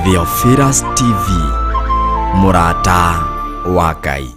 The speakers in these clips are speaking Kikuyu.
Theophilus TV, mũrata wa Ngai.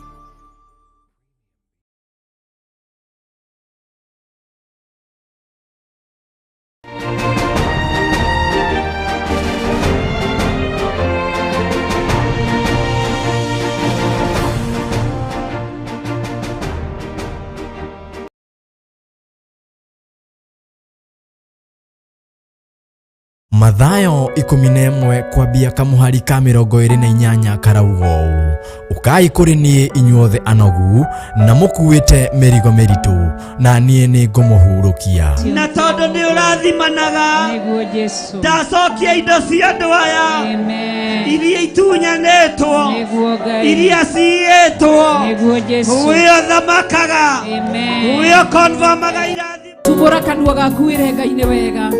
Mathayo 11 kwambia kamũhari ka 28 karauga ũũ: ũkai kũrĩ niĩ inyuothe anogu na mũkuĩte mĩrigo mĩritũ, na niĩ nĩ ngũmũhurũkia. Na tondũ nĩ ũrathimanaga, Nĩguo Jesu. ndacokia indo cia andũ aya Amen. iria itunyanĩtwo, Nĩguo Ngai. iria ciiyĩtwo. Nĩguo Jesu. We ũthamakaga, Amen. we ũkonfamaga irathimo. Tumbura kanua gaku wĩre Ngai nĩ wega,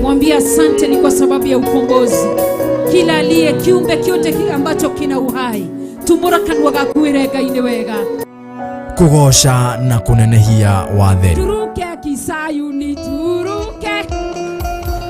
mwambie asante ni kwa sababu ya ukombozi. Kila aliye kiumbe kyote kile ambacho kina uhai, tumbura kanua gaku wĩre Ngai nĩ wega. Kũgooca na kũnenehia watheru. Turuke Kisayuni, turuke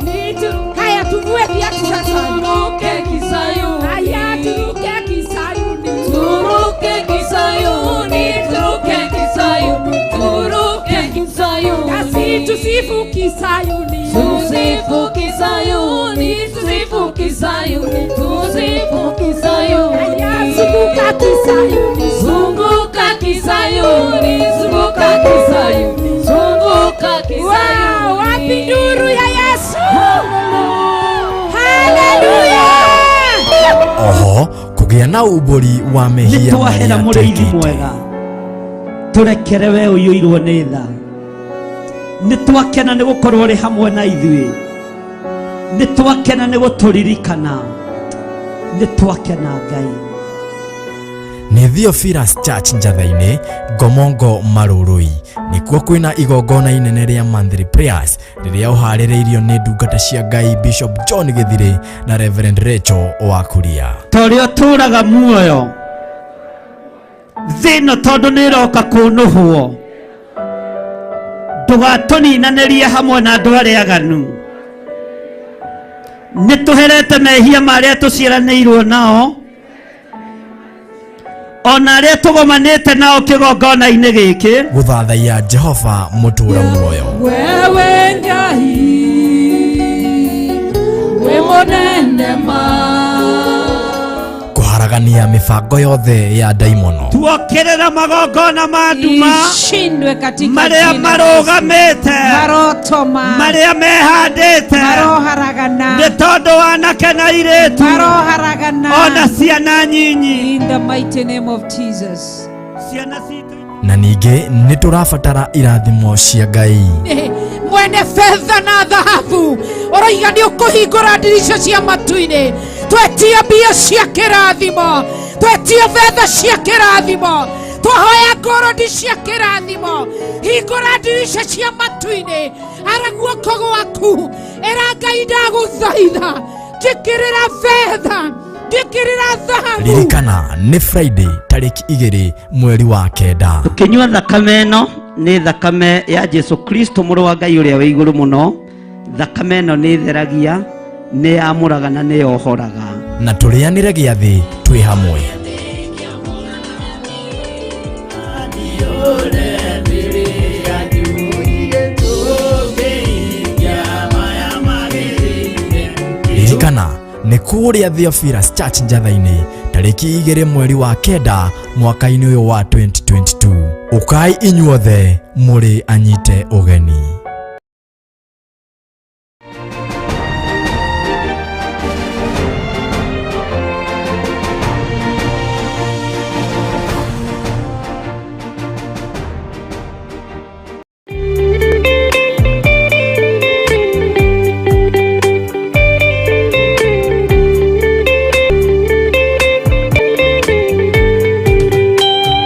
nitu. Haya, tuvue viatu sasa. Turuke Kisayuni. Haya, turuke Kisayuni, Turuke Kisayuni, turuke Kisayuni, turuke Kisayuni. Nasi tusifu Kisayuni. Tusifu Kisayuni, tusifu Kisayuni, tusifu Kisayuni. Haya, zunguka Kisayuni. Zunguka Kisayuni, zunguka Kisayuni, zunguka Kisayuni. Wow, wapi nduru ya Yesu? Haleluya! Oho kũgĩa na umbũri wa Nĩ mehia twahera marĩa mũrĩithi twĩkĩte. Mwega, tũrekere we ũiyũirwo nĩ tha. Nĩ twakena nĩ gũkorwo ũrĩ hamwe na ithuĩ, nĩ twakena nĩ gũtũririkana, nĩ twakena Ngai. Nĩ Theophilus Church Njatha-inĩ, Ngomongo Marũrũi, nĩkuo kwĩna igongona inene rĩa monthly prayers rĩrĩa ũharĩrĩirio nĩ ndungata cia Ngai Bishop John Gĩthirĩ na Reverend Rachel wa Kuria. Ta ũrĩa ũtũũraga muoyo, thĩ ĩno tondũ nĩ ĩroka kũnũhwo, ndũgatũninanĩrie hamwe na andũ arĩa aganu. Nĩ tũherete mehia marĩa tũciaranĩirwo nao, ona arĩa tũgomanĩte nao kĩgongona-inĩ gĩkĩ. Gũthathaiya Jehova mũtũũra muoyo. Wewe Ngai wĩ mũnene ma. Kũharagania mĩbango yothe ya ndaimono. Tuokĩrĩra magongona ma nduma Ishindwe katika marĩa jina la Yesu. marũgamĩte, Marotoma, marĩa mehandĩte maroharagana, nĩ tondũ wanake na airĩtu maroharagana ona ciana nyinyi, In the mighty name of Jesus. Ciana citũ. Na ningĩ nĩ tũrabatara irathimo cia Ngai. Mwene fedha na dhahabu, ũroiga nĩ ũkũhingũra ndirica cia matu-inĩ. Twetia mbia cia kĩrathimo, twetia betha cia kĩrathimo, twahoya ngorodi cia kĩrathimo. Hingũra ndirica cia matu-inĩ, ara guoko gwaku, ĩra Ngai ndagũthaitha, njĩkĩrĩra betha, njĩkĩrĩra thahabu. Ririkana nĩ Friday tarĩki 2 mweri wa 9. Tũkĩnyua thakame ĩno, nĩ thakame ya Jesu Kristo mũrũ wa Ngai ũrĩa wĩ igũrũ mũno. Thakame ĩno nĩ ĩtheragia, nĩ yamũraga na nĩ yohoraga. Na tũrĩanĩre gĩathĩ twĩ hamwe. Ririkana nĩ kũrĩa Theophilus Church Njatha-inĩ tarĩki 2 mweri wa 9 mwaka-inĩ ũyũ wa 2022. Ũkai inyuothe mũrĩ anyite ũgeni.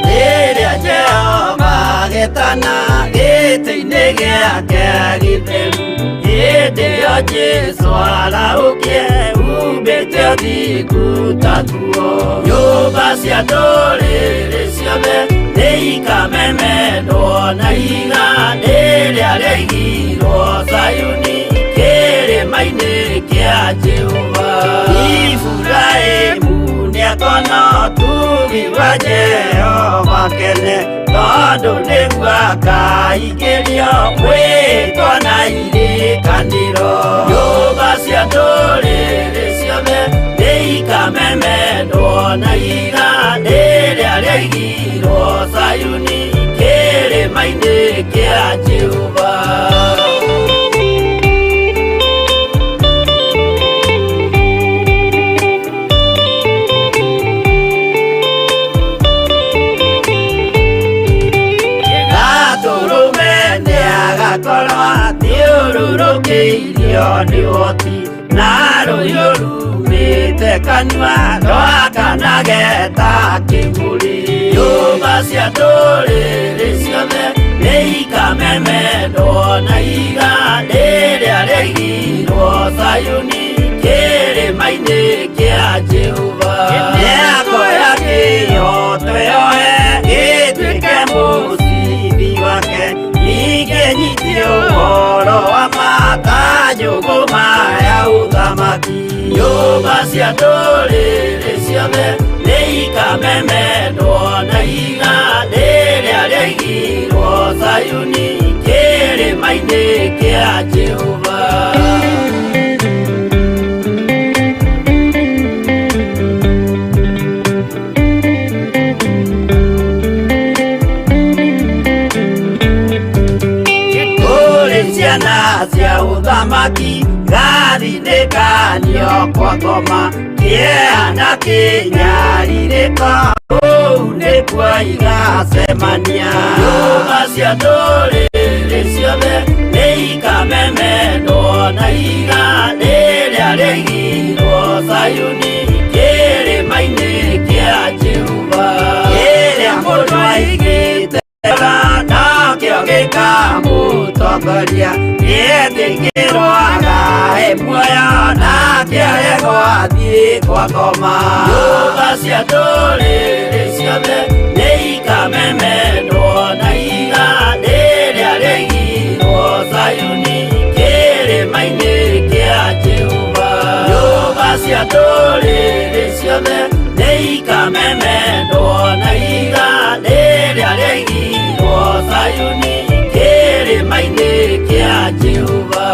Rĩrĩa Jehova agetana gĩtĩ-inĩ gĩake gĩtheru, hĩndĩ ĩyo Jesũ arahũkie umbĩte ũthingu ta nguo. Nyũmba cia ndũrĩrĩ ciothe nĩikamemendwo na ihiga rĩrĩa rĩaigirwo Zayuni, kĩrĩma-inĩ kĩa Jehova. Ibura Ibrahimu nĩakona ũtugi wa Jehova kene tondũ nĩguo akaingĩrio mwĩtwa na irĩkanĩro. Nyũmba cia ndũrĩrĩ ciothe nĩikamemendwo na ihiga rĩrĩa rĩaigirwo Zayuni kĩrĩma-inĩ kĩa Jehova. Gatũrũme nĩagakorwo athiũrũrũkĩirio nĩ ũhoti na rũhiũ rumĩte kanua rwakanage ta kĩmũrĩ. Nyũmba cia ndũrĩrĩ ciothe nĩikamemendwo na ihiga rĩrĩa rĩaigirwo Zayuni kĩrĩma-inĩ kĩa Jehova. Nĩakoya kĩhooto yoe gĩtuĩke mũcibi wake, ningĩ nyite ũhoro wa matanjũgũma ya ũthamaki. Nyũmba cia ndũrĩrĩ ciothe nĩikamemendwo na ihiga rĩrĩa rĩaigirwo Zayuni kĩrĩma-inĩ kĩa Jehova. Kũrĩ ciana cia ũthamaki gathinĩkanio kwa ngoma kĩeha na kĩnyarirĩko kũu nĩkuo igacemania. Nyũmba cia ndũrĩrĩ ciothe nĩikamemendwo na ihiga rĩrĩa rĩaigirwo Zayuni kĩrĩma-inĩ kĩa Jehova. Kĩrĩa mũndũ aigĩte nakĩo gĩkamũtongoria nĩetĩkĩrwo agae muoyo nake aregwo athiĩ kwa ngoma. Nyũmba cia ndũrĩrĩ ciothe nĩikamemendwo na ihiga rĩrĩa rĩaigirwo Zayuni kĩrĩma-inĩ kĩa Jehova. Nyũmba cia ndũrĩrĩ ciothe nĩikamemendwo na ihiga rĩrĩa rĩaigirwo Zayuni kĩrĩma-inĩ kĩa Jehova.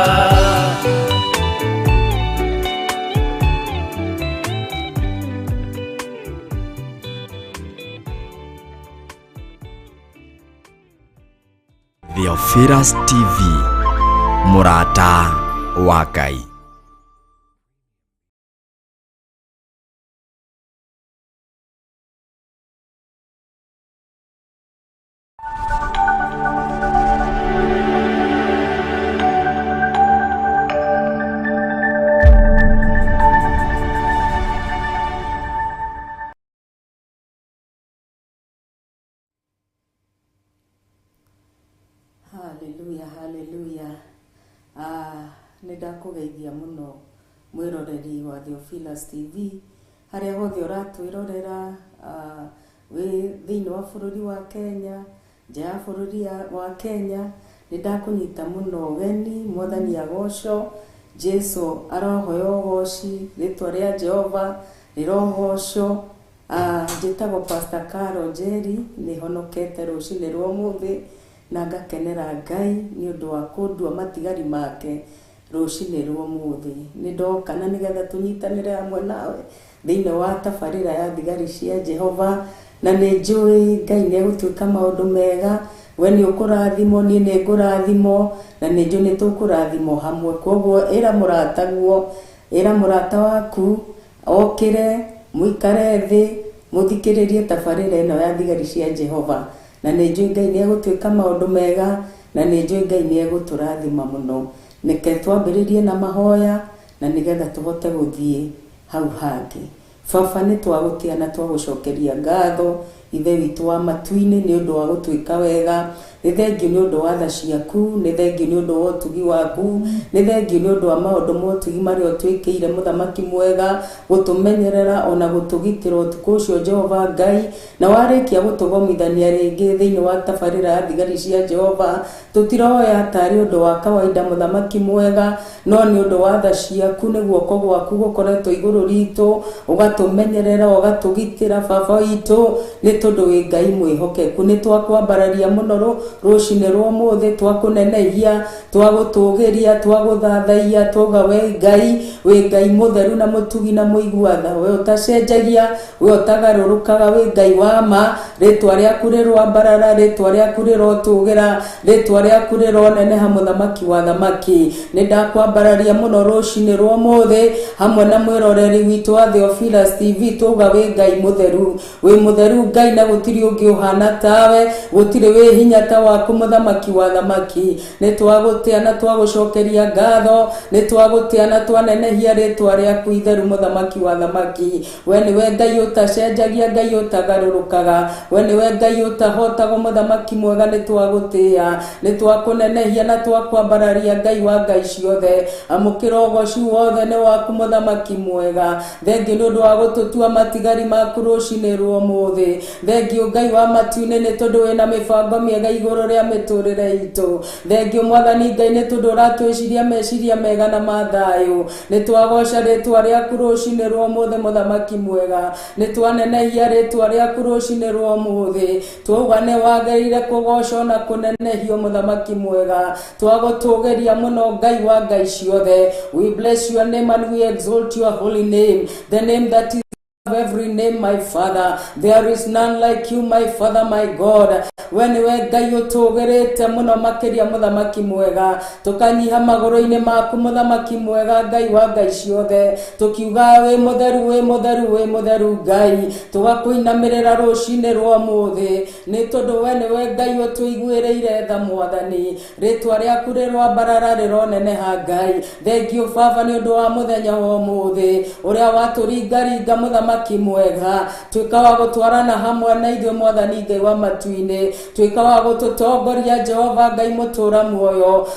Theophilus TV, mũrata wa Ngai. Haleluya, haleluya. Nĩ ndakũgeithia mũno mwĩroreri wa Theophilus TV harĩa hothe ũratwĩrorera, wĩ thĩinĩ wa bũrũri wa Kenya, nja ya bũrũri wa Kenya. Nĩ ndakũnyita mũno ũgeni, mwathani agocwo, Jesu arohoya ũgoci, rĩtwa rĩa Jehova rĩrogocwo. Njĩtagwo Pastor Carol Njeri, nĩ honokete rũcinĩ rwa ũmũthĩ na ngakenera Ngai nĩ ũndũ wa kũndua matigari make rũcinĩ rwa ũmũthĩ. Nĩ ndoka na nĩgetha tũnyitanĩre hamwe nawe thĩinĩ wa tabarĩra ya thigari cia Jehova, na nĩ njũĩ Ngai nĩ egũtuĩka maũndũ mega. We nĩ ũkũrathimwo, niĩ nĩ ngũrathimwo, na nĩ njũĩ nĩ tũkũrathimwo hamwe. Koguo ĩra mũrataguo, ĩra mũrata waku okĩre, mũikare thĩ, mũthikĩrĩrie tabarĩra ĩno ya thigari cia Jehova, na nĩ njũĩ Ngai nĩ egũtuĩka maũndũ mega, na nĩ njũĩ Ngai nĩ egũtũrathima mũno. Nĩke twambĩrĩrie na mahoya na nĩgetha tũhote gũthiĩ hau hangĩ. Baba, nĩ twagũtĩa na twagũcokeria ngatho Ithe witũ wa matu-inĩ nĩ ũndũ wa gũtwĩka wega. Nĩ thengiũ nĩ ũndũ wa tha ciaku, nĩ thengiũ nĩ ũndũ wa ũtugi waku, nĩ thengiũ nĩ ũndũ wa maũndũ ma ũtugi marĩa ũtwĩkĩire mũthamaki mwega, gũtũmenyerera ona gũtũgitĩra ũtukũ ũcio Jehova Ngai, na warĩkia gũtũgomithania rĩngĩ thĩinĩ wa tabarĩra ya thigari cia Jehova, tũtiroya tarĩ ũndũ wa kawaida mũthamaki mwega, no nĩ ũndũ wa tha ciaku nĩ guoko gwaku gũkoretwo igũrũ ritũ, ũgatũmenyerera, ũgatũgitĩra baba witũ, nĩ tondũ wĩ Ngai mwĩhokeku. Nĩ twakwambararia mũno rũcinĩ rwa ũmũthĩ, twakũnenehia, twagũtũgĩria, twagũthathaiya, twauga we Ngai wĩ Ngai mũtheru na mũtugi na mũigua tha, we ũtacenjagia, we ũtagarũrũkaga, wĩ Ngai wa ma, rĩtwa rĩaku rĩroambarara, rĩtwa rĩaku rĩrotũgĩra, rĩtwa rĩaku rĩroneneha mũthamaki wa thamaki. Nĩ ndakwambararia mũno rũcinĩ rwa ũmũthĩ hamwe na mwĩroreri witũ wa Theophilus TV, twauga wĩ Ngai mũtheru, wĩ mũtheru Ngai na gũtirĩ ũngĩ ũhana tawe, gũtirĩ wĩ hinya ta waku mũthamaki wa thamaki. Nĩ twagũtĩa na twagũcokeria ngatho, nĩ twagũtĩa na twanenehia rĩtwa rĩaku itheru mũthamaki wa thamaki. We nĩwe Ngai ũtacenjagia, Ngai ũtagarũrũkaga, we nĩwe Ngai ũtahotagwo mũthamaki mwega. Nĩ twagũtĩa, nĩ twakũnenehia na twakwambararia Ngai wa ngai ciothe. Amũkĩra ũgoci wothe nĩ waku mũthamaki mwega. Thengiũ nĩ ũndũ wa gũtũtua matigari maku rũcinĩ rwa ũmũthĩ. Thengiũ Ngai wa matu-inĩ nĩ tondũ wĩna mĩbango mĩega igũrũ rĩa mĩtũrĩre itũ. Thengiũ mwathani Ngai nĩ tondũ ũratwĩciria meciria mega na ma thayũ. Nĩ twagoca rĩtwa rĩaku rũcinĩ rwa ũmũthĩ mũthamaki mwega. Nĩ twanenehia rĩtwa rĩaku rũcinĩ rwa ũmũthĩ, twauga nĩ wagĩrĩire kũgocwo na kũnenehio mũthamaki mwega. Twagũtũgĩria mũno Ngai wa ngai ciothe. We bless your name and we exalt your holy name, the name that is every name, my Father. There is none like you, my Father, my God. We nĩwe Ngai ũtũgĩrĩte mũno makĩria mũthamaki mwega. Tũkanyiha magũrũ-inĩ maku mũthamaki mwega, Ngai wa ngai ciothe, tũkiuga wĩ mũtheru, wĩ mũtheru, wĩ mũtheru Ngai. Tũgakũinamĩrĩra rũcinĩ rwa ũmũthĩ nĩ tondũ we nĩwe Ngai ũtũiguĩrĩire tha mwathani. Rĩtwa rĩaku rĩroambarara, rĩroneneha Ngai. Thengiũ baba nĩ ũndũ wa mũthenya wa ũmũthĩ ũrĩa watũringaringa mũthamaki mwega. Tuĩka wa gũtwarana hamwe na ithuĩ mwathani Ngai wa matu-inĩ, tuĩka wa gũtũtongoria Jehova Ngai mũtũra muoyo.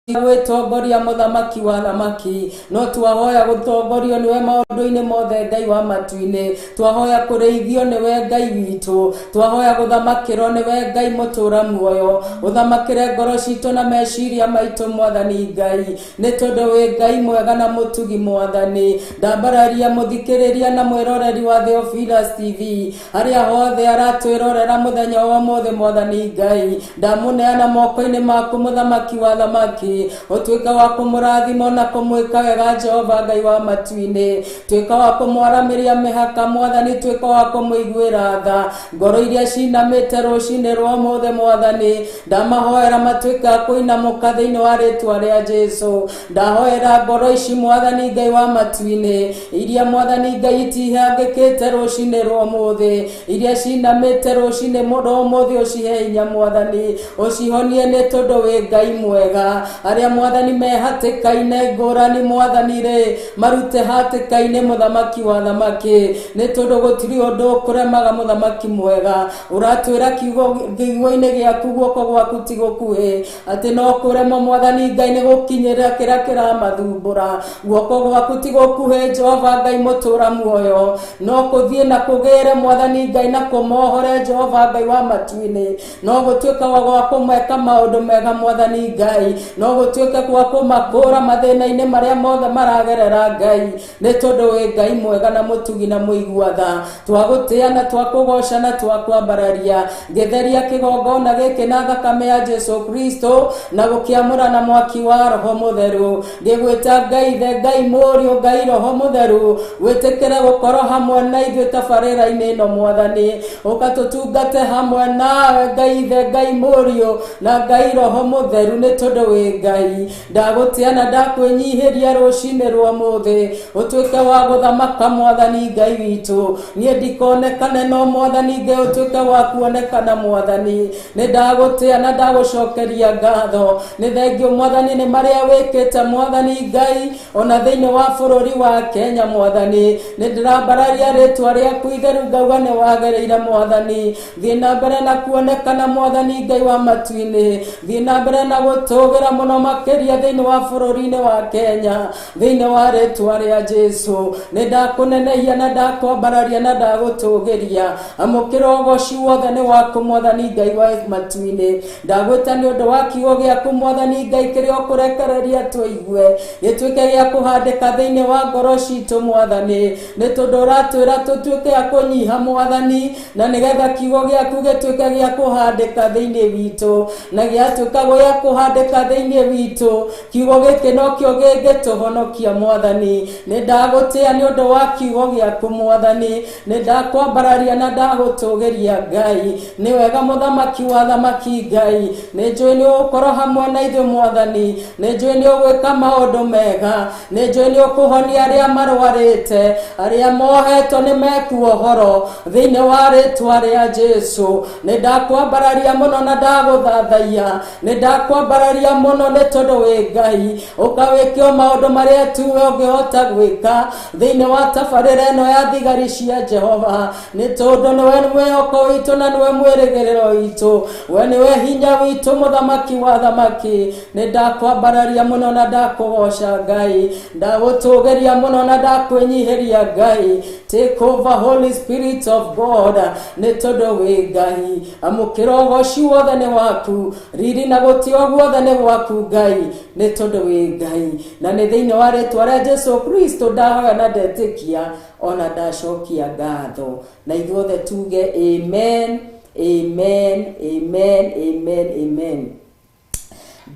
Gwĩtongoria mũthamaki wa thamaki, no twahoya gũtongorio nĩwe maũndũ-inĩ mothe Ngai wa matu-inĩ. Twahoya kũrĩithio nĩwe Ngai witũ, twahoya gũthamakĩrwo nĩwe Ngai mũtũra muoyo. Ũthamakĩre ngoro citũ na meciria maitũ mwathani Ngai, nĩ tondũ wĩ Ngai mwega na mũtugi mwathani. Ndambararia mũthikĩrĩria na mwĩroreri wa Theophilus TV harĩa hothe aratwĩrorera mũthenya wa ũmũthĩ mwathani Ngai, ndamũneana moko-inĩ maku mũthamaki wa thamaki. Ũtuĩke wa kũmũrathima na kũmwĩka wega Jehova Ngai wa matu-inĩ. Tuĩka wa kũmwaramĩria mĩhaka mwathani, tuĩka wa kũmũiguĩra tha. Ngoro iria cinamĩte rũcinĩ rwa ũmũthĩ mwathani, ndamahoera matuĩke a kũinamũka thĩinĩ wa rĩtwa rĩa Jesu. Ndahoera ngoro ici mwathani Ngai wa matu-inĩ, iria mwathani Ngai itihangĩkĩte rũcinĩ rwa ũmũthĩ, iria cinamĩte rũcinĩ mũno ũmũthĩ, ũcihe hinya mwathani, ũcihonie nĩ tondũ wĩ Ngai mwega. Arĩa mwathani me hatĩka-inĩ ngũrani mwathani rĩ, marute hatĩka-inĩ mũthamaki wa thamaki, nĩ tondũ gũtirĩ ũndũ ũkũremaga mũthamaki mwega. Ũratwĩra kiugo-inĩ gĩaku guoko gwaku ti gũkuhĩ, atĩ no kũremwo mwathani Ngai nĩ gũkinyĩra kĩrĩa kĩramathumbũra. Guoko gwaku ti gũkuhĩ Jehova Ngai mũtũra muoyo, no kũthiĩ na kũgĩre mwathani Ngai na kũmohore Jehova Ngai wa matu-inĩ. No gũtuĩka wa gwa kũmeka maũndũ mega mwathani Ngai, no gũtuĩke gwa kũmakũra mathĩna-inĩ marĩa mothe maragerera Ngai, nĩ tondũ wĩ Ngai mwega na mũtugi na mũigua tha. Twagũtĩa na twakũgoca na twakwambararia. Ngĩtheria kĩgongona gĩkĩ na thakame ya Jesu Kristo na gũkĩamũra na mwaki wa Roho Mũtheru, ngĩgwĩta Ngai Ithe, Ngai Mũriũ, Ngai Roho Mũtheru, wĩtĩkĩre gũkorwo hamwe na ithuĩ tabarĩra-inĩ ĩno mwathani. Ũgatũtungate hamwe nawe Ngai Ithe, Ngai Mũriũ na Ngai Roho Mũtheru, nĩ tondũ wĩ Ngai. Ngai. Ndagũtĩa na ndakwĩnyihĩria rũcinĩ rwa mũthĩ, ũtuĩke wa gũthamaka Mwathani Ngai witũ. Niĩ ndikonekane, no Mwathani Ngai ũtuĩke wa kuonekana. Mwathani, nĩ ndagũtĩa na ndagũcokeria ngatho. Nĩ thengio Mwathani nĩ marĩa wĩkĩte, Mwathani Ngai, ona thĩinĩ wa bũrũri wa Kenya. Mwathani, nĩ ndĩrambararia rĩtwa rĩaku itheru, ngauga nĩ wagĩrĩire. Mwathani, thiĩ na mbere na kuonekana. Mwathani Ngai wa matu-inĩ, thiĩ na mbere na gũtũgĩra mũno makĩria thĩinĩ wa bũrũri-inĩ wa Kenya. Thĩinĩ wa rĩtwa rĩa Jesu, nĩ ndakũnenehia na ndakwambararia na ndagũtũgĩria. Amũkĩra ũgoci wothe, nĩ waku Mwathani Ngai wa matu-inĩ. Ndagwĩta nĩ ũndũ wa kiugo gĩaku, Mwathani Ngai, kĩrĩa ũkũrekereria tũigue, gĩtuĩke gĩa kũhandĩka thĩinĩ wa ngoro citũ. Mwathani, nĩ tondũ ũratwĩra tũtuĩke a kũnyiha, Mwathani, na nĩgetha kiugo gĩaku gĩtuĩke gĩa kũhandĩka thĩinĩ witũ, na gĩatuĩka gĩa kũhandĩka thĩinĩ witũ, kiugo gĩkĩ nokĩo gĩngĩtũhonokia. Mwathani, nĩ ndagũtĩa nĩ ũndũ wa kiugo gĩaku. Mwathani, nĩ ndakwambararia na ndagũtũgĩria. Ngai, nĩ wega, mũthamaki wa thamaki. Ngai, nĩ njũĩ nĩ ũgũkorwo hamwe na ithuĩ. Mwathani, nĩ njũĩ nĩ ũgwĩka maũndũ mega. Nĩ njũĩ nĩ ũkũhonia arĩa marwarĩte, arĩa mohetwo nĩ mekuohoro thĩinĩ wa rĩtwa rĩa Jesu. Nĩ ndakwambararia mũno na ndagũthathaiya. Nĩ ndakwambararia mũno nĩ tondũ wĩ Ngai. Ũkawĩke o maũndũ marĩa tuwe ũngĩhota gwĩka thĩinĩ wa tabarĩra ĩno ya thigari cia Jehova, nĩ tondũ nĩwe mwĩhoko witũ na nĩwe mwĩrĩgĩrĩro witũ, we nĩwe hinya witũ, mũthamaki wa thamaki. Nĩ ndakwambararia mũno na ndakũgoca, Ngai. Ndagũtũgĩria mũno na ndakwĩnyihĩria. Ngai, take over, Holy Spirit of God, nĩ tondũ wĩ Ngai. Amũkĩra ũgoci wothe, nĩ waku. Riri na gũtĩo guothe nĩ gwaku, Ngai, nĩ tondũ wĩ Ngai. Na nĩ thĩinĩ wa rĩtwa rĩa Jesu Kristo ndahoya na ndetĩkia ona ndacokia ngatho, na ithuothe tuge amen, amen, amen, amen, amen.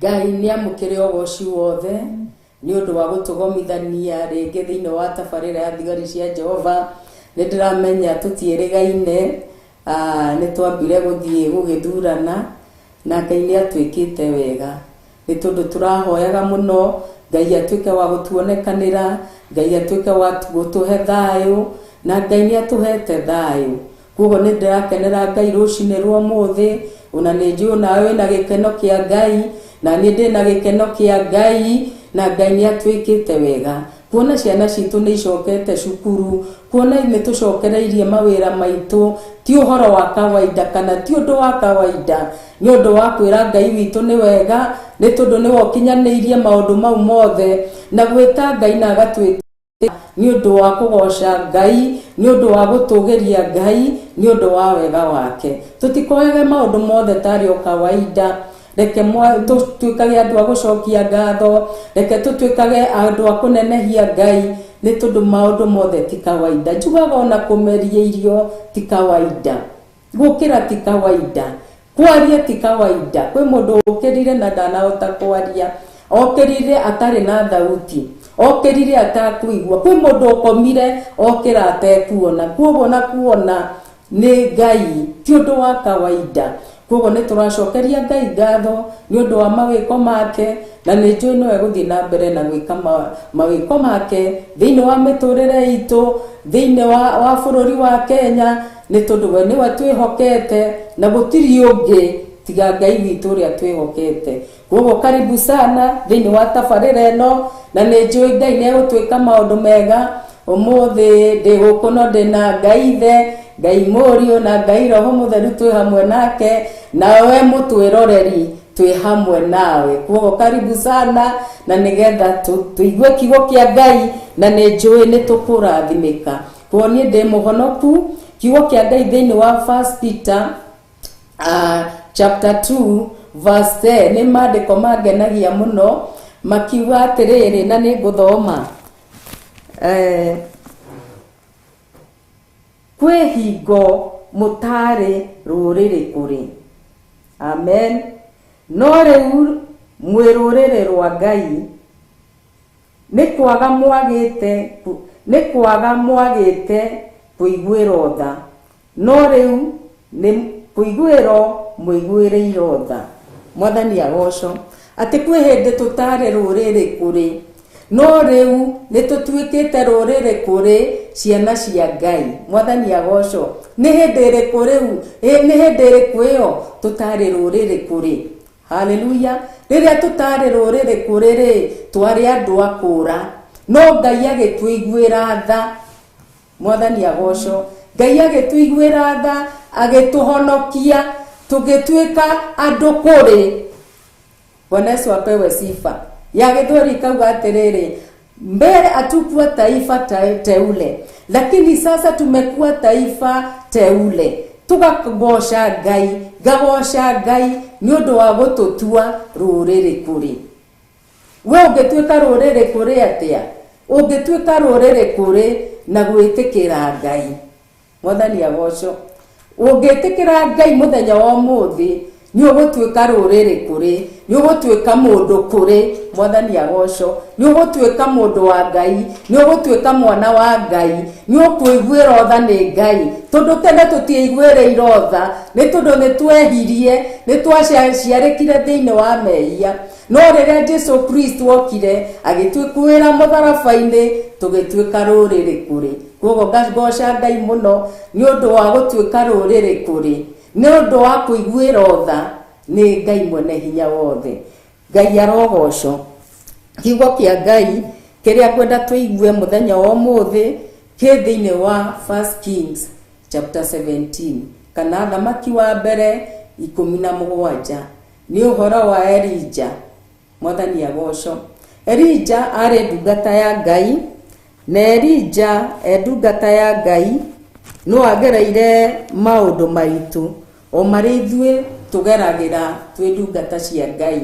Ngai nĩ amũkĩre ũgoci wothe nĩ ũndũ wa gũtũgomithania rĩngĩ thĩinĩ wa tabarĩra ya thigari cia Jehova. Nĩ ndĩramenya tũtiĩrĩgaine. Nĩ twambire gũthiĩ gũgĩthurana, na Ngai nĩ atwĩkĩte wega, nĩ tondũ tũrahoyaga mũno Ngai atuĩke wa gũtuonekanĩra, Ngai atuĩke wa gũtũhe thayũ, na Ngai nĩ atũhete thayũ. Koguo nĩ ndĩrakenera Ngai rũcinĩ rwa ũmũthĩ. Ona nĩ njũĩ nawe wĩna gĩkeno kĩa Ngai, na niĩ ndĩna gĩkeno kĩa Ngai, na Ngai nĩ atwĩkĩte wega kuona ciana citũ nĩ icokete cukuru, kuona nĩ tũcokereirie mawĩra maitũ. Ti ũhoro wa kawaida kana ti ũndũ wa kawaida, nĩ ũndũ wa kwĩra Ngai witũ nĩ wega, nĩ tondũ nĩwe ũkinyanĩirie maũndũ mau mothe. Na gwĩta Ngai na agatwĩta, nĩ ũndũ wa kũgoca Ngai, nĩ ũndũ wa gũtũgĩria Ngai nĩ ũndũ wa wega wake. Tũtikoege maũndũ mothe tarĩ o kawaida. Reke tũtuĩkage andũ a gũcokia ngatho, reke tũtuĩkage andũ a kũnenehia Ngai, nĩ tondũ maũndũ mothe ti kawaida. Njugaga ona kũmeria irio ti kawaida, gũkĩra ti kawaida, kwaria ti kawaida. Kwĩ mũndũ ũkĩrire na ndanahota kwaria, okĩrire atarĩ na thauti, okĩrire atakuigua. Kwĩ mũndũ ũkomire okĩra atekuona. Kuoguo na kuona nĩ Ngai ti ũndũ wa kawaida. Koguo nĩ tũracokeria Ngai ngatho nĩ ũndũ wa mawĩko make, na nĩ njũĩ no egũthiĩ na mbere na gwĩka mawĩko make thĩinĩ wa mĩtũrĩre itũ, thĩinĩ wa bũrũri wa Kenya, nĩ tondũ we nĩwe twĩhokete na gũtirĩ ũngĩ tiga Ngai witũ ũrĩa twĩhokete. Koguo karibu sana thĩinĩ wa tabarĩra ĩno, na nĩ njũĩ Ngai nĩ egũtwĩka maũndũ mega ũmũthĩ. Ndĩ gũkũ no ndĩna Ngai Ithe, Ngai Mũriũ na Ngai Roho Mũtheru, twĩ hamwe nake, nawe mũtwĩroreri twĩ hamwe nawe. Koguo karibu sana, na nĩgetha tũigue kiugo kĩa Ngai, na nĩ njũĩ nĩ tũkũrathimĩka. Koguo niĩ ndĩ mũhonoku. Kiugo kĩa Ngai thĩinĩ wa First Peter chapter 2 verse 10 nĩ maandĩko mangenagia mũno, makiuga atĩrĩrĩ, na nĩ ngũthoma, kwĩ hingo mũtarĩ rũrĩrĩ kũrĩ, amen, no rĩu mwĩ rũrĩrĩ rwa Ngai. Nĩ kwaga mwagĩte kũiguĩrwo tha, no rĩu nĩ kũiguĩrwo mũiguĩrĩirwo tha. Mwathani agocwo. Atĩ kwĩ hĩndĩ tũtarĩ rũrĩrĩ kũrĩ, no rĩu nĩ tũtuĩkĩte rũrĩrĩ kũrĩ ciana cia Ngai. Mwathani agocwo. Nĩ hĩndĩ ĩrĩkũ rĩu? Nĩ hĩndĩ ĩrĩkũ ĩyo tũtarĩ rũrĩrĩ kũrĩ? Haleluya. Rĩrĩa tũtarĩ rũrĩrĩ kũrĩ rĩ, twarĩ andũ a kũũra, no Ngai agĩtũiguĩra tha. Mwathani agocwo. Ngai agĩtũiguĩra tha, agĩtũhonokia, tũgĩtuĩka andũ kũrĩ. Bwana Yesu apewe sifa. Ya Gĩthweri ikauga atĩrĩrĩ, mbere hatukuwa taifa teule, lakini sasa tumekuwa taifa teule. Tugagoca Ngai, ngagoca Ngai nĩ ũndũ wa gũtũtua rũrĩrĩ kũrĩ. We ũngĩtuĩka rũrĩrĩ kũrĩ atĩa? Ũngĩtuĩka rũrĩrĩ kũrĩ na gwĩtĩkĩra Ngai. Mwathani agocwo. Ũngĩtĩkĩra Ngai mũthenya wa ũmũthĩ, nĩ ũgũtuĩka rũrĩrĩ kũrĩ, nĩ ũgũtuĩka mũndũ kũrĩ. Mwathani agocwo. Nĩ ũgũtuĩka mũndũ wa Ngai, nĩ ũgũtuĩka mwana wa Ngai, nĩ ũkũiguĩrwo tha nĩ Ngai. Tondũ tene tũtiaiguĩrĩirwo tha, nĩ tondũ nĩ twehirie, nĩ twaciarĩkire thĩinĩ wa mehia. No rĩrĩa Jesu Kristo okire, agĩtũkuĩra mũtharaba-inĩ, tũgĩtuĩka rũrĩrĩ kũrĩ. Koguo ngagoca Ngai mũno nĩ ũndũ wa gũtuĩka rũrĩrĩ kũrĩ, nĩ ũndũ wa kũiguĩrwo tha nĩ Ngai mwene hinya wothe. Ngai arogocwo. Kiugo kĩa Ngai kĩrĩa ngwenda tũigue mũthenya wa ũmũthĩ kĩ thĩinĩ wa First Kings chapter 17, kana Thamaki wa mbere 17. Nĩ ũhoro wa Elija. Mwathani agocwo. Elija arĩ ndungata ya Ngai, na Elija e ndungata ya Ngai no agereire maũndũ maritũ o marĩa ithuĩ tũgeragĩra twĩ ndungata cia Ngai.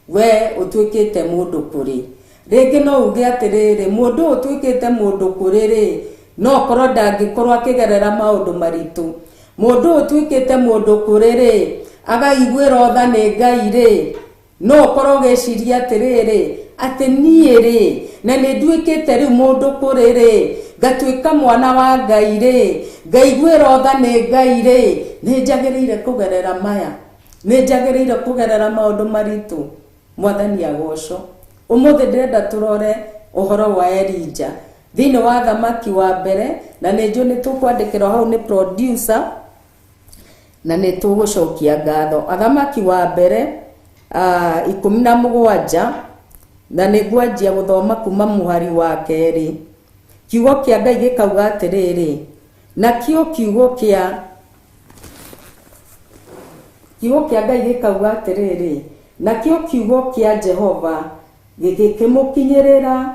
We ũtuĩkĩte mũndũ kũrĩ. Rĩngĩ no uge atĩrĩrĩ, mũndũ ũyũ ũtuĩkĩte mũndũ kũrĩ rĩ, no korwo ndangĩkorwo akĩgerera maũndũ maritũ. Mũndũ ũyũ ũtuĩkĩte mũndũ kũrĩ rĩ, akaiguĩrwo tha nĩ Ngai rĩ, no ũkorwo ũgĩciria atĩrĩrĩ, atĩ niĩ rĩ, na nĩ nduĩkĩte rĩu mũndũ kũrĩ rĩ, ngatuĩka mwana wa Ngai rĩ, ngaiguĩrwo tha nĩ Ngai rĩ, nĩ njagĩrĩire kũgerera maya, nĩ njagĩrĩire kũgerera maũndũ maritũ. Mwathani agocwo. Ũmũthĩ ndĩrenda tũrore ũhoro wa Elija thĩinĩ wa Thamaki wa mbere, na nĩ njũĩ nĩ tũkwandĩkĩrwo hau nĩ producer, na nĩ tũgũcokia ngatho. Athamaki wa mbere 17, na nĩ ngwanjia gũthoma kuma mũhari wa kerĩ. Kiugo kĩa Ngai gĩkauga atĩrĩrĩ, nakĩo kiugo kĩa Ngai gĩkauga atĩrĩrĩ, nakĩo kiugo kĩa Jehova gĩgĩkĩmũkinyĩrĩra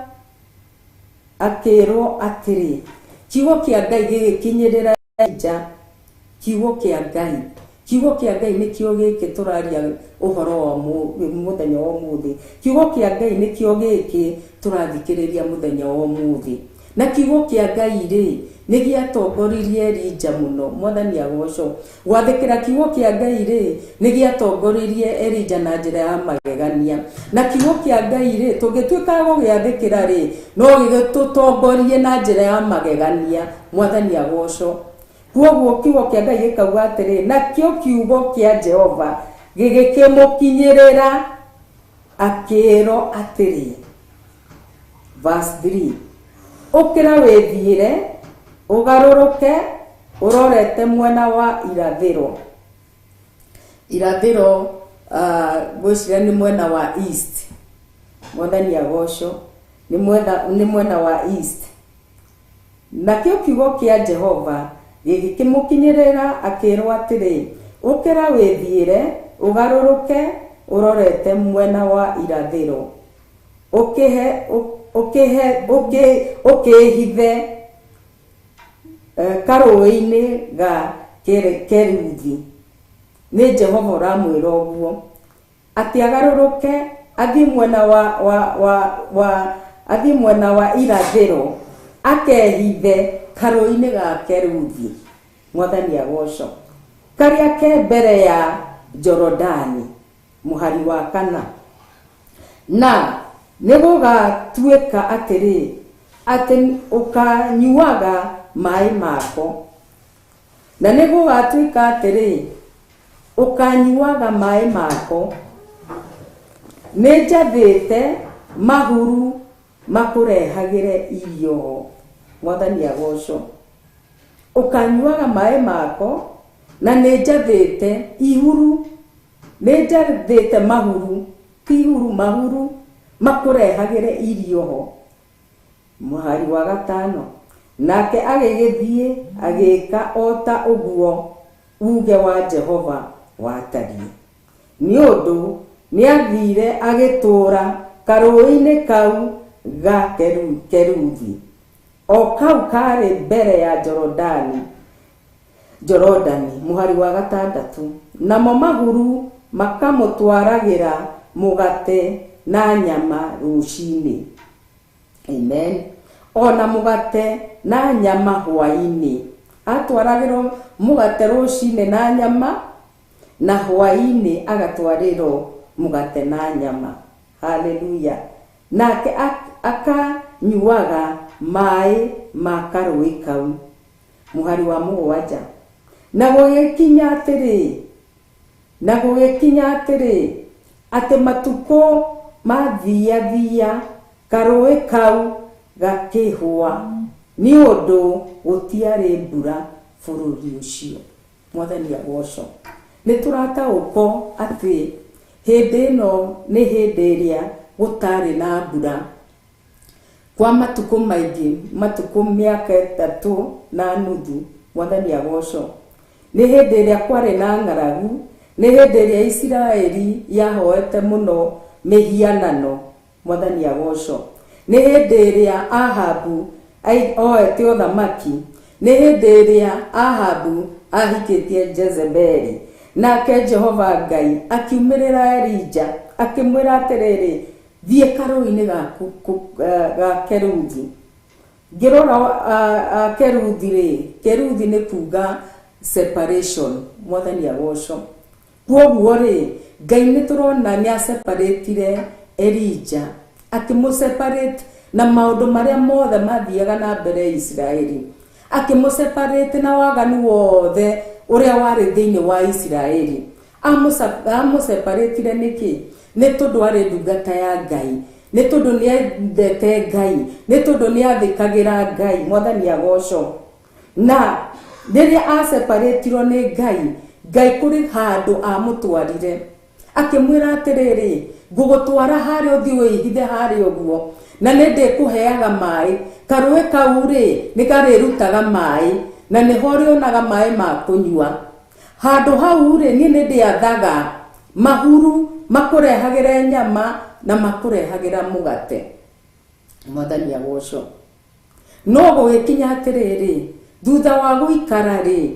akĩrwo atĩrĩ. Kiugo kĩa Ngai gĩgĩkinyĩrĩra Elija. Kiugo kĩa Ngai, kiugo kĩa Ngai nĩkĩo gĩkĩ tũraria ũhoro wa mũthenya wa ũmũthĩ. Kiugo kĩa Ngai nĩkĩo gĩkĩ tũrathikĩrĩria mũthenya wa ũmũthĩ. Na kiugo kĩa Ngai rĩ, nĩ gĩatongoririe Elija mũno. Mwathani agocwo. Gwathĩkĩra kiugo kĩa Ngai rĩ, nĩ gĩatongoririe Elija na njĩra ya magegania. Na kiugo kĩa Ngai rĩ, tũngĩtuĩka gũgĩathĩkĩra rĩ, no gĩgĩtũtongorie na njĩra ya magegania. Mwathani agocwo. Kwoguo kiugo kĩa Ngai gĩkauga atĩrĩ, nakĩo kiugo kĩa Jehova gĩgĩkĩmũkinyĩrĩra akĩĩrwo atĩrĩ. Verse 3, ũkĩra wĩthiĩre, ũgarũrũke ũrorete mwena wa irathĩro. Irathĩro, ngwĩciria nĩ mwena wa east. Mwathani agocwo. Nĩ mwena wa east. Nakĩo kiugo kĩa Jehova gĩgĩkĩmũkinyĩrĩra akĩĩrwo atĩrĩ, ũkĩra wĩthiĩre, ũgarũrũke ũrorete mwena wa irathĩro, ũkĩĩhithe karũũĩ-inĩ ga Keruthi. Nĩ Jehova ũramwĩra ũguo, atĩ agarũrũke athiĩ mwena wa, wa, wa, wa, athiĩ mwena wa irathĩro, akehithe karũũĩ-inĩ ga Keruthi. Mwathani agocwo. Karĩa ke mbere ya Jorodani. Mũhari wa kana. Na nĩ gũgatuĩka atĩrĩ, atĩ ũkanyuaga maĩ mako. Na nĩ gũgatuĩka atĩrĩ, ũkanyuaga maĩ mako. Nĩ njathĩte mahuru makũrehagĩre irio ho. Mwathani agocwo. Ũkanyuaga maĩ mako, na nĩ njathĩte ihuru, nĩ njathĩte mahuru, ti ihuru, mahuru makũrehagĩre irio ho. Mũhari wa gatano. Nake agĩgĩthiĩ agĩĩka o ta ũguo uuge wa Jehova watariĩ. Nĩ ũndũ nĩathiire agĩtũũra karũũĩ-inĩ kau ga Keruthi, o kau karĩ mbere ya Jorodani. Mũhari wa gatandatũ. Namo mahuru makamũtwaragĩra mũgate na nyama rũcinĩ. Amen. Ona mũgate na nyama hwaĩ-inĩ. Atwaragĩrwo mũgate rũcinĩ na nyama, na hwaĩ-inĩ agatwarĩrwo mũgate na nyama. Haleluya. Nake akanyuaga maĩ ma karũĩ kau. Mũhari wa mũgwanja. Na gũgĩkinya atĩrĩ, atĩ matukũ mathiathia karũĩ kau gakĩhũa, nĩ ũndũ gũtiarĩ mbura bũrũri ũcio. Mwathani agocwo. Nĩ tũrataũkwo atĩ hĩndĩ ĩno nĩ hĩndĩ ĩrĩa gũtarĩ na mbura kwa matukũ maingĩ, matukũ mĩaka 3.5. Mwathani agocwo. Nĩ hĩndĩ ĩrĩa kwarĩ na ng'aragu, nĩ hĩndĩ ĩrĩa Isiraeli yahoete mũno mĩhianano. Mwathani agocwo. Nĩ hĩndĩ ĩrĩa Ahabu oete ũthamaki, nĩ hĩndĩ ĩrĩa Ahabu ahikĩtie Jezebeli. Nake Jehova Ngai akiumĩrĩra Elija akĩmwĩra atĩrĩrĩ, thiĩ karũĩ-inĩ ga Keruthi. Ngĩrora Keruthi rĩ, Keruthi nĩ kuga separation. Mwathani agocwo. Kwoguo rĩ, Ngai nĩ tũrona nĩ aseparatire Elija, akĩmũseparate na maũndũ marĩa mothe mathiaga na mbere Isiraeli, akĩmũseparate na waganu wothe ũrĩa warĩ thĩinĩ wa Isiraeli. Amũseparatire nĩkĩ? Nĩ tondũ arĩ ndungata ya Ngai, nĩ tondũ nĩ endete Ngai, nĩ tondũ nĩ athĩkagĩra Ngai. Mwathani agocwo. Na rĩrĩa asepaраtirwo nĩ Ngai, Ngai kũrĩ handũ amũtwarire, akĩmwĩra atĩrĩrĩ, ngũgũtwara harĩa ũthiĩ wĩhithe harĩa ũguo, na nĩ ndĩkũheaga maĩ. Karũĩ kau rĩ, nĩ karĩrutaga maĩ, na nĩho ũrĩonaga maĩ ma kũnyua. Handũ hau rĩ, niĩ nĩ ndĩathaga mahuru makũrehagĩre nyama na makũrehagĩra mũgate. Mwathani agocwo. No gũgĩkinya atĩrĩrĩ, thutha wa gũikara rĩ,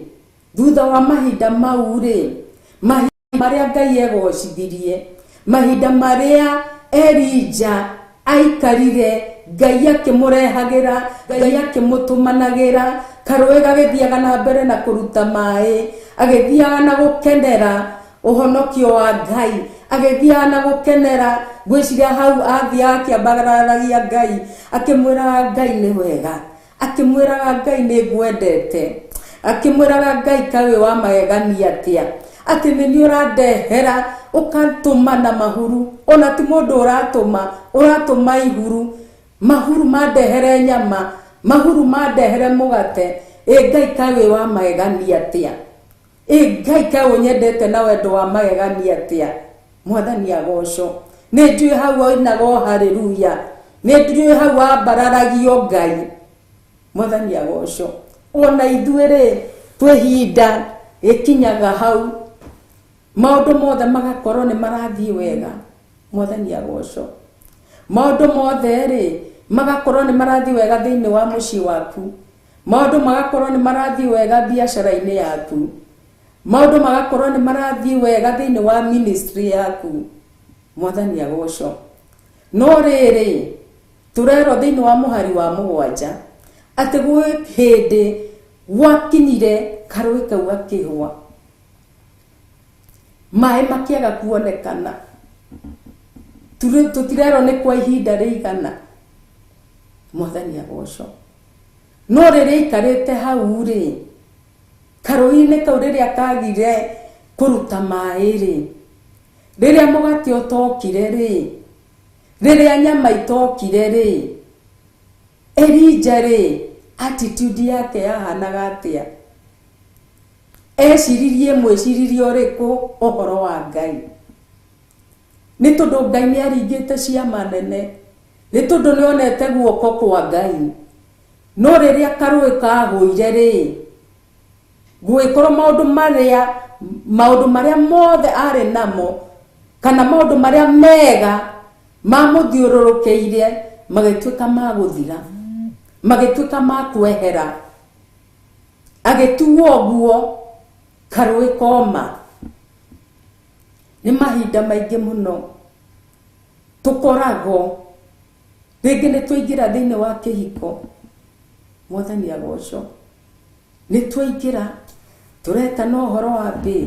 thutha wa mahinda mau rĩ, mahinda marĩa Ngai egocithirie, mahinda marĩa Elija aikarire, Ngai akĩmũrehagĩra, Ngai akĩmũtũmanagĩra, karũĩ gagĩthiaga na mbere na kũruta maĩ, agĩthiaga na gũkenera ũhonokio wa Ngai, agĩthiaga na gũkenera. Ngwĩciria hau athiaga akĩambararagia Ngai, akĩmwĩraga Ngai nĩ wega, akĩmwĩraga Ngai nĩ ngwendete, akĩmwĩraga Ngai kaĩ wa magegania atĩa, atĩ nĩ niĩ ũrandehera ũkatũma na mahuru, ona ti mũndũ ũratũma, ũratũma ihuru, mahuru mandehere nyama, mahuru mandehere mũgate. Ĩ Ngai kaĩ wa magegania atĩa, ĩ Ngai kaĩ ũnyendete na wendo wa magegania atĩa. Mwathani agocwo. Nĩ njũĩ hau oinaga o haleluya, nĩ njũĩ hau ambararagio Ngai. Mwathani agocwo. Ona ithuĩ rĩ, twĩ hinda gĩkinyaga hau maũndũ mothe magakorwo nĩ marathiĩ wega. Mwathani agocwo. Maũndũ mothe rĩ, magakorwo nĩ marathiĩ wega thĩinĩ wa mũciĩ waku, maũndũ magakorwo nĩ marathiĩ wega biacara-inĩ yaku, maũndũ magakorwo nĩ marathiĩ wega thĩinĩ wa ministry yaku. Mwathani agocwo. No rĩrĩ, tũrerwo thĩinĩ wa mũhari wa mũgwanja atĩ gwĩ hĩndĩ gwakinyire karũĩ kau gakĩhũa, maĩ makĩaga kuonekana. Tũtirerwo nĩ kwa ihinda rĩigana. Mwathani agocwo. No rĩrĩa aikarĩte hau rĩ, karũĩ-inĩ kau rĩrĩa kagire kũruta maĩ rĩ, Rĩrĩa mũgate ũtokire rĩ, rĩrĩa nyama itokire rĩ, Elija rĩ, attitude yake yahanaga atĩa? Eciririe mwĩciririe ũrĩkũ ũhoro wa Ngai? Nĩ tondũ Ngai nĩ aringĩte ciama nene, nĩ tondũ nĩ onete guoko kwa Ngai. No rĩrĩa karũĩ kahũire rĩ, gũgĩkorwo maũndũ marĩa maũndũ marĩa mothe arĩ namo kana maũndũ marĩa mega mamũthiũrũrũkĩirie magĩtuĩka ma gũthira, magĩtuĩka ma kwehera. Agĩtuo ũguo karũĩ koma. Nĩ mahinda maingĩ mũno tũkoragwo rĩngĩ nĩ twaingĩra thĩinĩ wa kĩhiko, Mwathani agocwo, nĩ twaingĩra tũretana ũhoro wa mbĩ,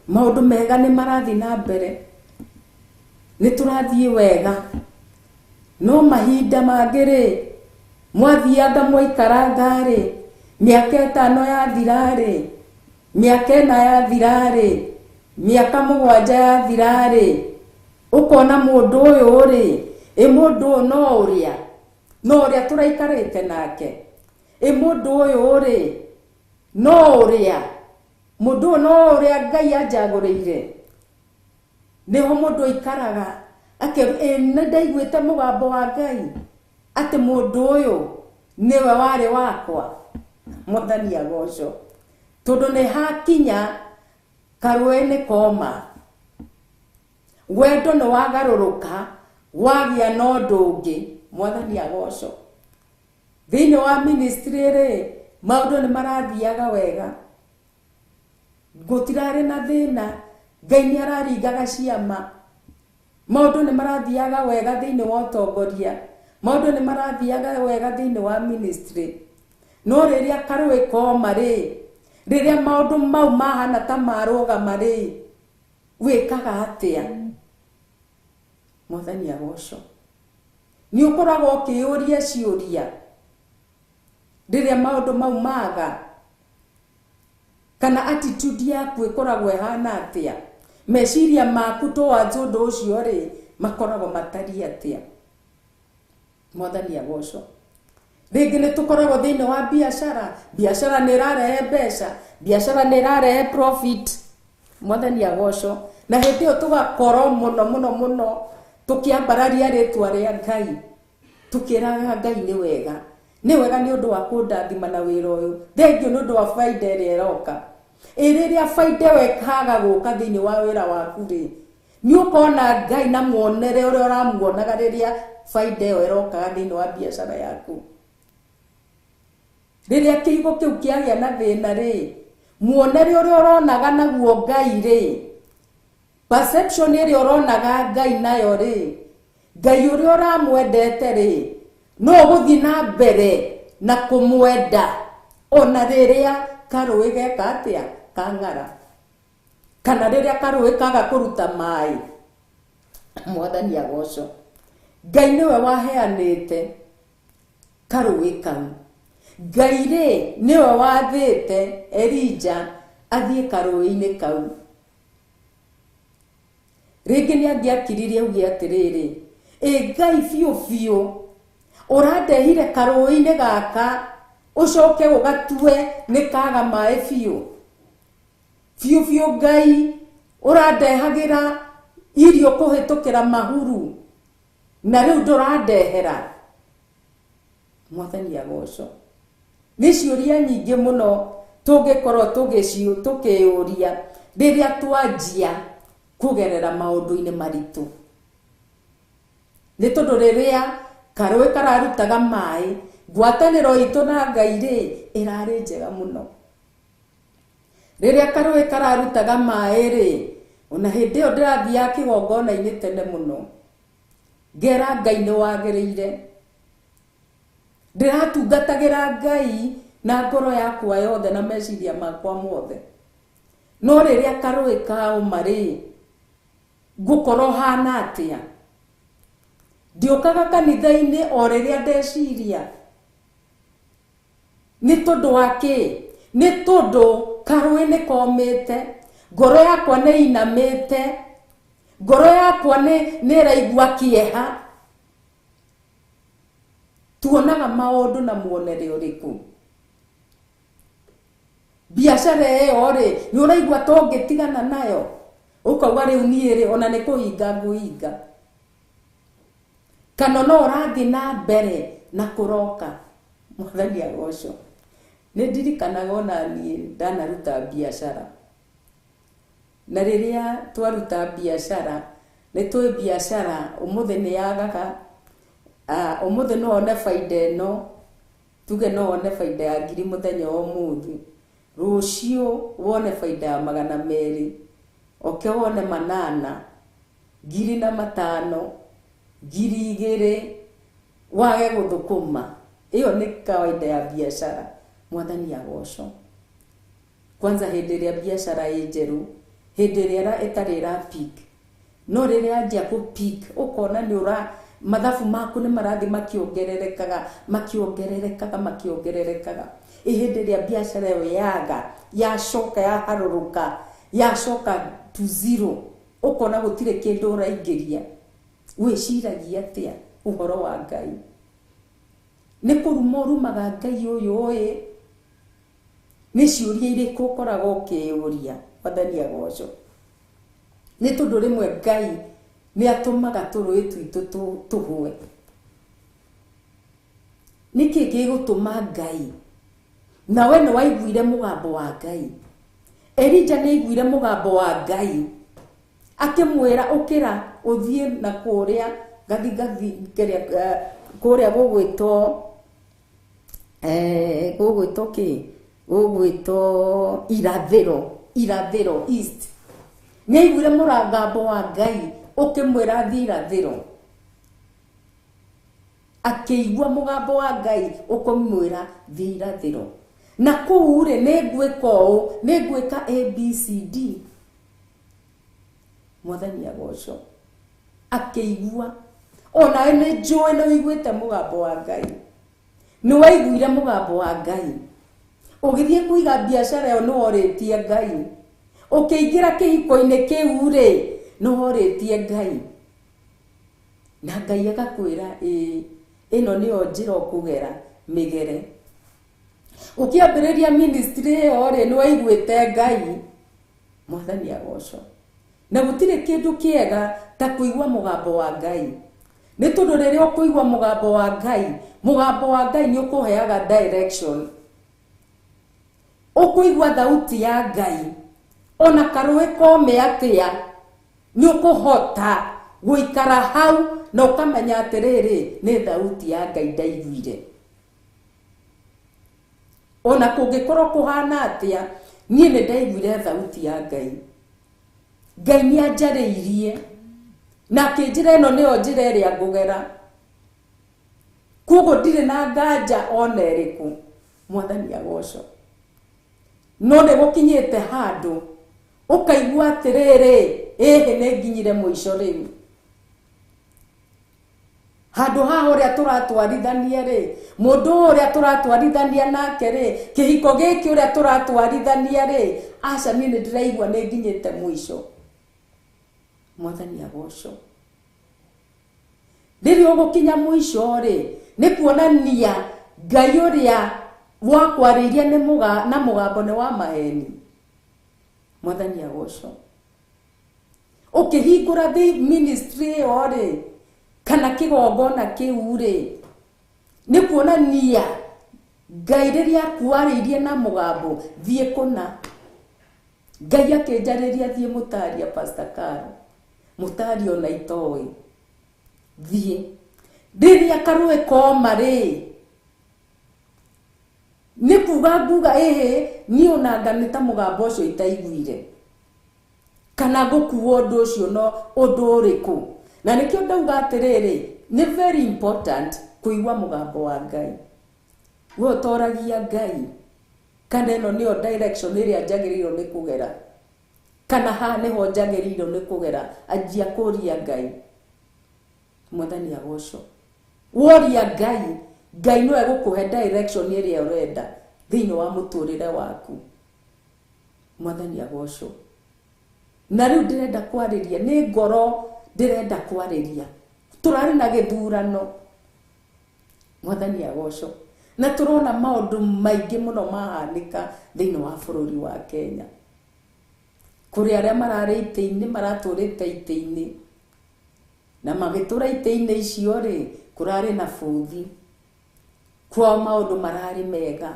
maũndũ mega nĩ marathiĩ na mbere, nĩ tũrathiĩ wega, no mahinda mangĩ rĩ, mwathianga mwaikaranga rĩ, mĩaka 5 yathira rĩ, mĩaka 4 yathira rĩ, mĩaka 7 yathira rĩ, ũkona mũndũ ũyũ rĩ, ĩ mũndũ ũyũ no ũrĩa, no ũrĩa tũraikarĩte nake, ĩ mũndũ ũyũ rĩ, no ũrĩa, mũndũ ũyũ no ũrĩa Ngai anjagũrĩire. Nĩho mũndũ aikaraga ake, ĩ nĩ ndaiguĩte mũgambo wa Ngai atĩ mũndũ ũyũ nĩwe warĩ wakwa. Mwathani agocwo, tondũ nĩ hakinya karũĩ nĩ koma, wendo nĩ wagarũrũka wagĩa na ũndũ ũngĩ. Mwathani agocwo. Thĩinĩ wa ministry rĩ, maũndũ nĩ marathiaga wega, gũtirarĩ na thĩna, Ngai nĩ araringaga ciama, maũndũ nĩ marathiaga wega thĩinĩ wa ũtongoria, maũndũ nĩ marathiaga wega thĩinĩ wa ministry. No rĩrĩa karũĩ koma rĩ, rĩrĩa maũndũ mau mahana ta marũgama rĩ, wĩkaga atĩa? Mwathani agocwo. Nĩ ũkoragwo ũkĩyũria ciũria rĩrĩa maũndũ mau maga, kana attitude yaku ĩkoragwo ĩhana atĩa? Meciria maku towards ũndũ ũcio rĩ, makoragwo matariĩ atĩa? Mwathani agocwo. Rĩngĩ nĩ tũkoragwo thĩinĩ wa biacara, biacara nĩ ĩrarehe mbeca, biacara nĩ ĩrarehe profit. Mwathani agocwo. Na hĩndĩ ĩyo tũgakorwo mũno mũno mũno tũkĩambararia rĩtwa rĩa Ngai, tũkĩraga Ngai nĩ wega, nĩ wega nĩ ũndũ wa kũndathima na wĩra ũyũ, thengiũ nĩ ũndũ wa baida ĩrĩa ĩroka. Ĩ rĩrĩa baida ĩyo ĩkaga gũka thĩinĩ wa wĩra waku rĩ, nĩ ũkona Ngai na muonere ũrĩa ũramuonaga rĩrĩa baida ĩyo ĩrokaga thĩinĩ wa biacara yaku. Rĩrĩa kĩhigo kĩu kĩagĩa na thĩna rĩ, muonere ũrĩa ũronaga naguo Ngai rĩ, perception ĩrĩa ũronaga Ngai nayo rĩ, Ngai ũrĩa ũramwendete rĩ, no ũgũthiĩ na mbere na kũmwenda ona rĩrĩa karũĩ geka atĩa, kang'ara, kana rĩrĩa karũĩ kaga kũruta maĩ. Mwathani agocwo. Ngai nĩwe waheanĩte karũĩ kau. Ngai rĩ nĩwe wathĩte Elija athiĩ karũĩ-inĩ kau. Rĩngĩ nĩ angĩakiririe auge atĩrĩrĩ, ĩ Ngai biũ biũ ũrandehire karũĩ-inĩ gaka ũcoke ũgatue nĩ kaga maĩ biũ. Biũ biũ Ngai ũrandehagĩra irio kũhĩtũkĩra mahuru na rĩu ndũrandehera. Mwathani agocwo. Nĩ ciũria nyingĩ mũno tũngĩkorwo tũkĩyũria rĩrĩa twanjia kũgerera maũndũ-inĩ maritũ. Nĩ tondũ rĩrĩa karũĩ kararutaga maĩ, ngwatanĩro itũ na Ngai rĩ, ĩrarĩ njega mũno. Rĩrĩa karũĩ kararutaga maĩ rĩ, ona hĩndĩ ĩyo ndĩrathiaga kĩgongona-inĩ tene mũno, ngera Ngai nĩ wagĩrĩire. Ndĩratungatagĩra Ngai na ngoro yakwa yothe na meciria makwa mothe. No rĩrĩa karũĩ kaũma rĩ, ngũkorwo hana atĩa? Ndiũkaga kanitha-inĩ o rĩrĩa ndeciria. Nĩ tondũ wa kĩ? Nĩ tondũ karũĩ nĩ komĩte, ngoro yakwa nĩ inamĩte, Ngoro yakwa nĩ ĩraigua kĩeha. Tuonaga maũndũ na muonere ũrĩkũ? Biacara ĩyo rĩ, nĩ ũraigua ta ũngĩtigana nayo, ũkauga rĩu niĩ rĩ, ona nĩ kũhinga ngũhinga. Kana no ũrathiĩ na mbere na kũroka. Mwathani agocwo. Nĩ ndirikanaga ona niĩ ndanaruta biacara. Na rĩrĩa twaruta biacara, nĩ tũĩ biacara ũmũthĩ nĩ yagaga, ũmũthĩ no wone baida ĩno, tuge no wone baida ya ngiri mũthenya wa ũmũthĩ, rũciũ wone baida ya 200, oke wone 800, 1500, 2000, wage gũthũkũma. Ĩyo nĩ kawaida ya biacara. Mwathani agocwo. Kwanza hĩndĩ ĩrĩa biacara ĩ njerũ, hĩndĩ ĩrĩa ĩtarĩ ĩra peak. No rĩrĩa yanjia kũ peak, ũkona nĩ ũra mathabu maku nĩ marathiĩ makĩongererekaga, makĩongererekaga, makĩongererekaga. Ĩ hĩndĩ ĩrĩa biacara ĩyo yaga, yacoka yaharũrũka, yacoka to zero, ũkona gũtirĩ kĩndũ ũraingĩria. Wĩciragia atĩa ũhoro wa Ngai? Nĩ kũruma ũrumaga Ngai ũyũ ũĩ? Nĩ ciũria irĩkũ ũkoragwo ũkĩyũria? Mwathani agocwo. Nĩ tondũ rĩmwe Ngai nĩ atũmaga tũrũĩ twitũ tũhũe. Nĩkĩ gĩgũtũma Ngai? Na we nĩ waiguire mũgambo wa Ngai. Elija nĩ aiguire mũgambo wa Ngai akĩmwĩra ũkĩra ũthiĩ na kũrĩa gathigathi kĩrĩa kũrĩa gũgwĩtwo gũgwĩtwo kĩ? Gũgwĩtwo irathĩro, irathĩro east. Nĩ aiguire mũgambo wa Ngai ũkĩmwĩra athiĩ irathĩro. Akĩigua mũgambo wa Ngai ũkĩmwĩra thiĩ irathĩro. Na kũu rĩ, nĩ ngwĩka ũũ, nĩ ngwĩka A B C D. Mwathani agocwo. Akĩigua. Ona nĩ njũĩ nĩ ũiguĩte mũgambo wa Ngai. Nĩ waiguire mũgambo wa Ngai. Ũgĩthiĩ kũiga biacara ĩyo nĩ worĩtie Ngai. Ũkĩingĩra kĩhiko-inĩ kĩu rĩ, nĩ worĩtie Ngai. Na Ngai agakwĩra ĩĩ, ĩno nĩyo njĩra ũkũgera, mĩgere. Ũkĩambĩrĩria ministry ĩyo rĩ, nĩ waiguĩte Ngai. Mwathani agocwo. Na gũtirĩ kĩndũ kĩega ta kũigua mũgambo wa Ngai. Nĩ tondũ rĩrĩa ũkũigua mũgambo wa Ngai, mũgambo wa Ngai nĩ ũkũheaga direction. Ũkũigua thauti ya Ngai, ona karũĩ kome atĩa, nĩ ũkũhota gũikara hau na ũkamenya atĩrĩrĩ, nĩ thauti ya Ngai ndaiguire. Ona kũngĩkorwo kũhana atĩa, niĩ nĩ ndaiguire thauti ya Ngai. Ngai nĩ anjarĩirie na akĩnjĩra ĩno nĩyo njĩra ĩrĩa ngũgera. Koguo ndirĩ na nganja ona ĩrĩkũ. Mwathani agocwo. No nĩ gũkinyĩte handũ ũkaigua atĩrĩrĩ, ĩhĩ nĩ nginyire mũico rĩu. Handũ haha ũrĩa tũratwarithania rĩ, mũndũ ũyũ ũrĩa tũratwarithania nake rĩ, kĩhiko gĩkĩ ũrĩa tũratwarithania rĩ, aca niĩ nĩ ndĩraigua nĩ nginyĩte mũico. Mwathani agocwo. Rĩrĩa ũgũkinya mũico rĩ, nĩ kuonania Ngai ũrĩa wakwarĩirie nĩ na mũgambo nĩ wa maheni. Mwathani agocwo. Ũkĩhingũra the ministry ĩyo rĩ, kana kĩgongona kĩu rĩ, nĩ kuonania Ngai rĩrĩa akwarĩirie na mũgambo thiĩ kũna. Ngai akĩnjarĩria thiĩ mũtaria Pastor Caro, mũtaria ona itoĩ, thiĩ. Rĩrĩa karũĩ koma rĩ, nĩ kuga nguga ĩhĩ, niĩ ona nĩ ta mũgambo ũcio itaiguire. Kana ngũkua ũndũ ũcio no ũndũ ũrĩkũ. Na nĩkĩo ndauga atĩrĩrĩ, nĩ very important kũigua mũgambo wa Ngai. We ũtoragia Ngai, kana ĩno nĩyo direction ĩrĩa njagĩrĩirwo nĩ kũgera, kana haha nĩho njagĩrĩirwo nĩ kũgera, anjia kũria Ngai. Mwathani agocwo. Woria Ngai, Ngai no egũkũhe direction ĩrĩa ũrenda thĩinĩ wa mũtũrĩre waku. Mwathani agocwo. Na rĩu ndĩrenda kwarĩria nĩ ngoro, ndĩrenda kwarĩria. Tũrarĩ na gĩthurano, Mwathani agocwo, na tũrona maũndũ maingĩ mũno mahanĩka thĩinĩ wa bũrũri wa Kenya. Kũrĩ arĩa mararĩ itĩ-inĩ, maratũrĩte itĩ-inĩ, na magĩtũra itĩ-inĩ icio rĩ, kũrarĩ na bũthi. Kwao maũndũ mararĩ mega,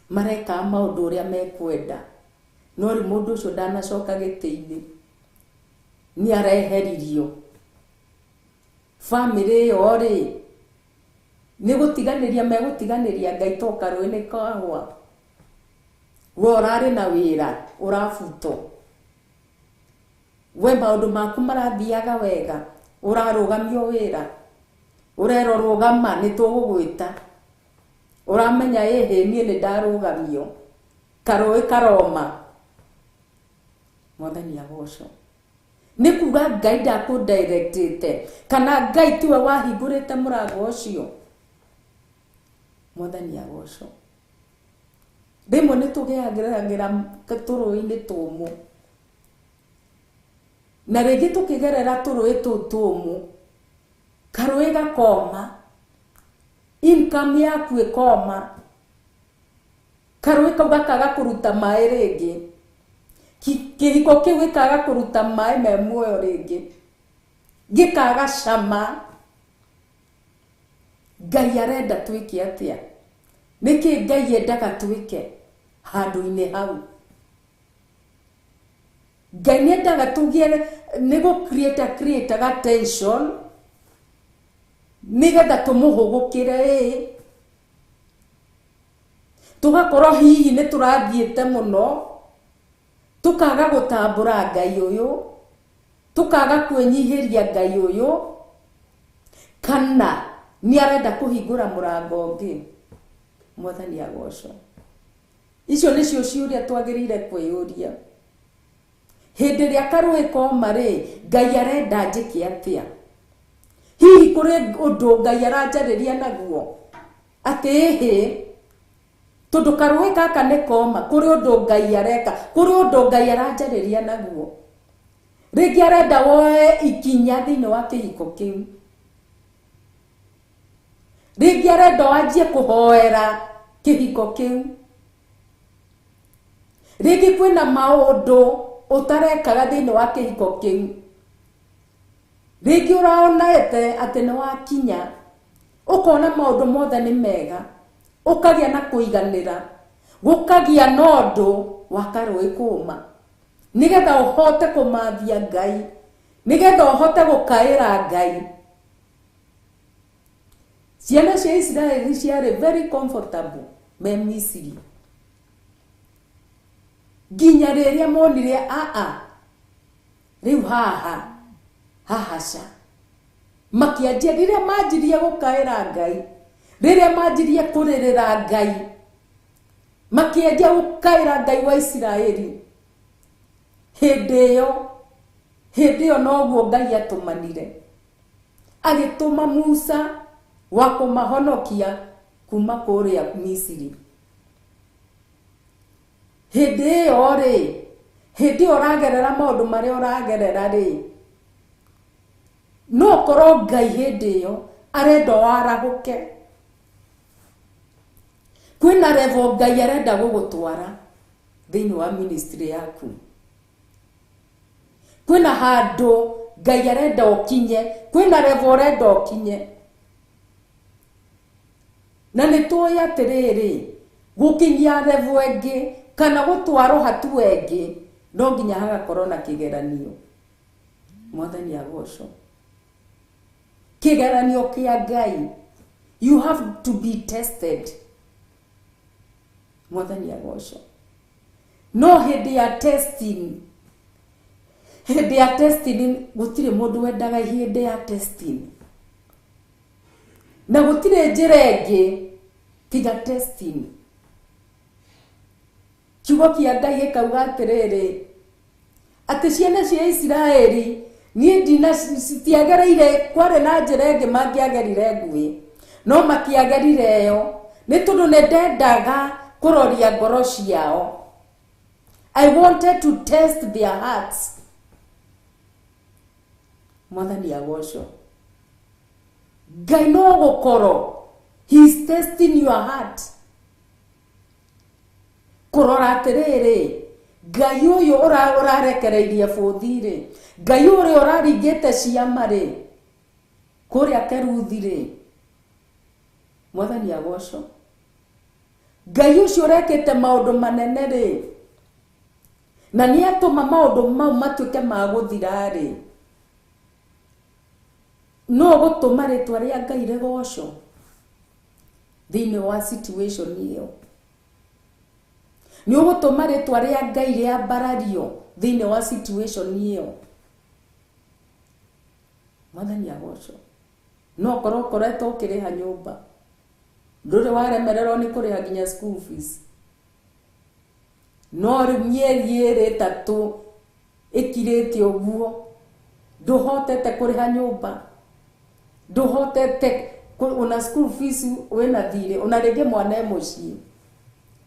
marekaga maũndũ ũrĩa mekwenda, no rĩu mũndũ ũcio ndanacoka gĩtĩ-inĩ, nĩ areheririo. Bamĩrĩ ĩyo rĩ, nĩ gũtiganĩria megũtiganĩria Ngai to karũĩ nĩ kahũa. We ũrarĩ na wĩra, ũrabutwo. We maũndũ maku marathiaga wega, ũrarũgamio wĩra, ũrerwo rũgama nĩ tũgũgwĩta. Ũramenya ĩhĩ niĩ nĩ ndarũgamio, karũĩ karoma. Mwathani agocwo. Nĩ kuga Ngai ndakũdirectĩte, kana Ngai tiwe wahingũrĩte mũrango ũcio. Mwathani agocwo. Rĩmwe nĩ tũgeragĩra tũrũĩ-inĩ tũmũ, na rĩngĩ tũkĩgerera tũrũĩ tũu tũmũ, karũĩ gakoma, income yaku ĩkoma, karũĩ kau gakaga kũruta maĩ rĩngĩ, kĩhiko kĩu gĩkaga kũruta maĩ me muoyo rĩngĩ, gĩkaga cama. Ngai arenda twĩke atĩa? Nĩkĩ Ngai endaga twĩke handũ-inĩ hau? Ngai nĩ endaga tũgĩe nĩ gũ create ga tension nĩgetha tũmũhũgũkĩre ĩ, tũgakorwo hihi nĩ tũrathiĩte mũno, tũkaga gũtambũra Ngai ũyũ, tũkaga kwĩnyihĩria Ngai ũyũ, kana nĩ arenda kũhingũra mũrango ũngĩ. Mwathani agocwo. Icio nĩcio ciũria twagĩrĩire kwĩyũria. Hĩndĩ ĩrĩa karũĩ koma rĩ, Ngai arenda njĩke atĩa? Hihi kũrĩ ũndũ Ngai aranjarĩria naguo atĩ ĩhĩ, tondũ karũĩ gaka nĩ koma, kũrĩ ũndũ Ngai areka, kũrĩ ũndũ Ngai aranjarĩria naguo. Rĩngĩ arenda woe ikinya thĩinĩ wa kĩhiko kĩu, rĩngĩ arenda wanjie kũhoera kĩhiko kĩu, rĩngĩ kwĩna maũndũ ũtarekaga thĩinĩ wa kĩhiko kĩu, rĩngĩ ũraonete atĩ nĩ wakinya, ũkona maũndũ mothe nĩ mega, ũkagĩa na kũiganĩra, gũkagĩa na ũndũ wa karũĩ kũma, nĩgetha ũhote kũmathia Ngai, nĩgetha ũhote gũkaĩra Ngai. Ciana cia Isiraeli ciarĩ very comfortable me Misiri, nginya rĩrĩa monire aa rĩu haha hahaca, makĩanjia rĩrĩa manjirie gũkaĩra Ngai, rĩrĩa manjirie kũrĩrĩra Ngai, makĩanjia gũkaĩra Ngai wa Isiraeli. Hĩndĩ ĩyo noguo Ngai atũmanire, agĩtũma Musa wa kũmahonokia kuma kũrĩa Misiri. Hĩndĩ ĩyo rĩ, hĩndĩ ĩyo ũragerera maũndũ marĩa ũragerera rĩ, no korwo Ngai hĩndĩ ĩyo arenda warahũke. Kwĩna level Ngai arenda gũgũtwara thĩinĩ wa ministry yaku. Kwĩna handũ Ngai arenda ũkinye, kwĩna level ũrenda ũkinye. Na nĩ tũĩ atĩrĩrĩ, gũkinyia level ĩngĩ kana gũtwarwo hatua ĩngĩ no nginya hagakorwo na kĩgeranio. Mwathani agocwo. Kĩgeranio kĩa Ngai, you have to be tested. Mwathani agocwo. No hĩndĩ ya testing, hĩndĩ ya testing gũtirĩ mũndũ wendaga hĩndĩ ya testing, na gũtirĩ njĩra ĩngĩ tiga testing. Kiugo kĩa Ngai gĩkauga atĩrĩrĩ, atĩ ciana cia Isiraeli niĩ ndina citiagereire, kwarĩ na njĩra ĩngĩ mangĩagerire nguĩ, no matiagerire ĩyo nĩ tondũ nĩ ndendaga kũroria ngoro ciao. I wanted to test their hearts. Mwathani agocwo. Ngai no gũkorwo he is testing your heart. Kũrora atĩrĩrĩ, Ngai ũyũ ũrarekereirie bũthi-rĩ, Ngai ũrĩa ũraringĩte ciama-rĩ, kũrĩa Keruthi-rĩ, Mwathani agocwo. Ngai ũcio ũrekĩte maũndũ manene-rĩ, na nĩatũma maũndũ mau matuĩke ma gũthira-rĩ, no gũtũma rĩtwa rĩa Ngai rĩgocwo thĩinĩ wa situation ĩyo. Nĩ ũgũtũma rĩtwa rĩa Ngai rĩambarario thĩinĩ wa situation ĩyo. Mwathani agocwo. No korwo ũkoretwo ũkĩrĩha nyũmba, ndũrĩ waremererwo nĩ kũrĩha nginya school fees, no rĩu mĩeri ĩrĩ ĩtatũ ĩkirĩte ũguo, ndũhotete kũrĩha nyũmba, ndũhotete ona school fees wĩna thirĩ, ona rĩngĩ mwana e mũciĩ.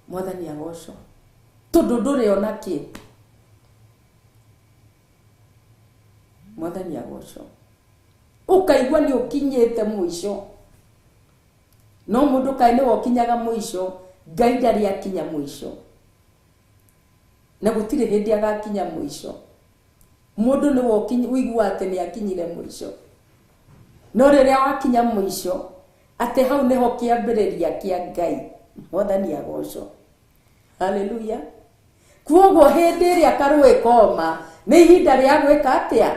Mwathani agocwo, tondũ ndũrĩ ona kĩ. Mwathani agocwo. Ũkaigua nĩ ũkinyĩte mũico, no mũndũ kaĩ nĩwe ũkinyaga mũico, Ngai ndarĩ akinya mũico, na gũtirĩ hĩndĩ agakinya mũico. Mũndũ nĩwe ũiguaga atĩ nĩ akinyire mũico, no rĩrĩa wakinya mũico, atĩ hau nĩho kĩambĩrĩria kĩa Ngai. Mwathani agocwo. Haleluya. Kuoguo hĩndĩ ĩrĩa karũĩ koma, nĩ ihinda rĩa gwĩka atĩa?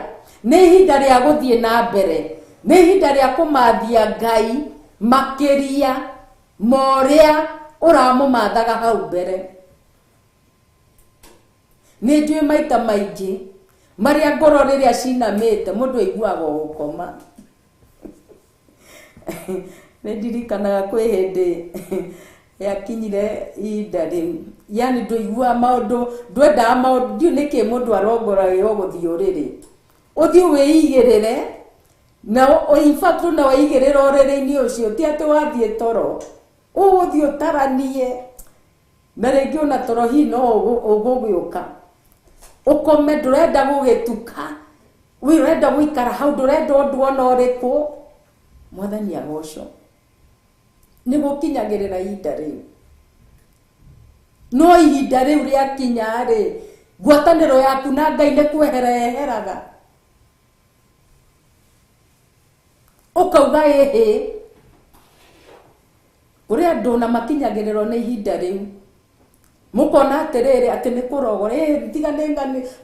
Nĩ ihinda rĩa gũthiĩ na mbere, nĩ ihinda rĩa kũmathia Ngai makĩria ma ũrĩa ũramũmathaga hau mbere. Nĩ njũĩ maita maingĩ marĩa ngoro rĩrĩa cinamĩte mũndũ aiguaga o gũkoma. Nĩ ndirikanaga kwĩ hĩndĩ yakinyire ihinda rĩu, yani ndũiguaga maũndũ, ndwendaga maũndũ, ndiũĩ nĩkĩ mũndũ arongoragio gũthiĩ ũrĩrĩ. Ũthiĩ wĩigĩrĩre, na in fact ona waigĩrĩra ũrĩrĩ-inĩ ũcio, ti atĩ wathiĩ toro, ũgũthiĩ ũtaranie, na rĩngĩ ona toro hihi no ũgũgĩũka. Ũkome, ndũrenda gũgĩtuka, ũrenda gũikara hau, ndũrenda ũndũ ona ũrĩkũ. Mwathani agocwo. Nĩ gũkinyagĩrĩra ihinda rĩu. No ihinda rĩu rĩakinya-rĩ, ngwatanĩro yaku na Ngai nĩ kwehera yeheraga. Ũkauga ĩhĩ. Kũrĩ andũ na makinyagĩrĩrwo nĩ ihinda rĩu. Mũkona atĩrĩrĩ atĩ nĩ kũrogora, ĩ tiga nĩ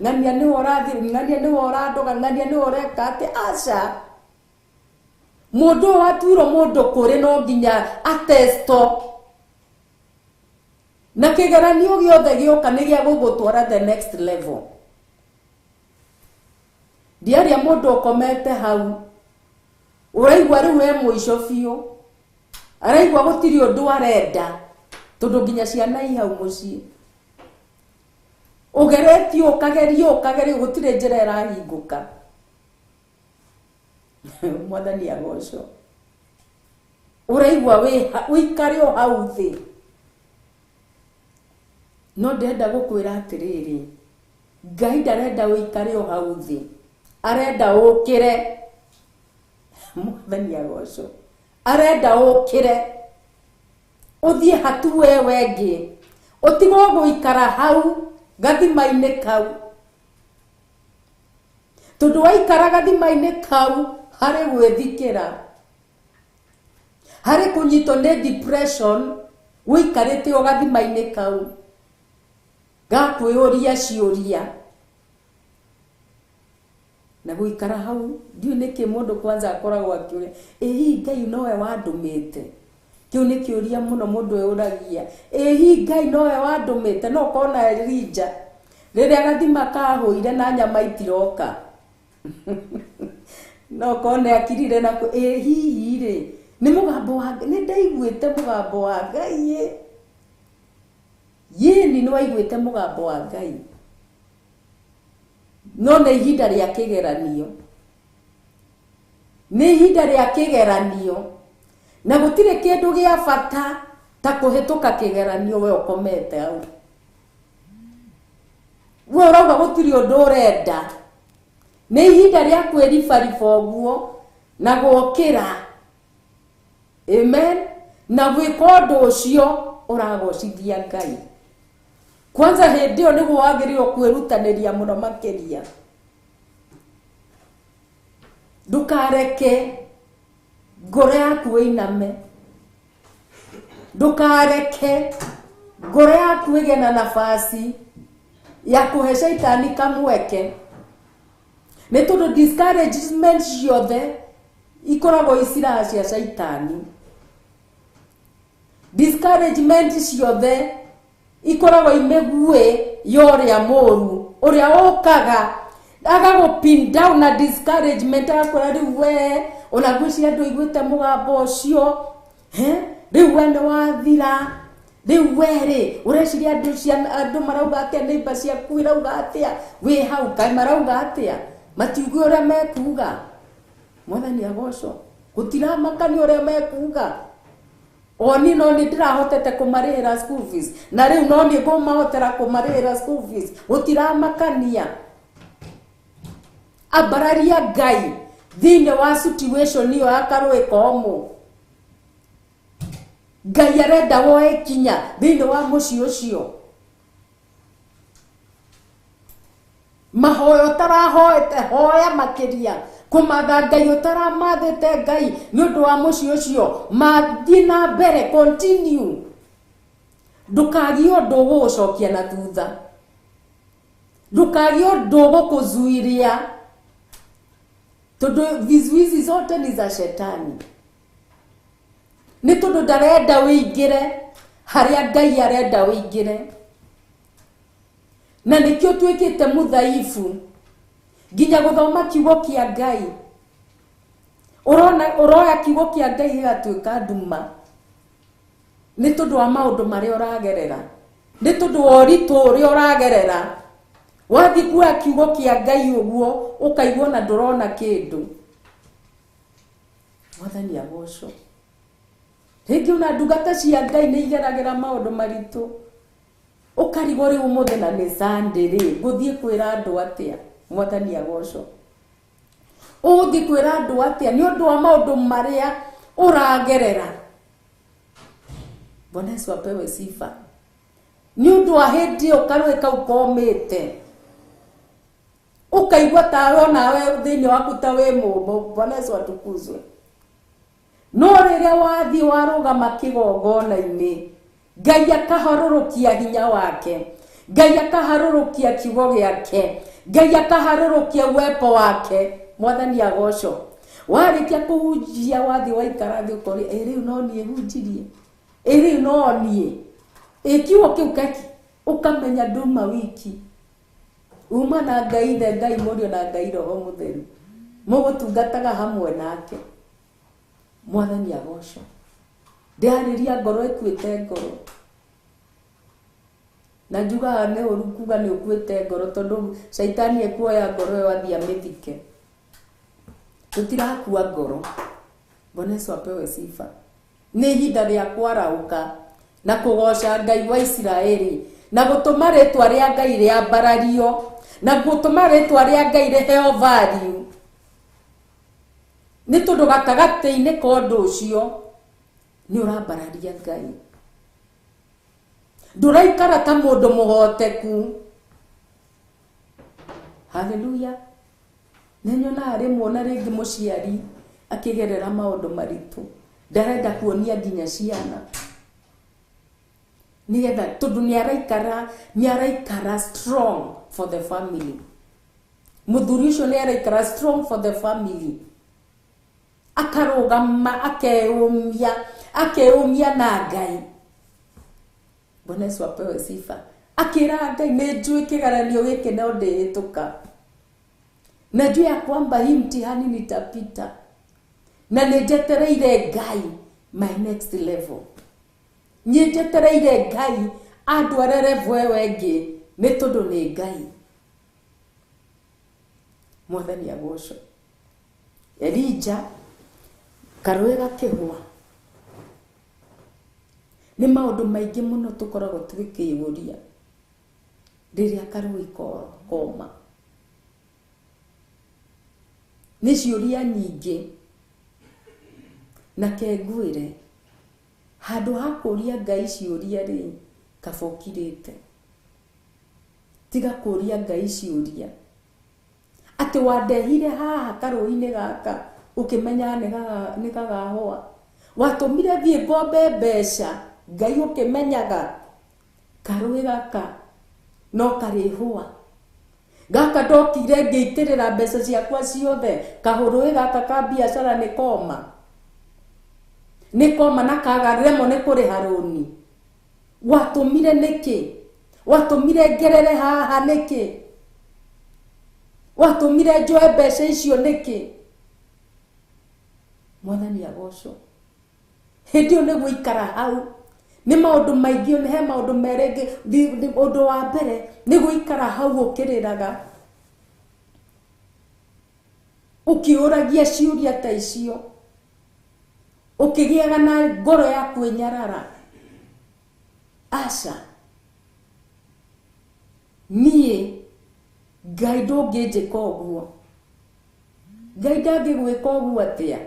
ng'ania nĩwe ũrathiĩ, ng'ania nĩwe ũrandoga, ng'ania nĩwe ũreka atĩ, aca. Mũndũ ũyũ watuirwo mũndũ kũrĩ no nginya atesto. Na kĩgeranio gĩothe gĩoka nĩ gĩa gũgũtwara the next level. Ndiaria mũndũ ũkomete hau, ũraigua rĩu e mũico biũ, araigua gũtirĩ ũndũ arenda, tondũ nginya ciana i hau mũciĩ. Ũgeretio, ũkagerio, ũkagerio, gũtirĩ njĩra ĩrahingũka. Mwathani agocwo. Ũraigua ũikare o hau thĩ. No ndĩrenda gũkwĩra atĩrĩrĩ, Ngai ndarenda ũikare o hau thĩ, arenda ũkĩre. Mwathani agocwo. Arenda ũkĩre, ũthiĩ hatua ĩyo ĩngĩ, ũtigwo gũikara hau gathima-inĩ kau. Tondũ waikara gathima-inĩ kau harĩ gwĩthikĩra, harĩ kũnyitwo nĩ depression, ũikarĩte o gathima-inĩ kau ga kwĩyũria ciũria. Na gũikara hau ndiũĩ nĩkĩ mũndũ kwanza akoragwo akĩũria, ĩ hihi Ngai nowe wandũmĩte? Kĩu nĩ kĩũria mũno mũndũ eyũragia, ĩ hihi Ngai nowe wandũmĩte? No ũkona Elija rĩrĩa gathima kahũire na nyama itiroka, no ũkona akirire na ĩ hihi rĩ nĩ mũgambo wa Ngai, nĩ ndaiguĩte mũgambo wa Ngai ĩ. Yĩni nĩ waiguĩte mũgambo wa Ngai, no nĩ ihinda rĩa kĩgeranio, nĩ ihinda rĩa kĩgeranio, na gũtirĩ kĩndũ gĩa bata ta kũhĩtũka kĩgeranio we ũkomete hau. We ũrauga gũtirĩ ũndũ ũrenda. Nĩ ihinda rĩa kwĩribariba ũguo na gũkĩra. Amen. Na gwĩka ũndũ ũcio ũragocithia Ngai. Kwanza hĩndĩ ĩyo nĩguo wagĩrĩirwo kwĩrutanĩria mũno makĩria. Ndũkareke ngoro yaku ĩiname. Ndũkareke ngoro yaku ĩgĩe na nafasi ya kũhe caitani kamweke. Nĩ tondũ discouragement ciothe ikoragwo i silaha cia caitani. Discouragement ciothe ikoragwo i mĩguĩ ya ũrĩa mũru ũrĩa ũkaga agagũ pin down na discouragement agakwĩra rĩu we ona ngwĩciria ndũiguĩte mũgambo ũcio, rĩu we nĩ wathira, rĩu we rĩ ũreciria andũ marauga atĩa, neighbor ciaku irauga atĩa, wĩ hau kaĩ marauga atĩa, matiuge ũrĩa mekuga. Mwathani agocwo, gũtiramakania ũrĩa mekuga. Oni no nĩ ndĩrahotete kũmarĩhĩra school fees na rĩu no niĩ ngũmahotera kũmarĩhĩra school fees, gũtiramakania. Ambararia Ngai thĩinĩ wa situation ĩyo ya karũĩ komũ. Ngai arenda woe kinya thĩinĩ wa mũciĩ ũcio. Mahoya ũtarahoete hoya makĩria, kũmatha Ngai ũtaramathĩte Ngai nĩ ũndũ wa mũciĩ ũcio, mathiĩ na mbere, continue. Ndũkagie ũndũ ũgũgũcokia na thutha, ndũkagie ũndũ ũgũkũzuiria, tondũ vizuizi zote ni za shetani. Nĩ tondũ ndarenda wĩingĩre harĩa Ngai arenda wĩingĩre, na nĩkĩo tuĩkĩte mũthaifu nginya gũthoma kiugo kĩa Ngai. Ũrona ũroya kiugo kĩa Ngai gĩgatuĩka nduma nĩ tondũ wa maũndũ marĩa ũragerera, nĩ tondũ wa ũritũ ũrĩa ũragerera. Wathiĩ kuoya kiugo kĩa Ngai ũguo ũkaigua na ndũrona kĩndũ. Mwathani agocwo. Rĩngĩ ona ndungata cia Ngai nĩ igeragĩra maũndũ maritũ, ũkarigwo rĩu ũmũthĩ na nĩ Sunday rĩ, ngũthiĩ kwĩra andũ atĩa? Mwathani agocwo. Ũgũthiĩ kwĩra andũ atĩa nĩ ũndũ wa maũndũ marĩa ũragerera? Bwana Yesu apewe sifa. Nĩ ũndũ wa hĩndĩ ĩyo karũĩ kau komĩte, ũkaigua tawe onawe thĩinĩ waku ta wĩ mũmũ. Bwana Yesu atukuzwe. No rĩrĩa wathiĩ warũgama kĩgongona-inĩ, Ngai akaharũrũkia hinya wake, Ngai akaharũrũkia kiugo gĩake, Ngai akaharũrũkia uwepo wake. Mwathani agocwo. Warĩkia kũhunjia wathiĩ waikara thĩ ũkoria, ĩ rĩu no niĩ hunjirie, ĩ rĩu no niĩ, ĩ kiugo kĩu kaki, ũkamenya nduma wiki. Uma na Ngai Ithe, Ngai Mũriũ na Ngai Roho Mũtheru, mũgũtungataga hamwe nake. Mwathani agocwo. Ndĩrarĩria ngoro ĩkuĩte ngoro, na njugaga nĩ ũru kuga nĩ ũkuĩte ngoro, tondũ caitani ekuoya ngoro ĩyo athiĩ amĩthike. Tũtirakua ngoro. Bwana Yesu apewe sifa. Nĩ ihinda rĩa kwarahũka na kũgoca Ngai wa Isiraeli, na gũtũma rĩtwa rĩa Ngai rĩambarario, na gũtũma rĩtwa rĩa Ngai rĩheo value. Nĩ tondũ gatagatĩ-inĩ ka ũndũ ũcio nĩ ũrambararia Ngai. Ndũraikara ta mũndũ mũhoteku. Haleluya. Nĩ nyonaga rĩmwe na rĩngĩ mũciari akĩgerera maũndũ maritũ, ndarenda kuonia nginya ciana, nĩgetha tondũ nĩ araikara strong for the family. Mũthuri ũcio nĩ araikara strong for the family, akarũgama akeyũmia, akeyũmia na Ngai. Bwana Yesu apewe sifa. Akĩra Ngai, nĩ njũĩ kĩgeranio gĩkĩ no ndĩhĩtũka, na njũĩ ya kwamba hii mtihani nitapita, na nĩ njetereire Ngai my next level. Nĩ njetereire Ngai andware level ĩyo ĩngĩ, nĩ tondũ nĩ Ngai. Mwathani agocwo. Elija karũĩ gakĩgwa. Nĩ maũndũ maingĩ mũno tũkoragwo tũgĩkĩyũria. Rĩrĩa karũĩ koma? Nĩ ciũria nyingĩ. Na kengwĩre handũ ha kũria Ngai ciũria rĩ, kaba ũkirĩte. Tiga kũria Ngai ciũria atĩ wandehire haha karũĩ-inĩ gaka ũkĩmenyaga nĩ gagahũa, watũmire thiĩ ngombe mbeca Ngai ũkĩmenyaga karũĩ gaka no karĩhũa, gaka ndokire ngĩitĩrĩra mbeca ciakwa ciothe, kahũrũĩ gaka ka biacara nĩ koma, nĩ koma na kagaremo nĩ kũrĩha rũni. Watũmire nĩkĩ? Watũmire ngerere haha nĩkĩ? Watũmire njoe mbeca icio nĩkĩ? Mwathani agocwo. Hĩndĩ ĩyo nĩ gũikara hau nĩ maũndũ maingĩ, nĩ he maũndũ merĩ. Ũndũ wa mbere nĩ gũikara hau ũkĩrĩraga, ũkĩũragia ciũria ta icio, ũkĩgĩaga na ngoro ya kwĩnyarara. Aca, niĩ Ngai ndũngĩnjĩka ũguo, Ngai ndangĩgwĩka ũguo atĩa?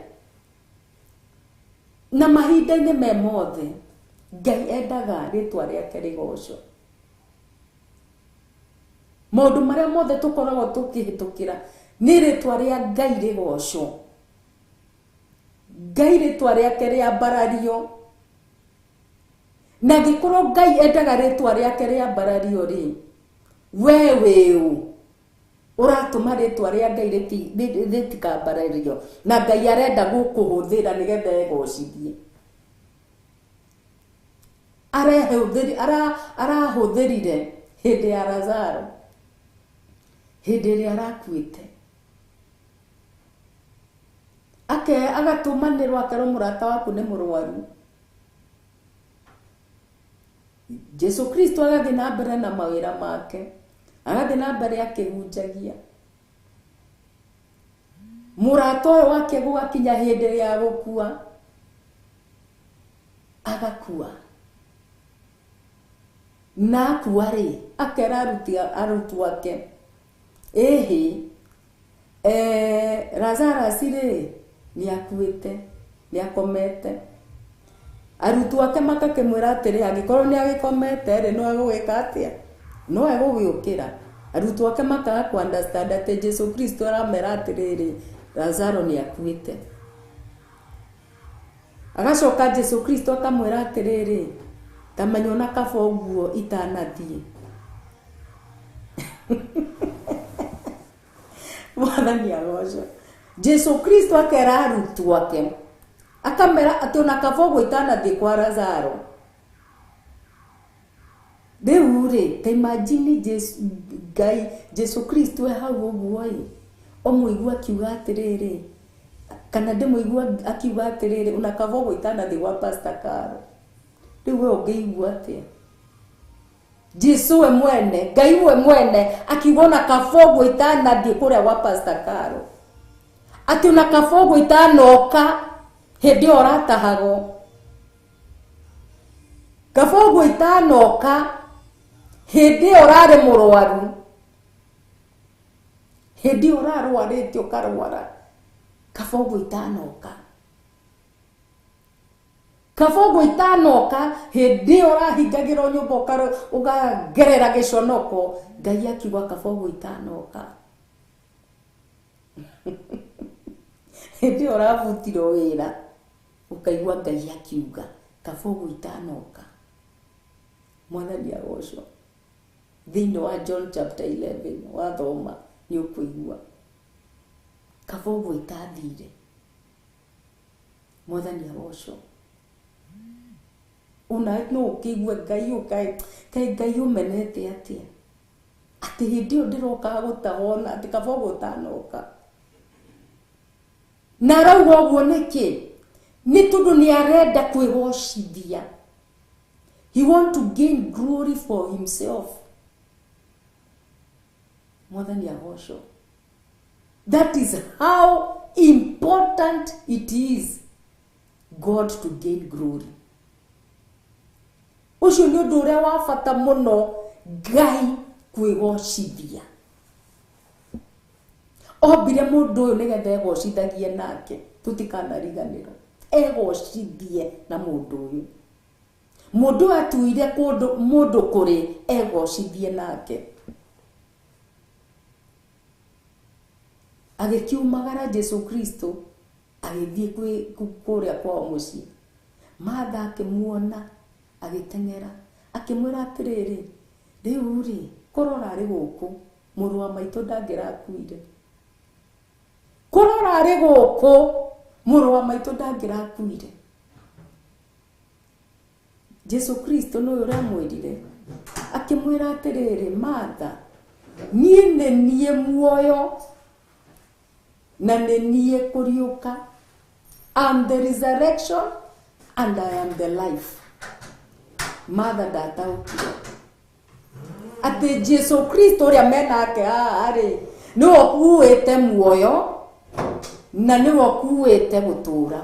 Na mahinda-inĩ me mothe Ngai endaga rĩtwa rĩake rĩgocwo. Maũndũ marĩa mothe tũkoragwo tũkĩhĩtũkĩra nĩ rĩtwa rĩa Ngai rĩgocwo. Ngai rĩtwa rĩake rĩambarario. Na angĩkorwo Ngai endaga rĩtwa rĩake rĩambarario rĩ, we wĩũ ũratũma rĩtwa rĩa Ngai rĩtikambarario, na Ngai arenda gũkũhũthĩra nĩgetha egocithie. Arahũthĩrire hĩndĩ ya Lazaro, hĩndĩ ĩrĩa arakuĩte, agatũmanĩrwo akerwo mũrata waku nĩ mũrwaru. Jesu Kristo agathiĩ na mbere na mawĩra make, agathiĩ na mbere akĩhunjagia. Mũrata ũyũ wake gũgakinya hĩndĩ ya gũkua, agakua. Na akua rĩ, akera arutwo ake, ĩhĩ, Lazarus rĩ nĩ akuĩte, nĩ akomete. Arutwo ake makakĩmwĩra atĩrĩ, angĩkorwo nĩ agĩkomete rĩ, no egũgĩka atĩa? No egũgĩũkĩra. Arutwo ake makaga ku understand atĩ Jesu Kristo aramera atĩrĩrĩ, Lazaro nĩ akuĩte. Agacoka Jesu Kristo akamwĩra atĩrĩrĩ, ta menya ona kaba ũguo itanathiĩ. Mwathani agocwo. Jesu Kristo akera arutwo ake, akamera atĩ ona kaba ũguo itanathiĩ kwa Lazaro. Rĩu rĩ, ta imagine Jesu, Ngai Jesu Kristo e hau ũguo ĩ, ũmũigua akiuga atĩrĩrĩ, kana ndĩmũigua akiuga atĩrĩrĩ, ona kaba ũguo itanathiĩ gwa Pastor Caro. Rĩu we ũngĩigua atĩa? Jesu we mwene, Ngai we mwene akiuga ona kaba ũguo itanathiĩ kũrĩa gwa Pastor Caro, atĩ ona kaba ũguo itanoka hĩndĩ ĩyo ũratahagwo, kaba ũguo itanoka hĩndĩ ĩyo ũrarĩ mũrwaru, hĩndĩ ĩyo ũrarwarĩte ũkarwara, kaba ũguo itanoka, kaba ũguo itanoka hĩndĩ ĩyo ũrahingagĩrwo nyũmba ũkagerera gĩconoko, Ngai akiuga kaba ũguo itanoka. Hĩndĩ ĩyo ũrabutirwo wĩra ũkaigua Ngai akiuga kaba ũguo itanoka. Mwathani agocwo. Thĩinĩ wa John chapter 11 wathoma nĩ ũkũigua kaba ũguo itathire. Mwathani agocwo. Ona no ũkĩigue Ngai ũkae kaĩ Ngai ũmenete atĩa, atĩ hĩndĩ ĩyo ndĩrokaga gũtahwo na atĩ kaba ũguo ũtanoka. Na arauga ũguo nĩkĩ? Nĩ tondũ nĩ arenda kwĩgocithia. He want to gain glory for himself. Mwathani agocwo. That is how important it is God to gain glory. Ũcio nĩ ũndũ ũrĩa wa bata mũno, Ngai Kwĩgocithia. Ombire mũndũ ũyũ nĩgetha egocithagie nake, tũtikanariganĩrwo. Egocithie na mũndũ ũyũ. Mũndũ atuire kũndũ mũndũ kũrĩ egocithie nake. Agĩkiumagara Jesu Kristo agĩthiĩ kũrĩa kwao mũciĩ. Martha akĩmuona agĩteng'era akĩmwĩra atĩrĩrĩ, rĩu rĩ korwo ũrarĩ gũkũ mũrũ wa maitũ ndangĩrakuire. Korwo ũrarĩ gũkũ mũrũ wa maitũ ndangĩrakuire. Jesu Kristo nĩwe ũramwĩrire akĩmwĩra atĩrĩrĩ, Martha, niĩ nĩ niĩ muoyo na nĩ niĩ kũriũka. I am the resurrection and I am the life. Martha ndataũkire atĩ Jesu Kristo ũrĩa menake haha rĩ nĩwe ũkuĩte muoyo na nĩwe ũkuĩte gũtũũra.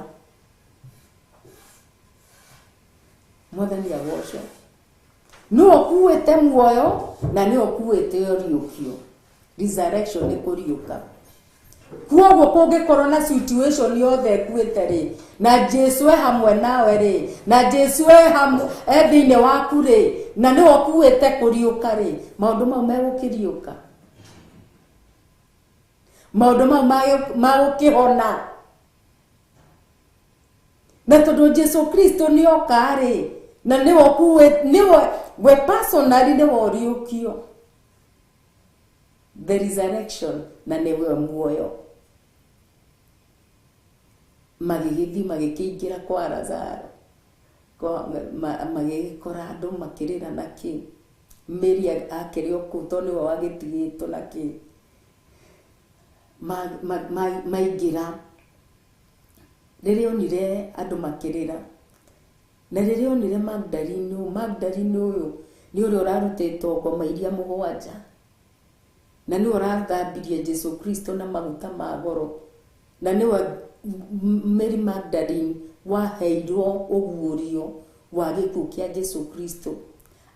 Mwathani agocwo. Nĩwe ũkuĩte muoyo na nĩwe ũkuĩte ũriũkio. Resurrection nĩ kũriũka. Kwoguo kũngĩkorwo na situation yothe ĩkuĩte rĩ, na Jesu e hamwe nawe rĩ, na Jesu e hamwe e thĩinĩ waku rĩ, na nĩwe ũkuĩte kũriũka rĩ, maũndũ mau megũkĩriũka. Maũndũ mau magũkĩhona. Na tondũ Jesu Kristo nĩoka rĩ, na nĩwe ũkuĩte, nĩwe we personally nĩwe ũriũkio. The resurrection na nĩwe muoyo. Magĩgĩthiĩ magĩkĩingĩra kwa Lazaro. Magĩgĩkora andũ makĩrĩra na kĩ. Mary akĩrĩ o kũu tondũ nĩwe wagĩtigĩtwo na kĩ. Maingĩra. Rĩrĩa onire andũ makĩrĩra, na rĩrĩa onire Magdalene ũyũ, Magdalene ũyũ nĩ ũrĩa ũrarutĩtwo ngoma iria mũgwanja, na nĩwe ũrathambirie Jesu Kristo na maguta ma goro, na nĩwe Mary Magdalene waheirwo ũguũrio wa gĩkuũ kĩa Jesu Kristo,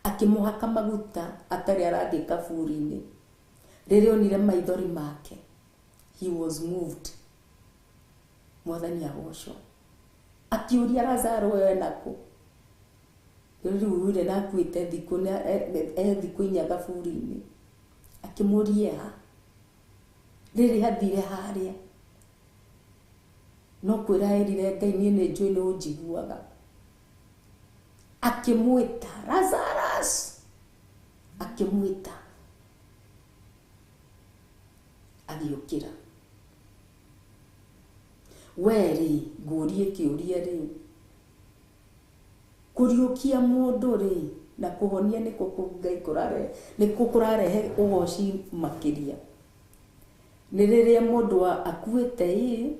akĩmũhaka maguta atarĩ arathiĩ kaburi-inĩ. Rĩrĩa onire maithori make, he was moved. Mwathani agocwo. Akĩũria Lazaro ũyũ ena kũ? Rĩu ũrĩa nakuĩte thikũ e thikũ inya kaburi-inĩ. Akĩmũria ha? Rĩrĩa athire harĩa, no kwĩra erire Ngai, niĩ nĩ njũĩ nĩ ũnjiguaga. Akĩmwĩta Lazarus, akĩmwĩta agĩũkĩra. We rĩ, ngũrie kĩũria rĩ, kũriũkia mũndũ rĩ na kũhonia nĩkũ Ngai kũrarehe, nĩkũ kũrarehe ũgoci makĩria? Nĩ rĩrĩa mũndũ akuĩte ĩ,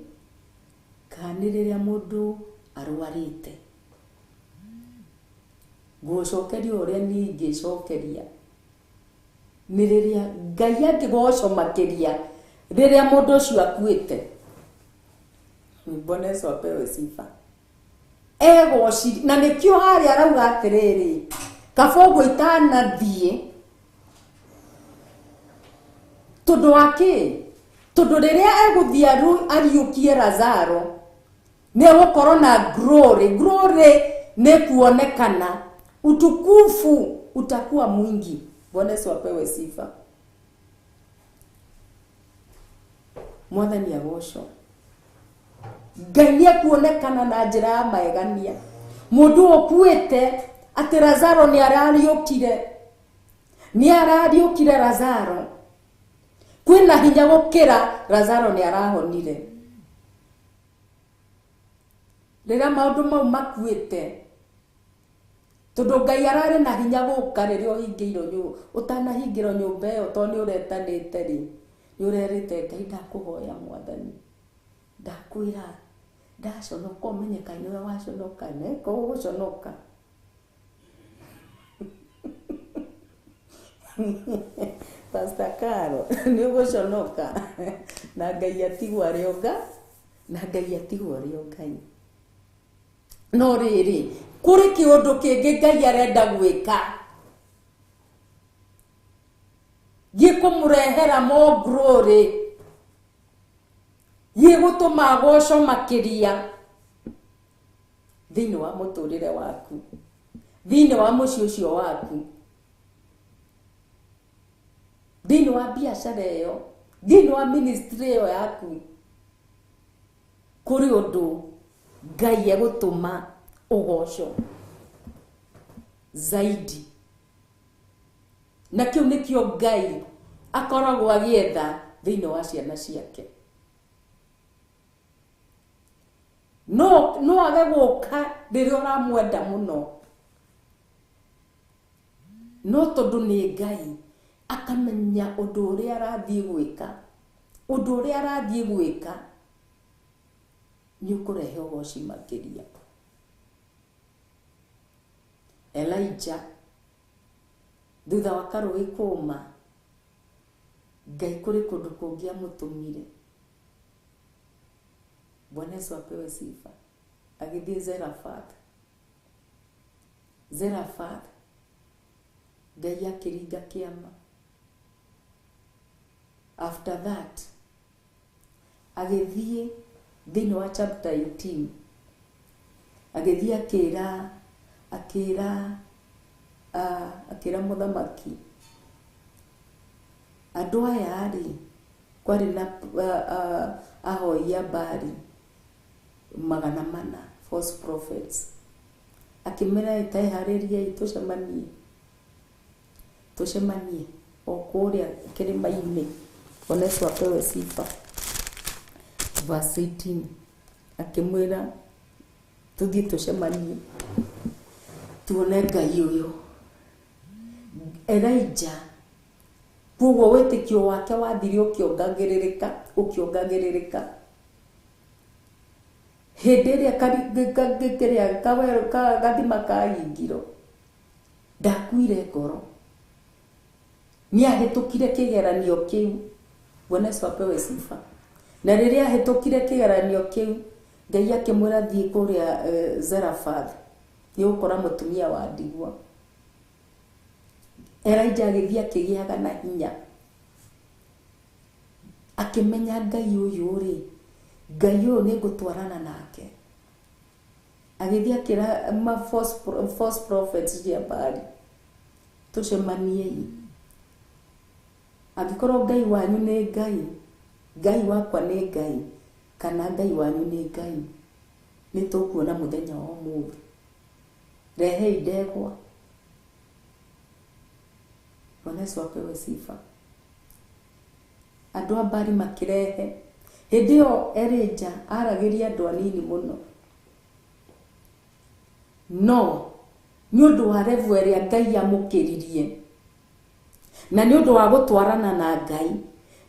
kana nĩ rĩrĩa mũndũ arwarĩte? Ngũcokeria ũrĩa niĩ ingĩcokeria, nĩ rĩrĩa Ngai angĩgocwo makĩria rĩrĩa mũndũ ũcio akuĩte. Bwana Yesu apewe sifa. Egociri na nĩkĩo harĩa arauga atĩrĩrĩ, kaba ũguo itanathiĩ, tondũ wa kĩ? Tondũ rĩrĩa egũthiĩ ariũkie Lazaro, nĩ egũkorwo na glory. Glory nĩ kuonekana, utukufu utakuwa mwingi. Bwana Yesu apewe sifa. Mwathani agocwo. Ngai nĩ ekuonekana na njĩra ya maegania. Mũndũ ũkuĩte atĩ Lazaro nĩ arariũkire, nĩ arariũkire Lazaro, kwĩna hinya gũkĩra Lazaro nĩ arahonire. Rĩrĩa maũndũ mau makuĩte, tondũ Ngai ararĩ na hinya gũka rĩrĩa ũhingĩirwo nyũmba, ũtanahingĩrwo nyũmba ĩyo tondũ nĩ ũretanĩte rĩ, nĩ ũrerĩte Ngai, ndakũhoya Mwathani, ndakwĩra ndaconoka, ũmenye kaĩ nĩwe waconoka, nĩko ũgũconoka. Pastor Caro, nĩ ũgũconoka na Ngai atigwo arĩ o Ngai, na Ngai atigwo arĩ o Ngai. No rĩrĩ, kũrĩ kĩũndũ kĩngĩ Ngai arenda gwĩka. Gĩkũmũrehera more glory, gĩgũtũma agocwo makĩria thĩinĩ wa mũtũrĩre waku, thĩinĩ wa mũciĩ ũcio waku, thĩinĩ wa biacara ĩyo, thĩinĩ wa ministry ĩyo yaku. Kũrĩ ũndũ Ngai egũtũma ũgocwo zaidi, na kĩu nĩkĩo Ngai akoragwo agĩetha thĩinĩ wa ciana ciake. No age gũka rĩrĩa ũramwenda mũno, no tondũ nĩ Ngai akamenya ũndũ ũrĩa arathiĩ gwĩka, ũndũ ũrĩa arathiĩ gwĩka nĩ ũkũrehe ũgoci makĩria. Elijah thutha wa karũĩ kũma, Ngai kũrĩ kũndũ kũngĩ amũtũmire. Bwana Yesu apewe sifa. Agĩthiĩ Zarephath. Zarephath Ngai akĩringa kĩama. After that agĩthiĩ thĩinĩ wa chapter 18, agĩthiĩ akĩra mũthamaki, andũ aya rĩ, kwarĩ na ahoi a Baali 400, false prophets. Akĩmera ĩteharĩriei tũcemanie o kũrĩa kĩrĩma-inĩ. Bwana Yesu apewe sifa. Verse 18 akĩmwĩra tũthiĩ tũcemanie tuone Ngai ũyũ. Elijah koguo wĩtĩkio wake wathire ũkĩongagĩrĩrĩka ũkĩongagĩrĩrĩka. Hĩndĩ ĩrĩa kĩrĩa kawerũ gathima kahingirwo, ndakuire ngoro, nĩahĩtũkire kĩgeranio kĩu. Bwana Yesu apewe sifa. Na rĩrĩa ahĩtũkire kĩgeranio kĩu, Ngai akĩmwĩra thiĩ kũrĩa Zarephath, nĩũgũkora mũtumia wa ndigwa. Elijah agĩthiĩ akĩgĩaga na hinya, akĩmenya Ngai ũyũ rĩ, Ngai ũyũ nĩngũtwarana nake. Agĩthiĩ akĩra ma false prophets cia Baali, tũcemaniei, angĩkorwo Ngai wanyu nĩ Ngai, Ngai wakwa nĩ Ngai, kana Ngai wanyu nĩ Ngai, nĩtũkuona mũthenya wa ũmũthĩ. Rehei ndegwa. Bwana Yesu apewe sifa. Andũ a Baali makĩrehe. Hĩndĩ ĩyo Elijah aragĩria andũ anini mũno, no nĩ ũndũ wa level ĩrĩa Ngai amũkĩririe, na nĩ ũndũ wa gũtwarana na Ngai,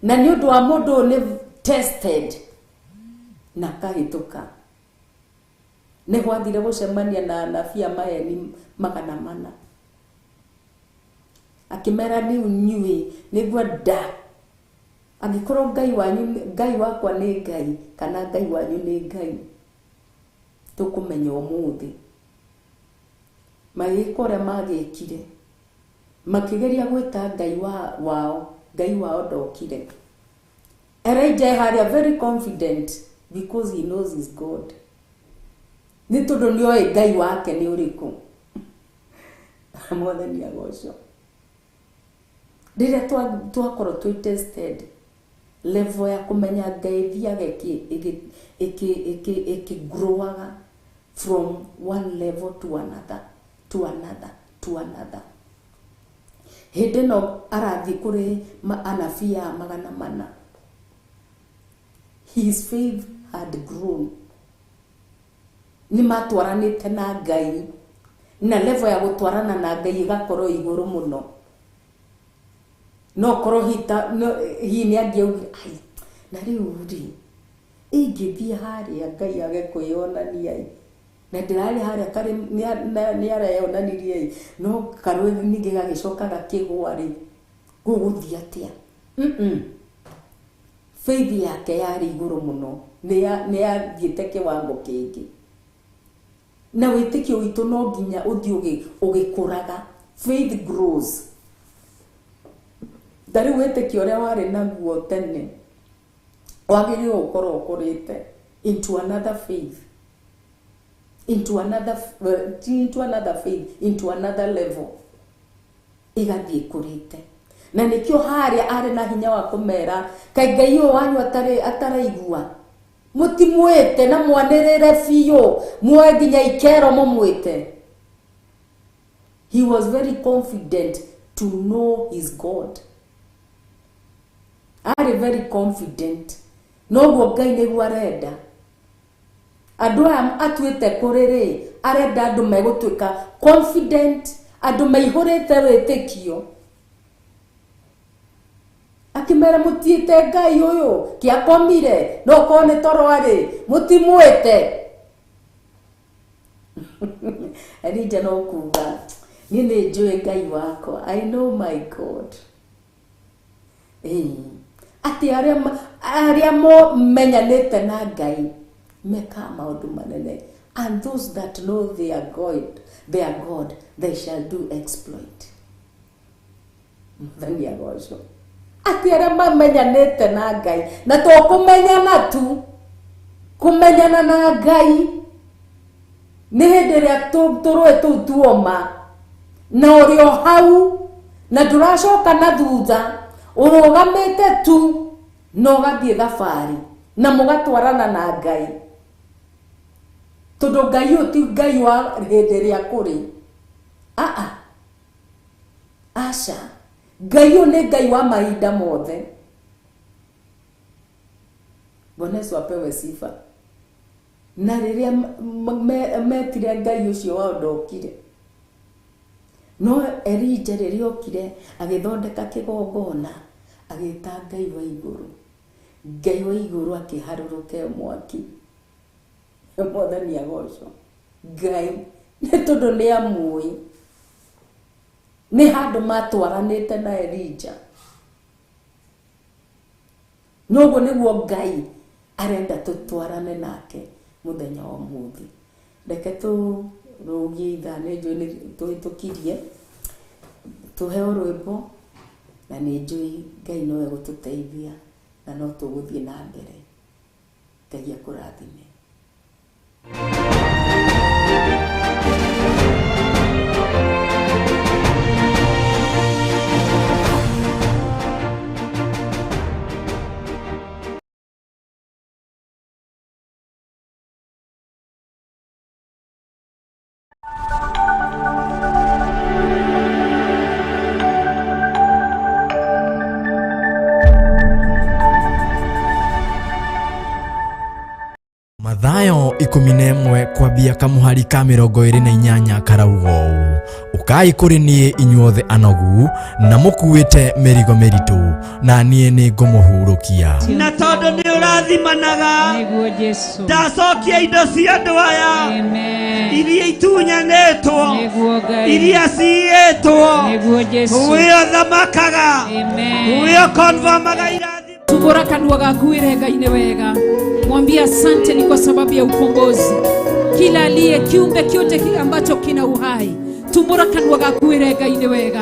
na nĩ ũndũ wa mũndũ ũyũ nĩ tested na akahĩtũka, nĩ gwathire gũcemania na anabii a maheni 400. Akĩmera rĩu inyuĩ nĩngwenda angĩkorwo Ngai wanyu, Ngai wakwa nĩ Ngai, kana Ngai wanyu nĩ Ngai, tũkũmenya ũmũthĩ. Magĩka ũrĩa magĩkire, makĩgeria gwĩta Ngai wao, Ngai wao ndokire. Elijah harĩa very confident because he knows his God. Nĩ tondũ nĩoĩ Ngai wake nĩ ũrĩkũ. Mwathani agocwo. Rĩrĩa twakorwo twĩ tested, level ya kũmenya Ngai ĩthiaga ĩkĩgrowaga from one level to another, to another, to another. Hĩndĩ ĩno arathiĩ kũrĩ anabii aya 400. His faith had grown. Nĩ matwaranĩte na Ngai, na level ya gũtwarana na Ngai ĩgakorwo igũrũ mũno. No korwo hihi nĩ angĩaugire, ai, na rĩu rĩ, ingĩthiĩ harĩa Ngai age kwĩyonania ĩ, na ndĩrarĩ harĩa karĩ nĩ areyonanirie ĩ, no karũĩ ningĩ gagĩcoka gakĩgũa rĩ, gũgũthiĩ atĩa? Faith yake yarĩ igũrũ mũno, nĩ yathiĩte kĩwango kĩngĩ. Na wĩtĩkio witũ no nginya ũthiĩ ũgĩkũraga. Faith grows. Ta rĩu wĩtĩkio ũrĩa warĩ naguo tene wagĩrĩirwo gũkorwo ũkũrĩte into another faith, into another, into another faith, into another level, igathiĩ ĩkũrĩte. Na nĩkĩo harĩa arĩ na hinya wa kũmera, kaĩ Ngai ũyũ wanyu ataraigua, mũtimwĩte na mwanĩrĩre biũ, muoe nginya ikero mũmwĩte. He was very confident to know his God. Arĩ very confident. Noguo Ngai nĩguo arenda. Andũ aya atuĩte kũrĩ rĩ, arenda andũ megũtuĩka confident, andũ maihũrĩte wĩtĩkio. Akĩmera mũtiĩte Ngai ũyũ, kĩakomire, no korwo nĩ toro arĩ, mũtimwĩte. Elija no kuga, niĩ nĩ njũĩ Ngai wakwa, I know my God. Atĩ arĩa menyanĩte na Ngai mekaga maũndũ manene, and those that know their God, they shall do exploit. Mwathani agocwo. Atĩ arĩa mamenyanĩte na Ngai, na to kũmenyana tu, kũmenyana na Ngai nĩ hĩndĩ ĩrĩa tũrũĩ tũu tuoma, na ũrĩ o hau, na ndũracoka na thutha, ũrũgamĩte tu, na ũgathiĩ thabarĩ, na mũgatwarana na Ngai. Tondũ Ngai ũyũ ti Ngai wa hĩndĩ ĩrĩa kũrĩ. Aa, aca, Ngai ũyũ nĩ Ngai wa mahinda mothe. Bwana Yesu apewe sifa. Na rĩrĩa metire Ngai ũcio wao ndokire. No Elija rĩrĩa okire agĩthondeka kĩgongona, agĩta Ngai wa igũrũ. Ngai wa igũrũ akĩharũrũka mwaki. Mwathani agocwo. Ngai nĩ tondũ nĩ amũĩ. Nĩ handũ matwaranĩte na Elija. Noguo nĩguo Ngai arenda tũtwarane nake mũthenya wa ũmũthĩ. Reke tũrũgie ithaa, nĩ njũĩ nĩ tũhĩtũkirie, tũheo rwĩmbo, na nĩ njũĩ Ngai no egũtũteithia na no tũgũthiĩ na mbere. Ngai akũrathime. Mathayo 11 kwambia kamuhari ka 28 karauga ũũ, ũkai kũrĩ niĩ inyuothe anogu na mũkuĩte mĩrigo mĩritũ, na niĩ nĩngũmũhurũkia. Na tondũ nĩ ũrathimanaga, Nĩguo Jesũ. ndacokia indo cia andũ aya Amen. iria itunyanĩtwo, Nĩguo Ngai. iria ciiyĩtwo, Nĩguo Jesũ. wĩ ũthamakaga, Amen. wĩ ũkonfamaga irathimo. Tumbura kanua gaku wĩre Ngai nĩ wega, mwambie asante ni kwa sababu ya ukombozi. Kila aliye kiumbe kyote kile ambacho kina uhai, tumbura kanua gaku wĩre Ngai nĩ wega.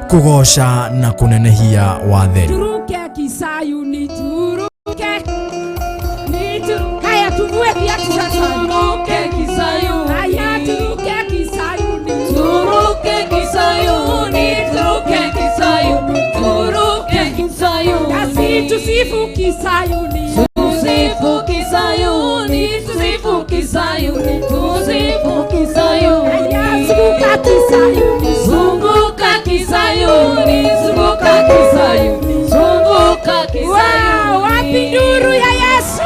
Kũgoca na kũnenehia watheri. Turuke Kisayuni, turuke ni turuke. Haya, tuvue viatu sasa. Turuke Kisayuni. Haya, turuke Kisayuni. Turuke Kisayuni, turuke Kisayuni, turuke Kisayuni. Nasi tusifu Kisayuni. Tusifu Kisayuni, tusifu Kisayuni, tusifu Kisayuni. Haya, zunguka Kisayuni. Zunguka Kisayuni, zunguka Kisayuni, zunguka Kisayuni. Wow, wapi nduru ya Yesu?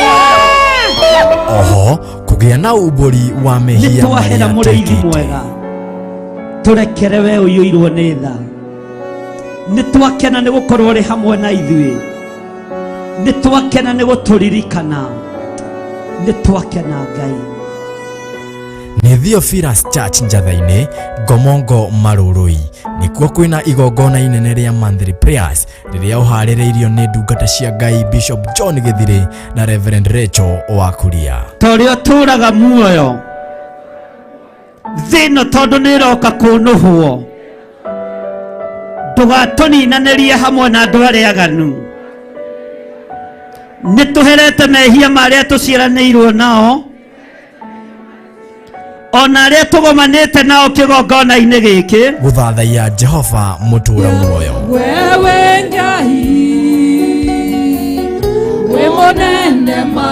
Hallelujah! Oho, kũgĩa na umbũri wa mehia Nĩ twahera marĩa mũrĩithi twĩkĩte. mwega, tũrekere we ũiyũirwo nĩ tha. Nĩ twakena nĩ gũkorwo ũrĩ hamwe na ithuĩ, nĩ twakena nĩ gũtũririkana, nĩ twakena Ngai. Nĩ Theophilus Church Njatha-inĩ, Ngomongo Marũrũi. Nĩkuo kwĩna igongona inene rĩa monthly prayers rĩrĩa ũharĩrĩirio nĩ ndungata cia Ngai Bishop John Gĩthirĩ na Reverend Rachel wa Kuria. Ta ũrĩa ũtũũraga muoyo thĩ ĩno, tondũ nĩ ĩroka kũnũhwo, Ndũgatũninanĩrie hamwe na andũ arĩa aganu. Nĩ tũherete mehia marĩa tũciaranĩirwo nao ona arĩa tũgomanĩte nao kĩgongona-inĩ gĩkĩ. Gũthathaiya Jehova mũtũũra muoyo. Wewe Ngai wĩ mũnene ma.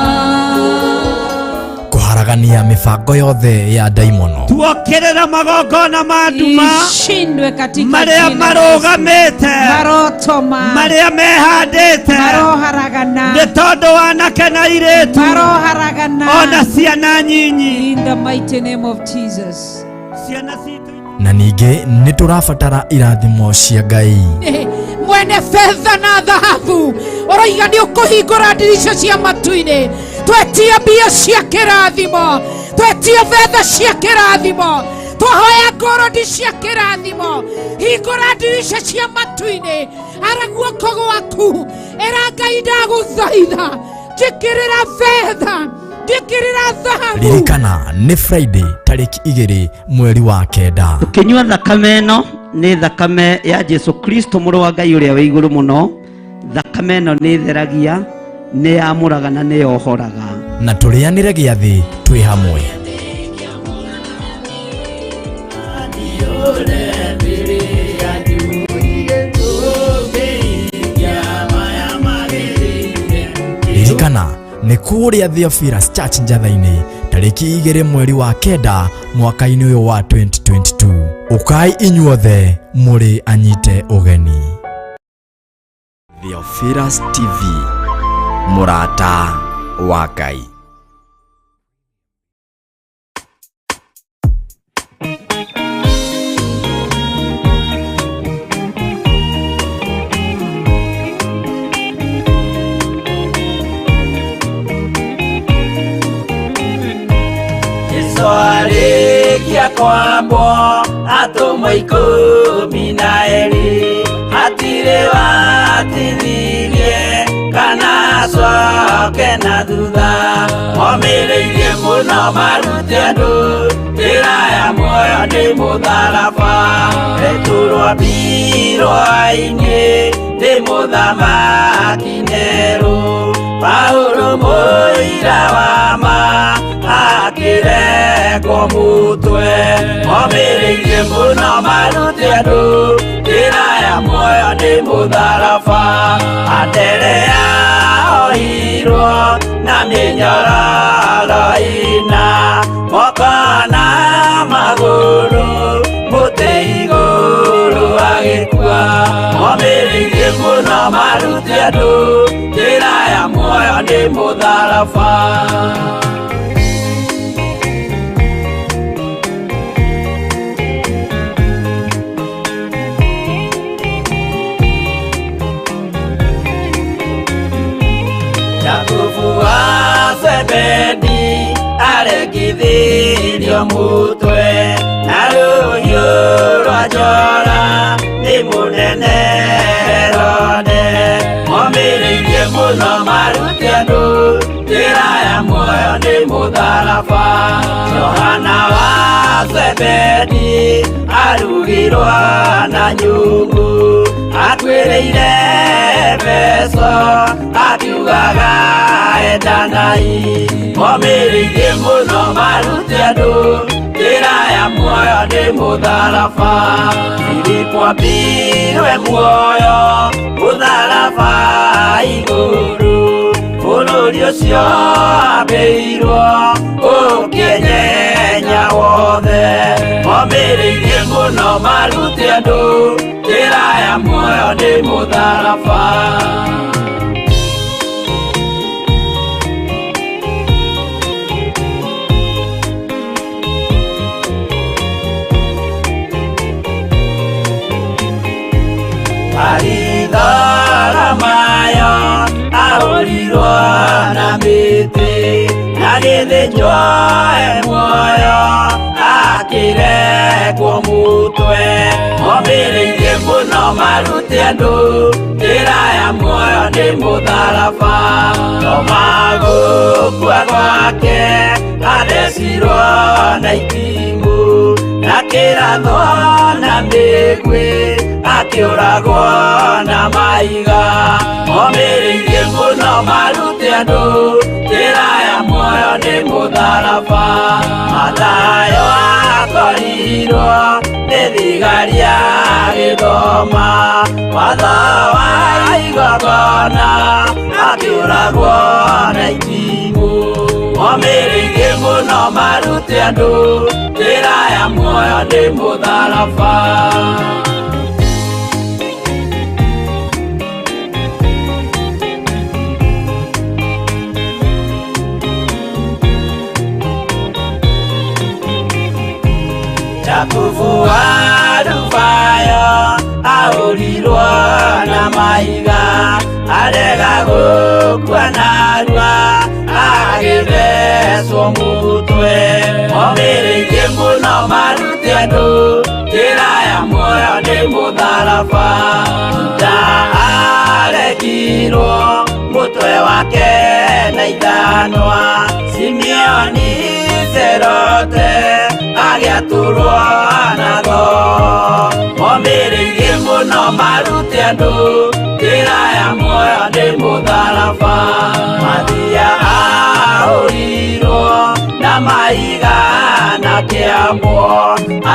Kũharagania mĩbango yothe ya ndaimono. Tuokĩrĩra magongona ma nduma Ishindwe katika marĩa jina la Yesu. marũgamĩte, Marotoma marĩa mehandĩte maroharagana nĩ tondũ wanake na airĩtu maroharagana ona ciana nyinyi. In the mighty name of Jesus. Ciana citũ. Na ningĩ nĩ tũrabatara irathimo cia Ngai. Mwene betha na thahabu ũroiga nĩ ũkũhingũra ndirica cia matu-inĩ. Twetia mbia cia kĩrathimo, twetia betha cia kĩrathimo, twahoya ngorodi cia kĩrathimo. Hingũra ndirica cia matu-inĩ, ara guoko gwaku, ĩra Ngai ndagũthaitha, njĩkĩrĩra betha, njĩkĩrĩra thahabu. Ririkana nĩ Friday tarĩki 2 mweri wa 9. Tũkĩnyua thakame ĩno nĩ thakame ya Jesu Kristo mũrũ wa Ngai ũrĩa wĩ igũrũ mũno. Thakame ĩno nĩ ĩtheragia, nĩ yamũraga na nĩ yohoraga. Na tũrĩanĩre gĩathĩ twĩ hamwe. Ririkana nĩ kũrĩa Theophilus Church Njatha-inĩ tarĩki 2 mweri wa 9 mwaka-inĩ ũyũ wa 2022. Ũkai inyuothe mũrĩ anyite ũgeni. Theophilus TV, mũrata wa Ngai. Jesu arĩkia kwambwo atũmwo 12 hatirĩ watithirie kana acoke na thutha. Omĩrĩirie mũno marute andũ njĩra ya muoyo nĩ mũtharaba. Petero ambirwo-inĩ nĩ mũthamaki Nero. Paulo mũira wa ma akĩrekwo mũtwe. Omĩrĩirie mũno marute andũ njĩra ya muoyo nĩ mũtharaba. Anderea ohirwo na mĩnyororo ĩna, moko na magũrũ mũtĩ igũrũ agĩkua. Omĩrĩirie mũno marute andũ njĩra ya muoyo nĩ mũtharaba. Jakubu wa Zebedi arekithirio mũtwe na rũhiũ rwa njora nĩ mũnene Herode. Omĩrĩirie mũno marute andũ njĩra ya muoyo nĩ mũtharaba. Johana wa Zebedi arugirwo na nyungu, akuĩrĩire Efeso akiugaga endanai. Omĩrĩirie mũno marute andũ njĩra ya muoyo nĩ mũtharaba. Filipo ambirwe muoyo mũtharaba igũrũ, bũrũri ũcio ambĩirwo ũkĩnyenya wothe. Omĩrĩirie mũno marute andũ njĩra ya muoyo nĩ mũtharaba. Aritharamayo ahũrirwo na mĩtĩ, agĩthĩnjwo e muoyo akĩrekwo mũtwe. Omĩrĩirie mũno marute andũ njĩra ya muoyo nĩ mũtharaba. Toma gũkua gwake athecirwo na itimũ, na kĩrathwo na mĩguĩ akĩ Akĩũragwo na mahiga. Omĩrĩirie mũno marute andũ njĩra ya muoyo nĩ mũtharaba. Mathayo akorirwo nĩ thigari agĩthoma watho wa igongona, akĩũragwo na itimũ. Omĩrĩirie mũno marute andũ njĩra ya muoyo nĩ mũtharaba. Jakubu wa Alufayo ahũrirwo na mahiga, arega gũkua narua agĩthecwo mũtwe. Omĩrĩirie mũno marute andũ njĩra ya muoyo nĩ mũtharaba. Juda aregirwo mũtwe wake na ithanwa, Simeoni Zerote agĩatũrwo na thoo. Omĩrĩirie mũno marute andũ njĩra ya muoyo nĩ mũtharaba. Mathia ahũrirwo na mahiga na kĩambwo,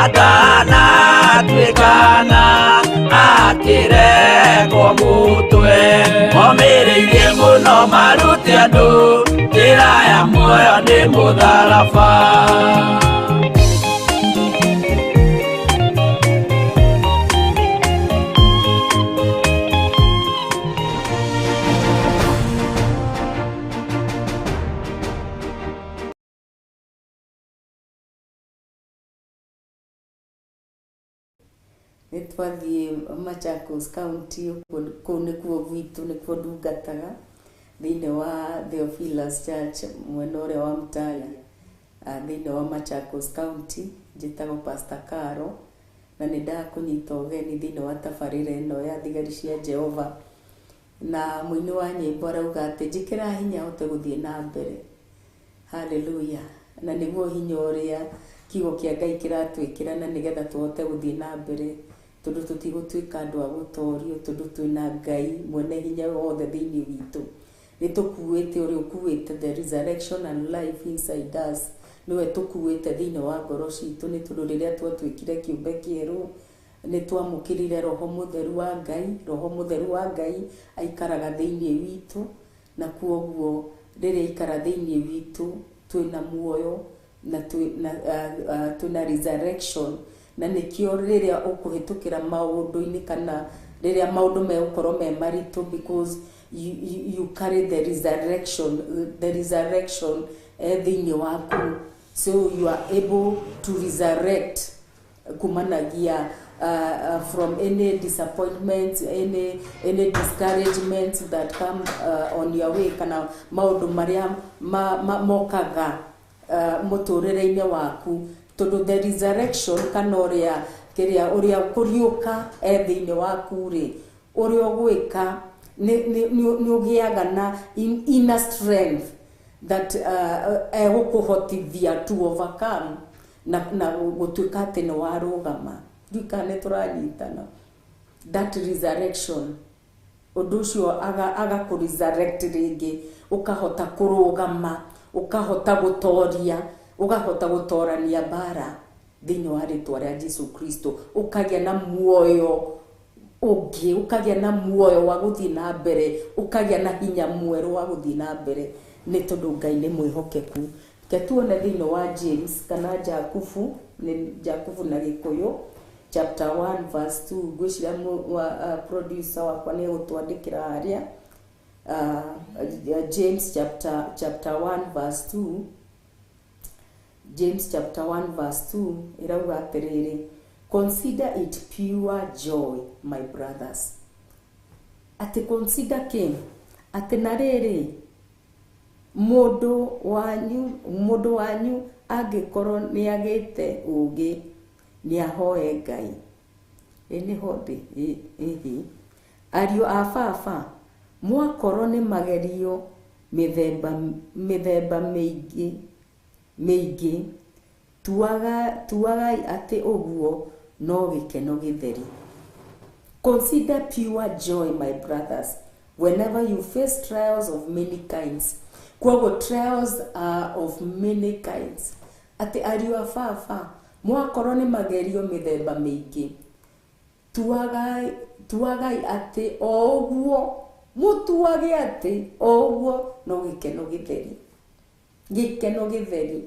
atanatuĩkana akĩrekwo mũtwe. Omĩrĩirie mũno marute andũ njĩra ya muoyo nĩ mũtharaba. Nĩ twathiĩ Machakos County, kũu nĩkuo gwitũ, nĩkuo ndungataga thĩinĩ wa Theophilus Church mwena ũrĩa wa Mtala, thĩinĩ wa Machakos County. Njĩtagwo Pastor Caro na nĩ ndakũnyita ũgeni thĩinĩ wa tabarĩra ĩno ya thigari cia Jehova. Na mũini wa nyĩmbo arauga atĩ njĩkĩra hinya hote gũthiĩ na mbere. Haleluya. Na nĩguo hinya ũrĩa kiugo kĩa Ngai kĩratwĩkĩra, na nĩgetha tũhote gũthiĩ na mbere, tondũ tũtigũtuĩka andũ a gũtorio, tondũ twĩna Ngai mwene hinya wothe thĩinĩ witũ. Nĩ tũkuĩte ũrĩa ũkuĩte the resurrection and life inside us, nĩwe tũkuĩte thĩinĩ wa ngoro citũ, nĩ tondũ rĩrĩa twatuĩkire kĩũmbe kĩerũ nĩ twamũkĩrire Roho Mũtheru wa Ngai. Roho Mũtheru wa Ngai aikaraga thĩinĩ witũ, na kuoguo rĩrĩa aikara thĩinĩ witũ twĩna muoyo na twĩna resurrection. Na nĩkĩo rĩrĩa ũkũhĩtũkĩra maũndũ-inĩ kana rĩrĩa maũndũ megũkorwo me maritũ, because you carry the resurrection, the resurrection thĩinĩ waku, so you are able to resurrect kumanagia from any disappointment, any discouragement that come on your way, kana maũndũ marĩa mokaga mũtũrĩre-inĩ waku, tondũ the resurrection kana ũrĩa kĩrĩa ũrĩa kũriũka e thĩinĩ waku rĩ, ũrĩa ũgwĩka nĩ ũgĩaga na inner strength that egũkũhotithia to overcome na gũtuĩka atĩ nĩ warũgama. Ndiũĩ kana nĩ tũranyitana. That resurrection, ũndũ ũcio agakũ resurrect rĩngĩ, ũkahota kũrũgama, ũkahota gũtoria, ũkahota gũtorania mbara thĩinĩ wa rĩtwa rĩa Jesu Kristo, ũkagĩa na muoyo ũngĩ, ũkagĩa na muoyo wa gũthiĩ na mbere, ũkagĩa na hinya mwerũ wa gũthiĩ na mbere, nĩ tondũ Ngai nĩ mwĩhokeku. Reke tuone thĩinĩ wa James kana Jakubu, nĩ Jakubu na Gĩkũyũ, chapter 1 verse 2. Ngwĩciria producer wakwa nĩ egũtwandĩkĩra harĩa. James chapter 1 verse 2, James chapter 1 verse 2 ĩrauga atĩrĩrĩ, "Consider it pure joy, my brothers." Atĩ consider kĩ? Atĩ na rĩrĩ, mũndũ wanyu angĩkorwo nĩ agĩte ũũgĩ, nĩ ahoe Ngai. Ĩ nĩho ndĩ? Ĩhĩ. Ariũ a baba, mwakorwo nĩ magerio mĩthemba mĩthemba mĩingĩ mĩingĩ, tuagai atĩ ũguo no gĩkeno gĩtheri. Consider pure joy, my brothers, whenever you face trials of many kinds. Kwoguo trials are of many kinds. Atĩ ariũ a baba, mwakorwo nĩ magerio mĩthemba mĩingĩ, tuagai atĩ o ũguo, mũtuage atĩ o ũguo no gĩkeno gĩtheri. Gĩkeno gĩtheri.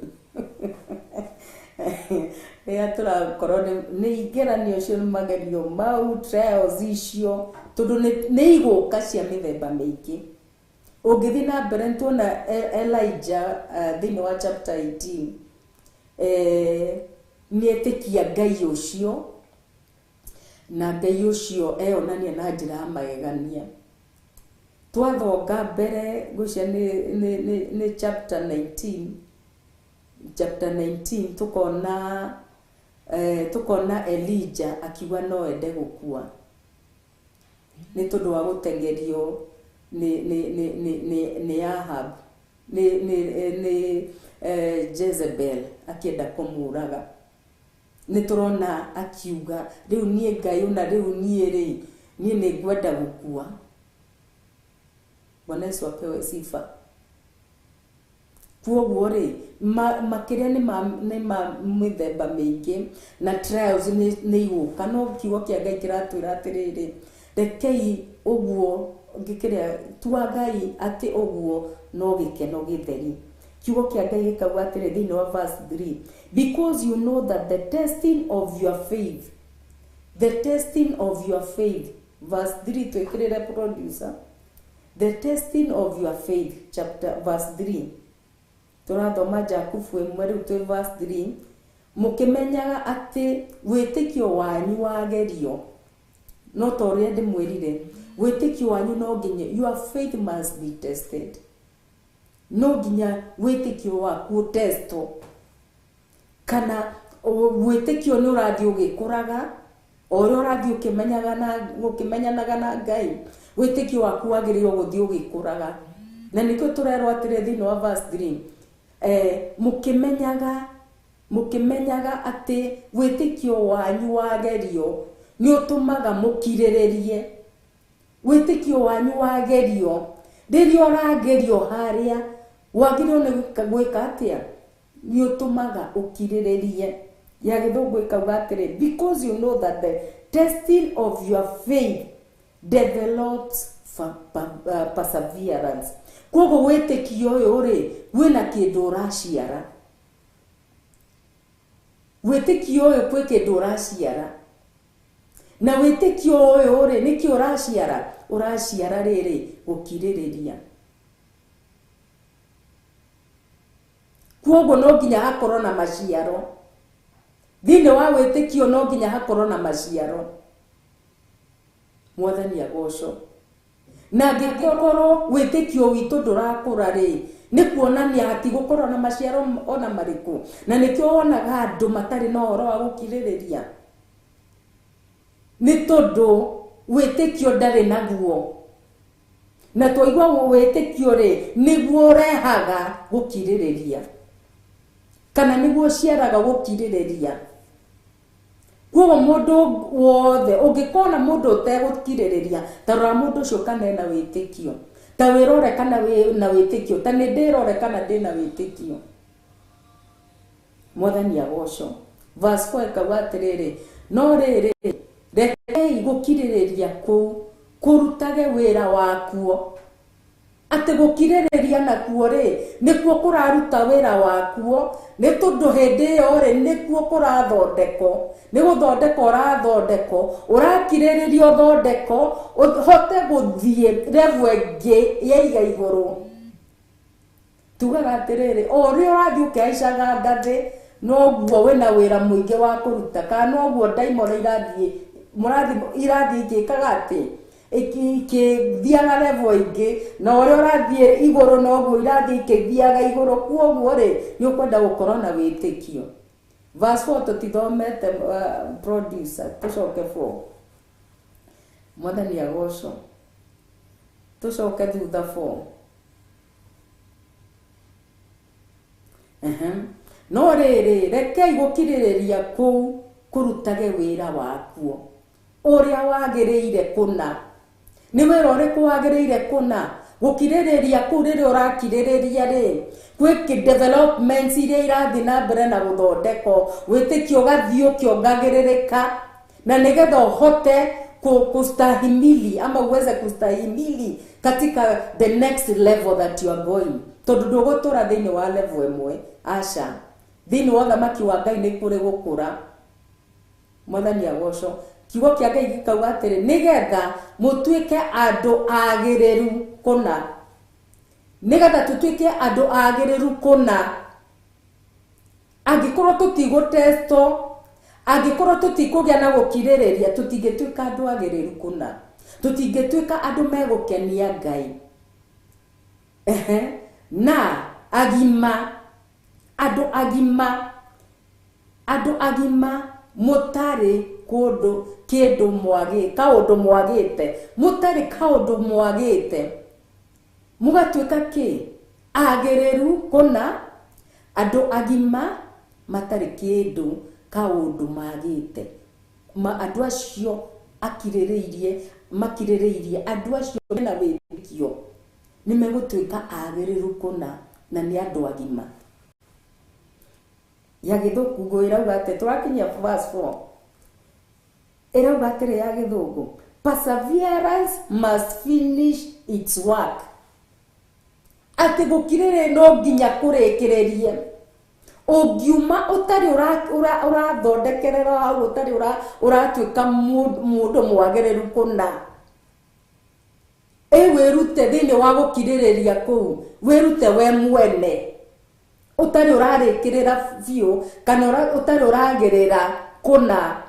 Rĩrĩa tũrakorwo nĩ igeranio icio, nĩ magerio mau, trials icio, tondũ nĩ igũka cia mĩthemba mĩingĩ. Ũngĩthiĩ na mbere nĩtuona Elijah thĩinĩ wa chapter 18, nĩetĩkia Ngai ũcio, na Ngai ũcio eyonania na njĩra ya magegania. Twathonga mbere ngwĩciria nĩ chapter 19, chapter 19 tukona Elijah akiuga no ende gũkua nĩ tondũ wa gũteng'erio nĩ Ahab, nĩ Jezebel akĩenda kũmũraga. Nĩ tũrona akiuga rĩu niĩ Ngai ona rĩu niĩ rĩ, niĩ nĩ ngwenda gũkua. Bwana Yesu apewe sifa. Kwoguo rĩ, makĩria nĩ ma mĩthemba mĩingĩ na trials nĩ igũka, no kiugo kĩa Ngai kĩratwĩra atĩrĩrĩ, rekei ũguo ngĩkĩrĩa tuagai atĩ ũguo no gĩkeno gĩtheri. Kiugo kĩa Ngai gĩkauga atĩrĩ thĩinĩ wa verse 3, because you know that the testing of your faith, the testing of your faith, verse 3 twĩkĩrĩre producer, the testing of your faith, chapter verse 3, tũrathoma Jakubu 1, rĩu twĩ verse 3, mũkĩmenyaga atĩ wĩtĩkio wanyu wagerio, no ta ũrĩa ndĩmwĩrire, wĩtĩkio wanyu no nginya, your faith must be tested, no nginya wĩtĩkio waku ũtestwo kana wĩtĩkio nĩ ũrathiĩ ũgĩkũraga o ũrĩa ũrathiĩ ũkĩmenyaga na ũkĩmenyanaga na Ngai. Wĩtĩkio waku wagĩrĩirwo gũthiĩ ũgĩkũraga, na nĩkĩo tũrerwo atĩrĩ thĩinĩ wa verse 3, mũkĩmenyaga atĩ wĩtĩkio wanyu wagerio nĩ ũtũmaga mũkirĩrĩrie. Wĩtĩkio wanyu wagerio, rĩrĩa ũragerio harĩa wagĩrĩirwo nĩ gwĩka atĩa? Nĩ ũtũmaga ũkirĩrĩrie. Ya gĩthũngũ ĩkauga atĩrĩ, because you know that the testing of your faith develops perseverance. Koguo wĩtĩkio ũyũ rĩ, wĩna kĩndũ ũraciara. Wĩtĩkio ũyũ kwĩ kĩndũ ũraciara, na wĩtĩkio ũyũ rĩ, nĩkĩ ũraciara? Ũraciara rĩrĩ, gũkirĩrĩria. Koguo no nginya hakorwo na maciaro thĩinĩ wa wĩtĩkio, no nginya hakorwo na maciaro. Mwathani agocwo. Na angĩkorwo wĩtĩkio witũ ndũrakũra rĩ, nĩ kuonania hatigũkorwo na maciaro ona marĩkũ, na nĩkĩo wonaga andũ matarĩ na ũhoro wa gũkirĩrĩria, nĩ tondũ wĩtĩkio ndarĩ naguo. Na twaigua wĩtĩkio rĩ, nĩguo ũrehaga gũkirĩrĩria, kana nĩguo ũciaraga gũkirĩrĩria. Koguo mũndũ wothe ũngĩkona mũndũ ũtegũkirĩrĩria, ta rora mũndũ ũcio kana ena wĩtĩkio, ta wĩrore kana wĩ na wĩtĩkio, ta nĩ ndĩrore kana ndĩna wĩtĩkio. Mwathani agocwo. Verse 4 ĩkauga atĩrĩrĩ, no rĩrĩ, rekei gũkirĩrĩria kũu kũrutage wĩra wakuo. Atĩ gũkirĩrĩria nakuo rĩ, nĩkuo kũraruta wĩra wakuo, nĩ tondũ hĩndĩ ĩyo rĩ, nĩkuo kũrathondekwo, nĩ gũthondeka ũrathondekwo, ũrakirĩrĩria ũthondeko ũhote gũthiĩ level ĩngĩ ya iga igũrũ. Tugaga atĩrĩrĩ, o ũrĩa ũrathiĩ ũkĩhaicaga ngathĩ, noguo wĩna wĩra mũingĩ wa kũruta, kana noguo ndaimono irathiĩ mũrathiĩ irathiĩ ikĩkaga atĩ ikĩthiaga level ĩngĩ, na ũrĩa ũrathiĩ igũrũ noguo irathiĩ ikĩthiaga igũrũ. Kuoguo rĩ, nĩ ũkwenda gũkorwo na wĩtĩkio. Verse 4 tũtithomete, producer, tũcoke 4. Mwathani agocwo. Tũcoke thutha 4. No rĩrĩ, rekei gũkirĩrĩria kũu kũrutage wĩra wakuo. Ũrĩa wagĩrĩire kũna. Nĩ wĩra ũrĩkũ wagĩrĩire kũna? Gũkirĩrĩria kũu rĩrĩa ũrakirĩrĩria rĩ, gwĩ developments iria irathiĩ na mbere na gũthondekwo, wĩtĩkio ũgathiĩ ũkĩongagĩrĩrĩka, na nĩgetha ũhote kustahimili ama uweze kustahimili katika the next level that you are going. Tondũ ndũgũtũra thĩinĩ wa level ĩmwe, aca. Thĩinĩ wa ũthamaki wa Ngai nĩ kũrĩ gũkũra. Mwathani agocwo. Kiugo kĩa Ngai gĩkauga atĩrĩ, nĩgetha mũtuĩke andũ agĩrĩru kũna. Nĩgetha tũtuĩke andũ agĩrĩru kũna. Angĩkorwo tũtigũtestwo, angĩkorwo tũtikũgĩa na gũkirĩrĩria, tũtingĩtuĩka andũ agĩrĩru kũna. Tũtingĩtuĩka andũ megũkenia Ngai. Na agima, andũ agima, andũ agima mũtarĩ kũndũ kĩndũ mwagĩ, kaũndũ mwagĩte, mũtarĩ kaũndũ mwagĩte, mũgatuĩka kĩ? Agĩrĩru kũna, andũ agima matarĩ kĩndũ kaũndũ magĩte. Andũ acio akirĩrĩirie, makirĩrĩirie, andũ acio mena wĩtĩkio nĩ megũtuĩka agĩrĩru kũna, na nĩ andũ agima. Ya gĩthũngũ ĩrauga atĩ, tũrakinyia verse 4. Ĩrauga atĩrĩ ya gĩthũngũ, perseverance must finish its work. Atĩ gũkirĩrĩria no nginya kũrĩkĩrĩrie. Ũngiuma ũtarĩ ũrathondekerera hau, ũtarĩ ũratuĩka mũndũ mwagĩrĩru kũna, ĩ wĩrute thĩinĩ wa gũkirĩrĩria kũu, wĩrute we mwene, ũtarĩ ũrarĩkĩrĩra biũ, kana ũtarĩ ũragĩrĩra kũna.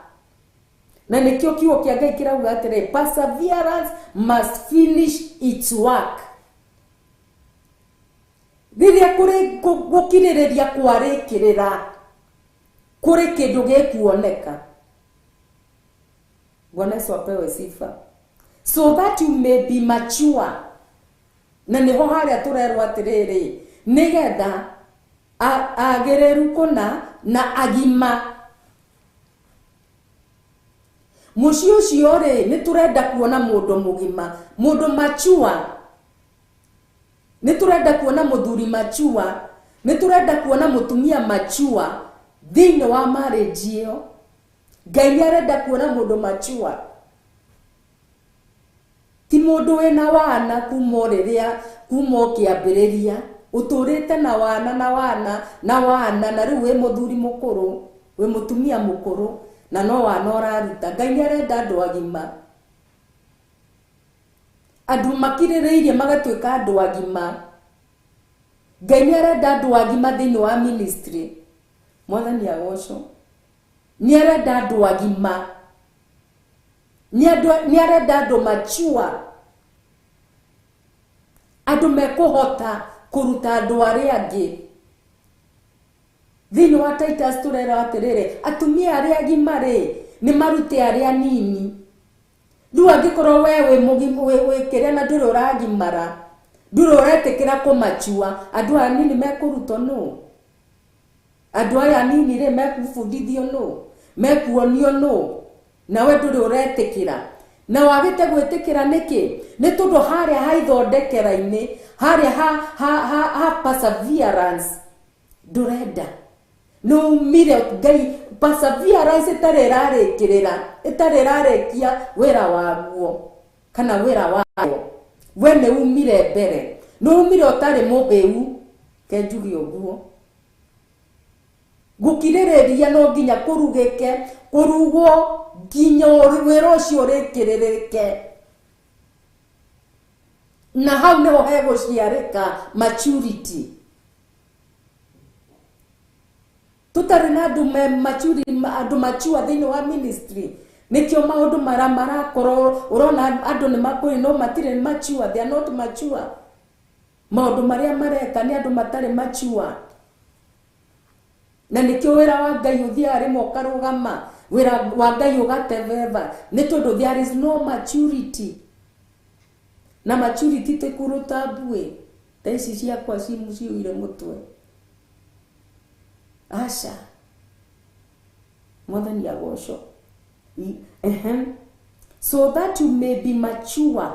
Na nĩkĩo kiugo kĩa Ngai kĩrauga atĩrĩ, perseverance must finish its work. Rĩrĩa gũkirĩrĩria kwarĩkĩrĩra, kũrĩ kĩndũ gĩkuoneka. Bwana Yesu apewe sifa. So that you may be mature. Na nĩho harĩa tũrerwo atĩrĩrĩ, nĩgetha agĩrĩru kũna na agima. Mũciĩ ũcio rĩ, nĩ tũrenda kuona mũndũ mũgima, mũndũ mature. Nĩ tũrenda kuona mũthuri mature, nĩ tũrenda kuona mũtumia mature thĩinĩ wa marriage ĩyo. Ngai nĩ arenda kuona mũndũ mature. Ti mũndũ wĩna wana kuma rĩrĩa, kuma ũkĩambĩrĩria, ũtũrĩte na wana na wana na wana, na rĩu wĩ mũthuri mũkũrũ, wĩ mũtumia mũkũrũ, na no wana ũraruta. Ngai nĩ arenda andũ agima, andũ makirĩrĩirie magatuĩka andũ agima. Ngai nĩ arenda andũ agima thĩinĩ wa ministry. Mwathani agocwo. Nĩ arenda andũ agima, nĩ arenda andũ mature, andũ mekũhota kũruta andũ arĩa angĩ. Thĩinĩ wa Titus tũrerwo atĩrĩrĩ, atumia arĩa agima rĩ, nĩ marute arĩa anini. Rĩu angĩkorwo we wĩ kĩrĩa na ndũrĩ ũragimara, ndũrĩ ũretĩkĩra kũmachua, andũ aya anini mekũrutwo nũ? Andũ aya anini rĩ, mekũbundithio nũ? Mekuonio nũ? Nawe ndũrĩ ũretĩkĩra. Na wagĩte gwĩtĩkĩra nĩkĩ? Nĩ tondũ harĩa ha ithondekera-inĩ, harĩa ha perseverance ndũrenda. Nĩ umire Ngai, perseverance ĩtarĩ ĩrarĩkĩrĩra, ĩtarĩ ĩrarĩkia wĩra waguo kana wĩra wayo. We nĩ umire mbere, nĩ umire ũtarĩ mũhĩu, ke njuge ũguo. Gũkirĩrĩria no nginya kũrugĩke, kũrugwo nginya wĩra ũcio ũrĩkĩrĩrĩke. Na hau nĩho hegũciarĩka maturity. Tũtarĩ na andũ me maturity, andũ mature thĩinĩ wa ministry. Nĩkĩo maũndũ marakorwo ũrona andũ nĩ makũrĩ no matirĩ mature, they are not mature. Maũndũ marĩa mareka nĩ andũ matarĩ mature. Na nĩkĩo wĩra wa Ngai ũthiaga rĩmwe ũkarũgama, wĩra wa Ngai ũgatebeba, nĩ tondũ there is no maturity. Na maturity ti kũruta mbuĩ ta ici ciakwa ciũire mũtwe. Aca. Mwathani agocwo. So that you may be mature.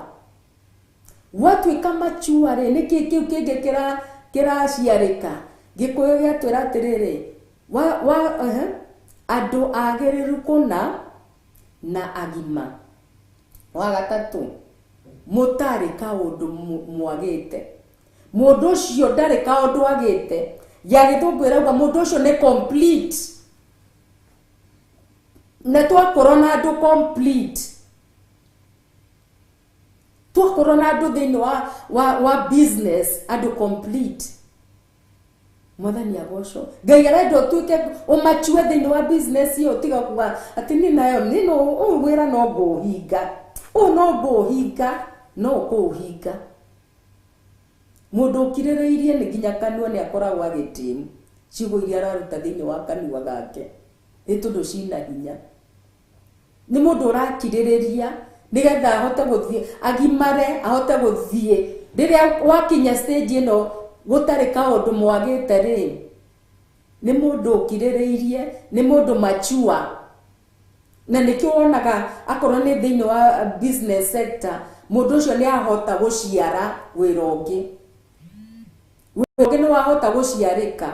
Watuĩka mature rĩ, nĩkĩ kĩu kĩngĩ kĩraciarĩka? Gĩkũyũ gĩatwĩra atĩrĩrĩ, wa, wa, andũ agĩrĩru kũna na agima. Wa gatatũ, mũtarĩ kaũndũ mwagĩte. Mũndũ ũcio ndarĩ kaũndũ agĩte. Ya gĩthũngũ ĩrauga mũndũ ũcio nĩ complete. Na twakorwo na andũ complete, twakorwo na andũ thĩinĩ wa business, andũ complete, Mwathani agocwo. Ngai arenda ũtuĩke ũmachue thĩinĩ wa business ĩyo, tiga kuga atĩ niĩ nayo niĩ no ũyũ wĩra no ngũũhinga, ũyũ no ngũũhinga, no ũkũũhinga. Mũndũ ũkirĩrĩirie nĩ nginya kanua nĩ akoragwo agĩtĩmu ciugo iria araruta thĩinĩ wa kanua gake, nĩ tondũ cina hinya. Nĩ mũndũ ũrakirĩrĩria nĩgetha ahote gũthiĩ agimare, ahote gũthiĩ. Rĩrĩa wakinya stage ĩno gũtarĩ kaũndũ mwagĩte rĩ, nĩ mũndũ ũkirĩrĩirie, nĩ mũndũ mature. Na nĩkĩo wonaga akorwo nĩ thĩinĩ wa business sector, mũndũ ũcio nĩ ahota gũciara wĩra ũngĩ, wĩra ũngĩ nĩ wahota gũciarĩka.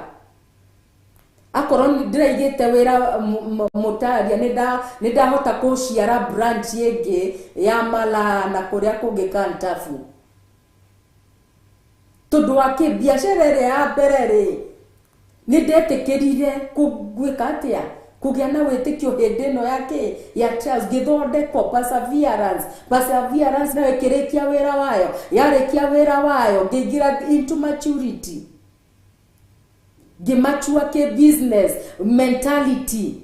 Akorwo ndĩraigĩte wĩra mũtaria, nĩ ndahota gũciara branch ĩngĩ ya Malaa na kũrĩa kũngĩ Kantafu, tondũ wa kĩ? Biacara ĩrĩa ya mbere rĩ, nĩ ndetĩkĩrire gwĩka atĩa? Kũgĩa na wĩtĩkio hĩndĩ ĩno ya kĩ? Ya trials. Ngĩthondekwo perseverance nayo ĩkĩrĩkia wĩra wayo. Yarĩkia wĩra wayo, ngĩingĩra into maturity, ngĩmature kĩ business mentality,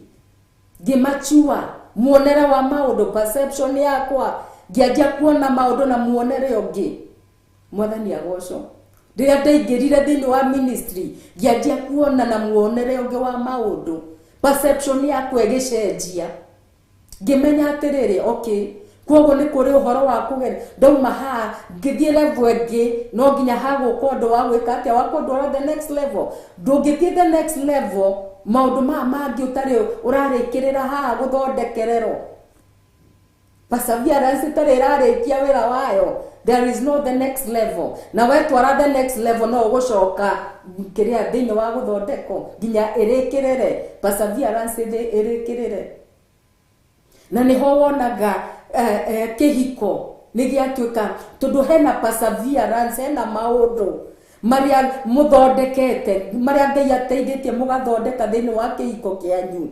ngĩmature muonere wa maũndũ, perception yakwa, ngĩanjia kuona maũndũ na muonere ũngĩ. Mwathani agocwo. Rĩrĩa ndaingĩrire thĩinĩ wa ministry, ngĩanjia kuona na muonere ũngĩ wa maũndũ, perception yakwa ĩgĩcenjia, ngĩmenya atĩrĩrĩ, okay, koguo nĩ kũrĩ ũhoro wa kũgeria. Ndauma haha ngĩthiĩ level ĩngĩ, no nginya hagũka ũndũ wa gwĩka atĩa? Wa kũndwara the next level. Ndũngĩthiĩ the next level maũndũ maya mangĩ ũtarĩ ũrarĩkĩrĩra haha gũthondekererwo. Perseverance ĩtarĩ ĩrarĩkia wĩra wayo, there is no the next level. Na wetwara the next level, no ũgũcoka kĩrĩa thĩinĩ wa gũthondekwo nginya ĩrĩkĩrĩre, perseverance ĩrĩkĩrĩre. Na nĩho wonaga kĩhiko nĩ gĩatuĩka, tondũ hena perseverance, hena maũndũ marĩa mũthondekete, marĩa Ngai ateithĩtie mũgathondeka thĩinĩ wa kĩhiko kĩanyu.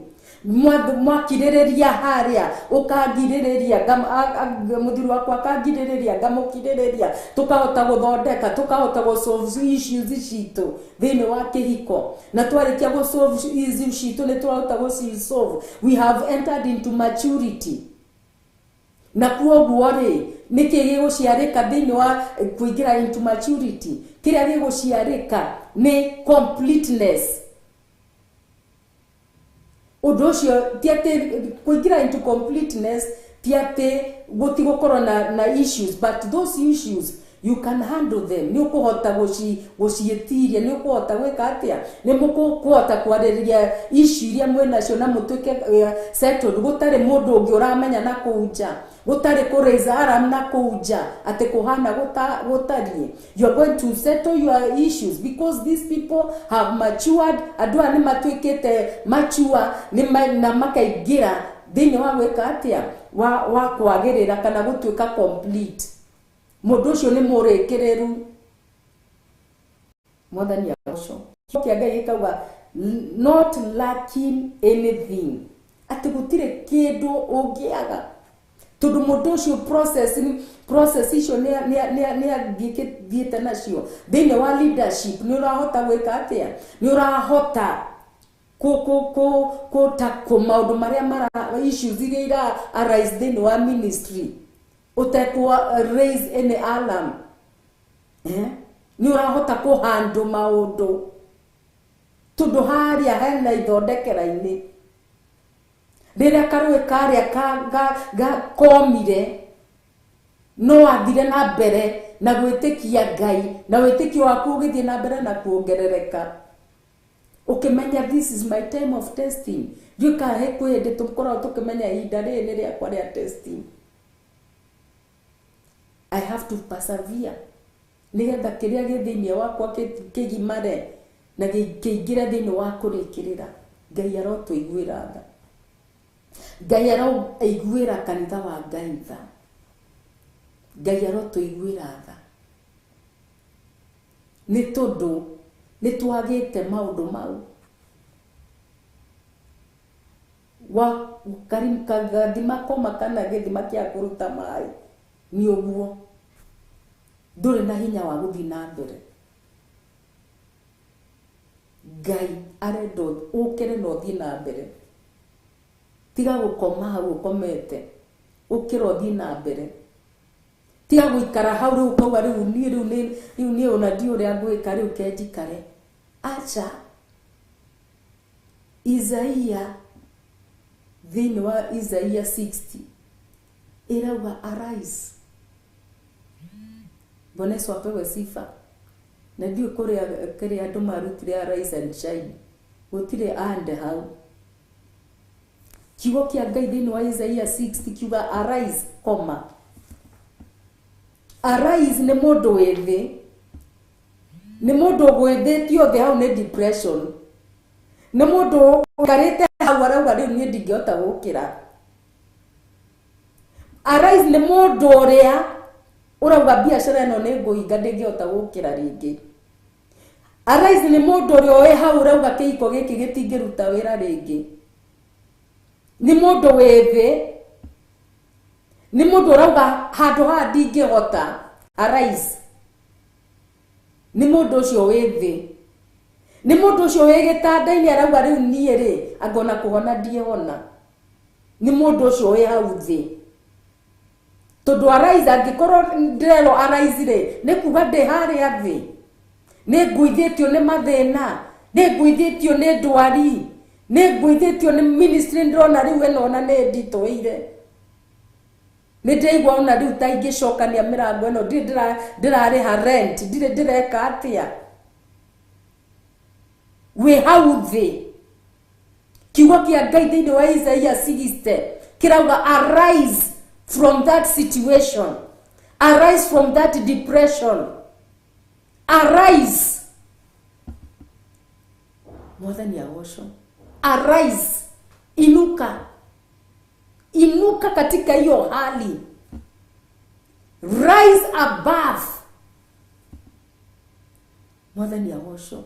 Mwakirĩrĩria harĩa, ũkangirĩrĩria, mũthuri wakwa akangirĩrĩria, ngamũkirĩrĩria, tũkahota gũthondeka, tũkahota gũ solve issues citũ thĩinĩ wa kĩhiko. Na twarĩkia gũ solve issues citũ, nĩ twahota gũci solve, we have entered into maturity. Na kuoguo rĩ, nĩkĩ gĩgũciarĩka thĩinĩ wa kũingĩra into maturity? Kĩrĩa gĩgũciarĩka nĩ completeness. Ũndũ ũcio ti atĩ kũingĩra into completeness ti atĩ gũtigũkorwo na issues, but those issues you can handle them. Nĩ ũkũhota gũciĩtiria, nĩ ũkũhota gwĩka atĩa? Nĩ mũkũhota kwarĩrĩria issue iria mwĩ nacio na mũtuĩke settled, gũtarĩ mũndũ ũngĩ ũramenya na kũu nja, gũtarĩ kũ raise alarm na kũu nja atĩ kũhana gũtariĩ. You are going to settle your issues because these people have matured. Andũ aya nĩ matuĩkĩte mature na makaingĩra thĩinĩ wa gwĩka atĩa? Wa kwagĩrĩra kana gũtuĩka complete. Mũndũ ũcio nĩ mũrĩkĩrĩru. Mwathani agocwo. Kĩa Ngai gĩkauga not lacking anything, atĩ gũtirĩ kĩndũ ũngĩaga, tondũ mũndũ ũcio process icio nĩ athiĩte nacio thĩinĩ wa leadership. Nĩ ũrahota gwĩka atĩa? Nĩ ũrahota kũ tackle maũndũ marĩa mara issues iria ira arise thĩinĩ wa ministry ũtekwa raise any alarm, eh? Nĩ ũrahota kũhandle maũndũ tondũ harĩa hena ithondekera-inĩ. Rĩrĩa karũĩ karĩa komire, no athire na mbere na gwĩtĩkia Ngai, na wĩtĩkio waku ũgĩthiĩ na mbere na kuongerereka, ũkĩmenya this is my time of testing. Ndiũĩ kana he kwĩ hĩndĩ tũkoragwo tũkĩmenya ihinda rĩrĩ nĩ rĩakwa rĩa testing. have to persevere nĩgetha kĩrĩa gĩ thĩinĩ wakwa kĩgimare na kĩingĩre thĩinĩ wa kũrĩkĩrĩra. Ngai arotũiguĩra tha, Ngai aroiguĩra kanitha wa Ngai tha, Ngai arotũiguĩra tha, nĩ tondũ nĩ twagĩte maũndũ mau. Wa gathima koma kana gĩthima kĩa kũruta maĩ nĩ ũguo, ndũrĩ na hinya wa gũthiĩ na mbere. Ngai arenda ũkĩre na ũthiĩ na mbere, tiga gũkoma hau ũkomete, ũkĩra ũthiĩ na mbere, tiga gũikara hau rĩu ũkauga rĩu niĩ rĩu rĩu niĩ ona ndiũĩ ũrĩa ngwĩka rĩu ke njikare. Aca. Isaia thĩinĩ wa Isaia 60 ĩrauga arise. Bwana Yesu apewe sifa. Na ndiũĩ kũrĩa kĩrĩa andũ marutire arise and shine, gũtirĩ and hau. Kiugo kĩa Ngai thĩinĩ wa Isaia 60 kiuga arise, koma. Arise nĩ mũndũ wĩ thĩ, nĩ mũndũ ũgũithĩtio thĩ hau nĩ depression, nĩ mũndũ ũikarĩte hau arauga rĩu niĩ ndingĩhota gũkĩra. Arise nĩ mũndũ ũrĩa ũrauga biacara ĩno nĩ ngũhinga ndingĩhota gũkĩra rĩngĩ. Arise nĩ mũndũ ũrĩa wĩ hau ũrauga kĩhiko gĩkĩ gĩtingĩruta wĩra rĩngĩ. Nĩ mũndũ wĩ thĩ, nĩ mũndũ ũrauga handũ haha ndingĩhota. Arise nĩ mũndũ ũcio wĩ thĩ, nĩ mũndũ ũcio wĩ gĩtanda-inĩ arauga rĩu niĩ rĩ angona kũhona ndiĩhona. Nĩ mũndũ ũcio wĩ hau thĩ, tondũ arise angĩkorwo ndĩrerwo arise rĩ, nĩ kuga ndĩ harĩa thĩ, nĩ nguithĩtio nĩ mathĩna, nĩ nguithĩtio nĩ ndwari, nĩ nguithĩtio nĩ ministry ndĩrona rĩu ĩno ona nĩ nditũire, nĩ ndĩraigua ona rĩu ta ingĩcokania mĩrango ĩno, ndirĩ ndĩrarĩha rent, ndirĩ ndĩreka atĩa. Wĩ hau thĩ. Kiugo kĩa Ngai thĩinĩ wa Isaia 60 kĩrauga arise from that situation, arise from that depression, arise. Mwathani agocwo. Arise, inuka, inuka katika hiyo hali, rise above. Mwathani agocwo.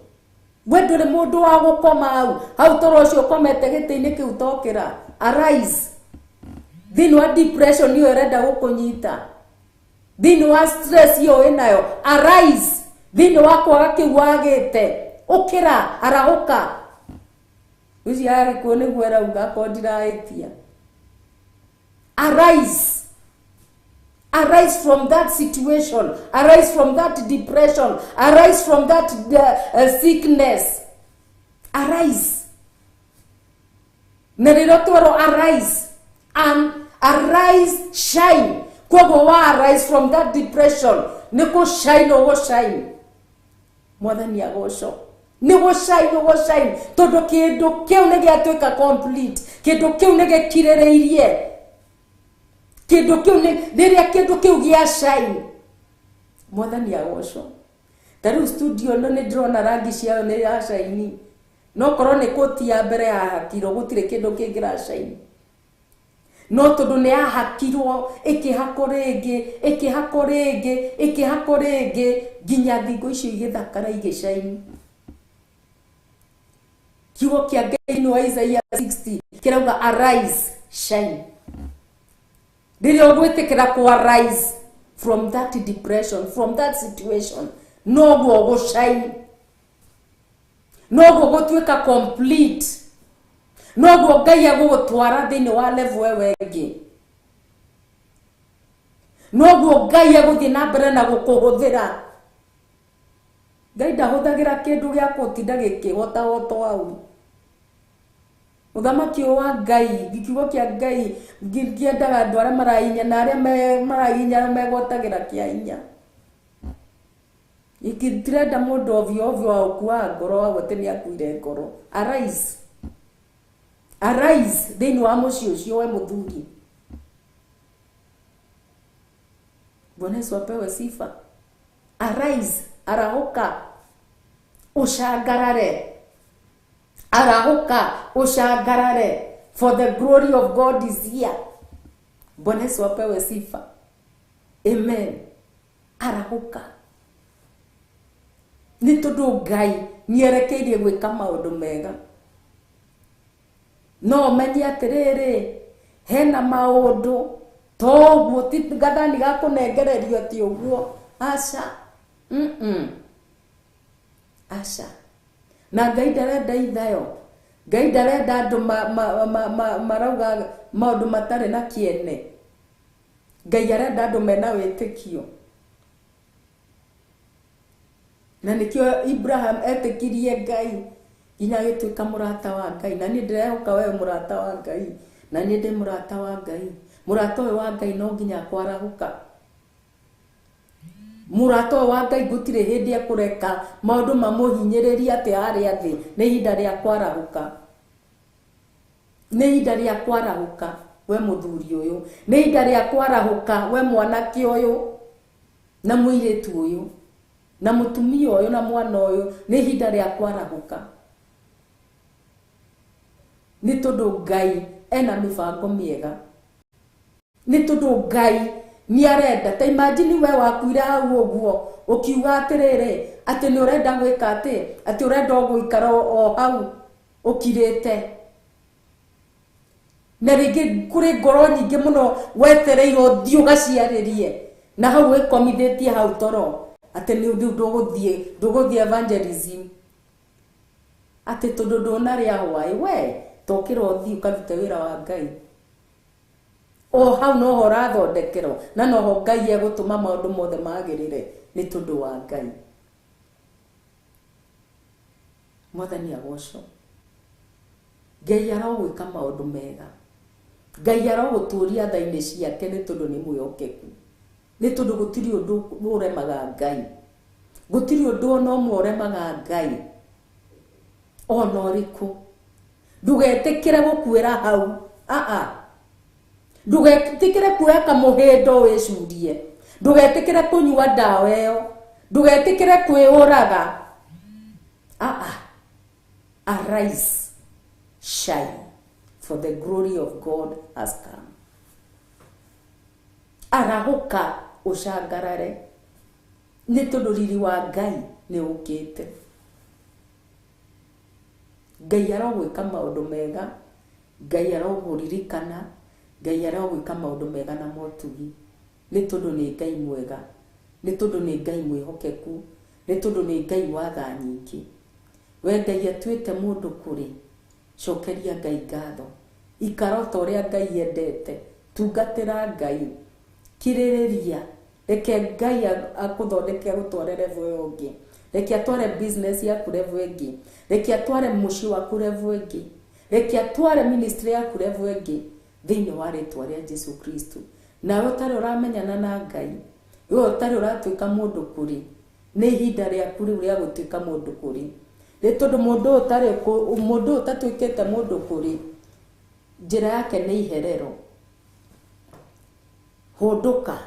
We ndũrĩ mũndũ wa gũkoma hau hau, toro ũcio ũkomete gĩtĩ-inĩ kĩu tokĩra. Arise thĩinĩ wa depression ĩyo ĩrenda gũkũnyita, thĩinĩ wa stress ĩyo wĩnayo. Arise thĩinĩ wa kwaga kĩu wagĩte, ũkĩra, arahũka. Ũcio agĩkũyũ nĩguo ĩrauga akorwo ndirahĩtia. Arise, arise from that situation, arise from that depression, arise from that sickness, arise. Na rĩrĩa twerwo arise and arise shine, koguo wa arise from that depression nĩ kũ shine, ũgũ shine. Mwathani agocwo. Nĩ gũ shine, ũgũ shine, tondũ kĩndũ kĩu nĩ gĩatuĩka complete, kĩndũ kĩu nĩ gĩkirĩrĩirie, kĩndũ kĩu nĩ rĩrĩa kĩndũ kĩu gĩa shine. Mwathani agocwo. Ta rĩu studio ĩno nĩ ndĩrona rangi ciayo nĩ ya shine, no korwo nĩ koti ya mbere yahakirwo gũtirĩ kĩndũ kĩngĩ shine, no tondũ nĩ yahakirwo ĩkĩhakwo rĩngĩ, ĩkĩhakwo rĩngĩ, ĩkĩhakwo rĩngĩ, nginya thingo icio igĩthakara igĩcaini. Kiugo kĩa Ngai thĩinĩ wa Isaia 60 kĩrauga arise, shine. Rĩrĩa ũgwĩtĩkĩra kũ arise from that depression, from that situation, noguo gũshine, noguo gũtuĩka complete, noguo Ngai egũgũtwara thĩinĩ wa level ĩyo ĩngĩ, noguo Ngai egũthiĩ na mbere na gũkũhũthĩra. Ngai ndahũthagĩra kĩndũ gĩa gũtinda gĩkĩhotahotwo hau. Ũthamaki ũyũ wa Ngai, kiugo kĩa Ngai kĩendaga andũ arĩa marahinya na arĩa marahinya megwatagĩra kĩa hinya. Itirenda mũndũ ovyo ovyo wa gũkua ngoro wa atĩ nĩ akuire ngoro. Arise, arise thĩinĩ wa mũciĩ ũcio we mũthuri. Bwana Yesu apewe sifa. Arise, arahũka ũcangarare, arahũka ũcangarare, for the glory of God is here. Bwana Yesu apewe sifa. Amen. Arahũka nĩ tondũ Ngai nĩerekeirie gwĩka maũndũ mega. No ũmenye atĩrĩrĩ, hena maũndũ toguo ti gathani gakũnengererio ti ũguo, aca. Aca. Na Ngai ndarenda ithayo, Ngai ndarenda andũ marauga maũndũ matarĩ na kĩene. Ngai arenda andũ mena wĩtĩkio. Na nĩkĩo Ibrahim etĩkirie Ngai nginya agĩtuĩka mũrata wa Ngai. Na niĩ ndĩrehoka we mũrata wa Ngai, na niĩ ndĩ mũrata wa Ngai. Mũrata ũyũ wa Ngai no nginya kwarahũka. Mũrata ũyũ wa Ngai gũtirĩ hĩndĩ ekũreka maũndũ mamũhinyĩrĩrie atĩ harĩa thĩ. Nĩ ihinda rĩa kwarahũka, nĩ ihinda rĩa kwarahũka we mũthuri ũyũ, nĩ ihinda rĩa kwarahũka we mwanake ũyũ na mũirĩtu ũyũ na mũtumia ũyũ na mwana ũyũ. Nĩ ihinda rĩa kwarahũka, nĩ tondũ Ngai ena mĩbango mĩega, nĩ tondũ Ngai nĩ arenda. Ta imagine we wakuire hau ũguo ũkiuga atĩrĩrĩ, atĩ nĩ ũrenda gwĩka atĩ, atĩ ũrenda o gũikara o hau ũkirĩte. Na rĩngĩ kũrĩ ngoro nyingĩ mũno wetereire ũthiĩ ũgaciarĩrie, na hau wĩkomithĩtie hau toro atĩ nĩ ndũgũthiĩ evangelism, atĩ tondũ ndũnarĩa hwaĩ. We tokĩra ũthiĩ ũkarute wĩra wa Ngai. O hau noho ũrathondekerwo, na noho Ngai egũtũma maũndũ mothe magĩrĩre nĩ tondũ wa Ngai. Mwathani agocwo. Ngai arogwĩka maũndũ mega, Ngai arogũtũria tha-inĩ ciake nĩ tondũ nĩ mwĩhokeku, nĩ tondũ gũtirĩ ũndũ ũremaga Ngai, gũtirĩ ũndũ ona ũmwe ũremaga Ngai ona ũrĩkũ. Ndũgetĩkĩre gũkuĩra hau, aa, ndũgetĩkĩre kuoya kamũhĩndo wĩcurie, ndũgetĩkĩre kũnyua ndawa ĩyo, ndũgetĩkĩre kwĩũraga. Aa, arise, shine, for the glory of God has come. Arahũka ũcangarare, nĩ tondũ riri wa Ngai nĩ ũkĩte. Ngai arogwĩka maũndũ mega, Ngai arogũririkana, Ngai arogwĩka maũndũ mega na motugi, nĩ tondũ nĩ Ngai mwega, nĩ tondũ nĩ Ngai mwĩhokeku, nĩ tondũ nĩ Ngai wa tha nyingĩ. We Ngai atuĩte mũndũ kũrĩ, cokeria Ngai ngatho. Ikara o ta ũrĩa Ngai endete, tungatĩra Ngai, kirĩrĩria, reke Ngai akũthondeke agũtware level ĩyo ĩngĩ, reke atware business yaku level ĩngĩ, reke atware mũciĩ waku level ĩngĩ, reke atware ministry yaku level ĩngĩ, thĩinĩ wa rĩtwa rĩa Jesu Kristo. Nawe ũtarĩ ũramenyana na Ngai, we ũtarĩ ũratuĩka mũndũ kũrĩ, nĩ ihinda rĩaku rĩu rĩa gũtuĩka mũndũ kũrĩ. Nĩ tondũ mũndũ ũtarĩ mũndũ ũtatuĩkĩte mũndũ kũrĩ, njĩra yake nĩ iherero. Hũndũka,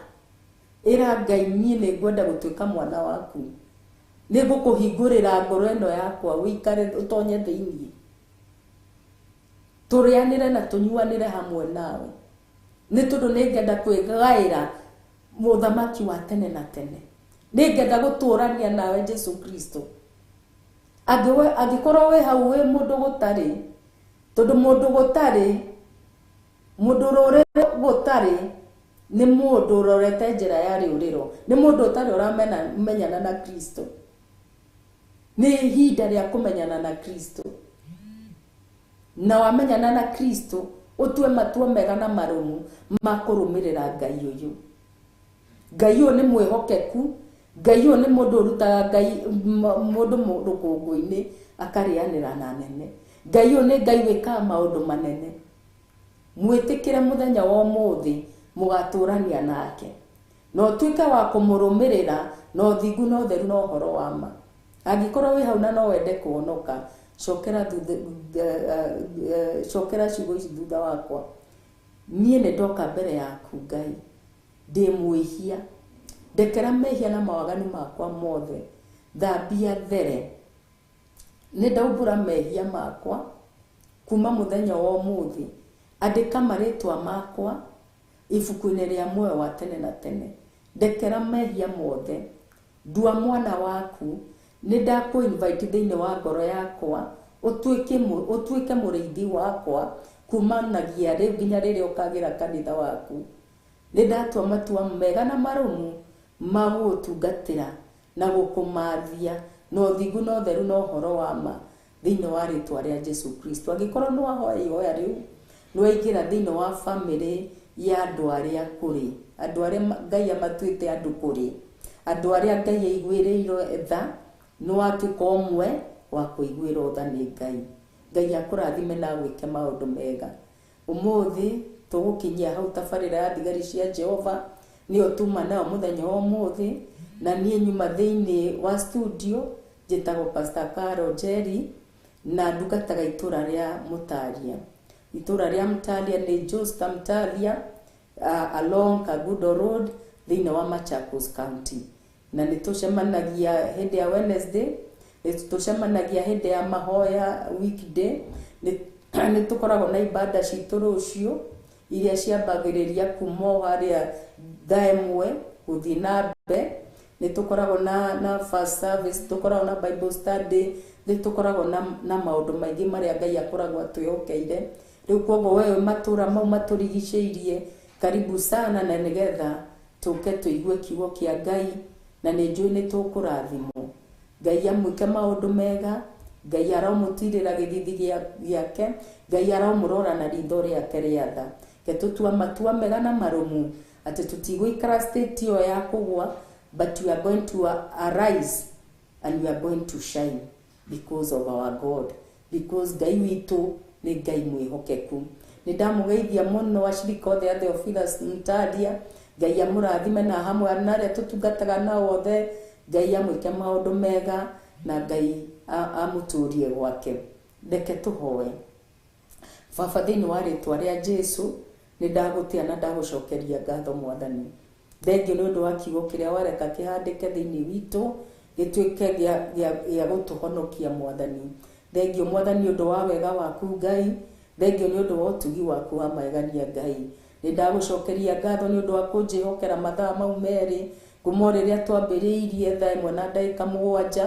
ĩra Ngai niĩ nĩ ngwenda gũtuĩka mwana waku, nĩ ngũkũhingũrĩra ngoro ĩno yakwa ũikare ũtonye thĩinĩ, tũrĩanĩre na tũnyuanĩre hamwe nawe, nĩ tondũ nĩ ngenda kwĩgaĩra mũthamaki wa tene na tene, nĩ ngenda gũtũrania nawe Jesu Kristo. Angĩkorwo wĩ hau wĩ mũndũ gũtarĩ, tondũ mũndũ gũtarĩ, mũndũ rũrĩrĩ gũtarĩ, nĩ mũndũ ũrorete njĩra ya rĩũrĩro, nĩ mũndũ ũtarĩ ũramenyana na Kristo. Nĩ ihinda rĩa kũmenyana na Kristo, na wamenyana na Kristo ũtue matua mega na marũmu ma kũrũmĩrĩra Ngai ũyũ. Ngai ũyũ nĩ mwĩhokeku, Ngai ũyũ nĩ mũndũ ũrutaga Ngai mũndũ rũkũngũ-inĩ akarĩanĩra na nene. Ngai ũyũ nĩ Ngai wĩkaga maũndũ manene. Mwĩtĩkĩre mũthenya wa ũmũthĩ mũgatũrania nake, na ũtuĩke wa kũmũrũmĩrĩra na ũthingu na ũtheru na ũhoro wa ma. Angĩkorwo wĩ hau na no wende kũhonoka, cokera thutha, cokera ciugo ici thutha wakwa. Niĩ nĩ ndoka mbere yaku Ngai, ndĩ mwĩhia, Ndekera mehia na mawaganu makwa mothe. Thambia there. Nĩ ndaumbũra mehia makwa kuma mũthenya wa ũmũthĩ. Andĩka marĩtwa makwa ibuku-inĩ rĩa muoyo wa tene na tene. Ndekera mehia mothe. Ndua mwana waku. Nĩ ndakũ invite thĩinĩ wa ngoro yakwa ũtuĩke mũrĩithi wakwa kumanagia rĩu nginya rĩrĩa ũkagĩra kanitha waku. Nĩ ndatua matua mega na marũmu ma gũgũtungatĩra na gũkũmathia na ũthingu na ũtheru na ũhoro wa ma thĩinĩ wa rĩtwa rĩa Jesu Kristo. Angĩkorwo nĩ wahoya ihoya rĩu, nĩ waingĩra thĩinĩ wa bamĩrĩ ya andũ arĩa kũrĩ, andũ arĩa Ngai amatuĩte andũ kũrĩ, andũ arĩa Ngai aiguĩrĩire tha, nĩ watuĩka ũmwe wa kũiguĩrwo tha nĩ Ngai. Ngai akũrathime na agwĩke maũndũ mega. Ũmũthĩ tũgũkinyia hau tabarĩra ya thigari cia Jehova nĩyo tuma nayo mũthenya wa ũmũthĩ, na niĩ nyuma thĩinĩ wa studio njĩtagwo Pastor Caro Njeri na ndungataga itũra rĩa Mũtaria. Itũra rĩa Mũtaria nĩ Josta Mũtaria, along Kagudo Road thĩinĩ wa Machakos County. Na nĩ tũcemanagia hĩndĩ ya Wednesday, nĩ tũcemanagia hĩndĩ ya mahoya weekday, nĩ tũkoragwo na ibada citũ rũciũ iria ciambagĩrĩria kuma o harĩa thaa ĩmwe gũthiĩ na mbere. Nĩ tũkoragwo na first service, tũkoragwo na Bible study, nĩ tũkoragwo na maũndũ maingĩ marĩa Ngai akoragwo atwĩhokeire. Rĩu koguo we wĩ matũra mau matũrigicĩirie, karibu sana, na nĩgetha tũke tũigue kiugo kĩa Ngai, na nĩ njũĩ nĩ tũkũrathimwo. Ngai amwĩke maũndũ mega, Ngai aromũtirĩra gĩthithi gĩake, Ngai aromũrora na ritho rĩake rĩa tha. Reke tũtua matua mega na marũmu atĩ tũtigũikara state ĩyo ya kũgũa, but we are going to arise and we are going to shine because of our God, because Ngai witũ nĩ Ngai mwĩhokeku. Nĩ ndamũgeithia mũno acirika othe a Theophilus Mtaria. Ngai amũrathime na hamwe na arĩa tũtungataga nao othe. Ngai amwĩke maũndũ mega na Ngai amũtũrie gwake. Reke tũhoe. Baba, thĩinĩ wa rĩtwa rĩa Jesu, nĩ ndagũtĩa na ndagũcokeria ngatho Mwathani. Thengio nĩ ũndũ wa kiugo kĩrĩa wareka kĩhandĩke thĩinĩ witũ, gĩtuĩke gĩa gũtũhonokia Mwathani. Thengio Mwathani ũndũ wa wega waku Ngai, thengio nĩ ũndũ wa ũtugi waku wa magegania Ngai. Nĩ ndagũcokeria ngatho nĩ ũndũ wa kũnjĩhokera mathaa mau merĩ kuma o rĩrĩa twambĩrĩirie thaa ĩmwe na ndagĩka mũgwanja,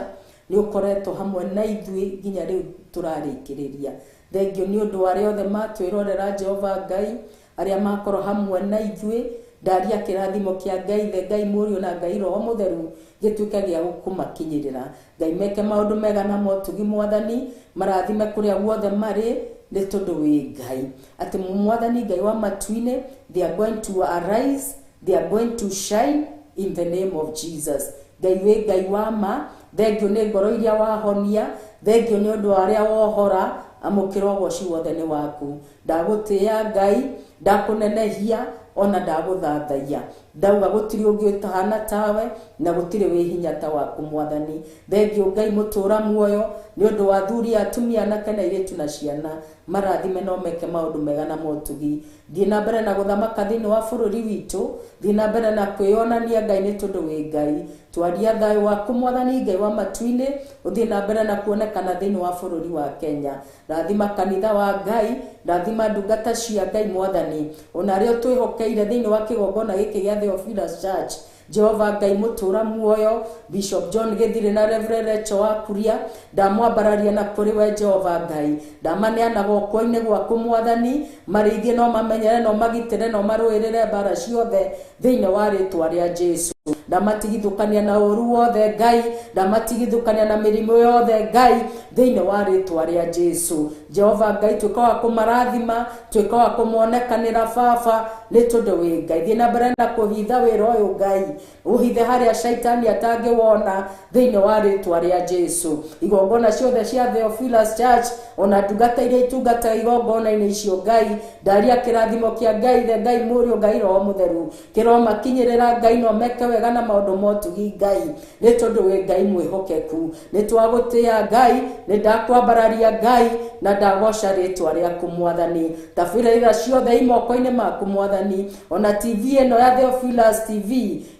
nĩ ũkoretwo hamwe na ithuĩ nginya rĩu tũrarĩkĩrĩria. Thengio nĩ ũndũ wa arĩa othe matwĩrorera Jehova Ngai, arĩa makorwo hamwe na ithuĩ. Ndaria kĩrathimo kĩa Ngai Ithe, Ngai Mũriũ na Ngai Roho Mũtheru gĩtuĩke gĩa kũmakinyĩrĩra. Ngai meke maũndũ mega na motugi Mwathani, marathime kũrĩa guothe marĩ, nĩ tondũ wĩ Ngai. Atĩ Mwathani Ngai wa matu-inĩ, they are going to arise, they are going to shine in the name of Jesus. Ngai wĩ Ngai wa ma, thengio nĩ ngoro iria wahonia, thengio nĩ ũndũ wa arĩa wohora, amũkĩra ũgoci wothe nĩ waku. Ndagũtĩĩa Ngai, ndakũnenehia, ona ndagũthathaia. Ndauga gũtirĩ ũngĩ ũtahana tawe, na gũtirĩ wĩ hinya ta waku Mwathani. Thengio Ngai mũtũra muoyo nĩ ũndũ wa athuri, atumia, anake na airĩtu na ciana, marathime no meke maũndũ mega na motugi. Thiĩ na mbere na gũthamaka thĩinĩ wa bũrũri witũ, thiĩ na mbere na kwĩyonania Ngai nĩ tondũ wĩ Ngai. Twaria thayũ waku Mwathani Ngai wa matu-inĩ, ũthiĩ na mbere na kuonekana thĩinĩ wa bũrũri wa Kenya. Rathima kanitha wa Ngai, rathima ndungata cia Ngai Mwathani, ona arĩa ũtwĩhokeire thĩinĩ wa kĩgongona gĩkĩ gĩa Theophilus Church. Jehova Ngai mũtũra muoyo, Bishop John Gĩthirĩ na Reverend Rachel wa Kuria, ndamwambararia na kũrĩ we Jehova Ngai. Ndamaneana guoko-inĩ gwaku Mwathani, marĩithie no mamenyere no magitĩre no marũĩrĩre mbara ciothe thĩinĩ wa rĩtwa rĩa Jesu. Ndamatigithũkania na ũru wothe Ngai, ndamatigithũkania na mĩrimũ yothe Ngai thĩinĩ wa rĩtwa rĩa Jesu. Jehova Ngai tuĩka wa kũmarathima, tuĩka wa kũmonekanĩra Baba, nĩ tondũ wĩ Ngai. Thiĩ na mbere na kũhitha wĩra ũyũ Ngai, ũhithe harĩa shaitani atangĩwona thĩinĩ wa rĩtwa rĩa Jesu. Igongona ciothe cia Theophilus Church, ona ndungata iria itungataga igongona-inĩ icio Ngai, ndaria kĩrathimo kĩa Ngai Ithe, Ngai Mũriũ, Ngai Roho Mũtheru kĩromakinyĩrĩra Ngai, no meke wega na maũndũ ma ũtugi Ngai, nĩ tondũ wĩ Ngai mwĩhokeku. Nĩ twagũtĩa Ngai, nĩ ndakwambararia Ngai, na ndagoca rĩtwa rĩaku Mwathani. Tabarĩra ciothe i moko-inĩ maku Mwathani, ona TV ĩno ya Theophilus TV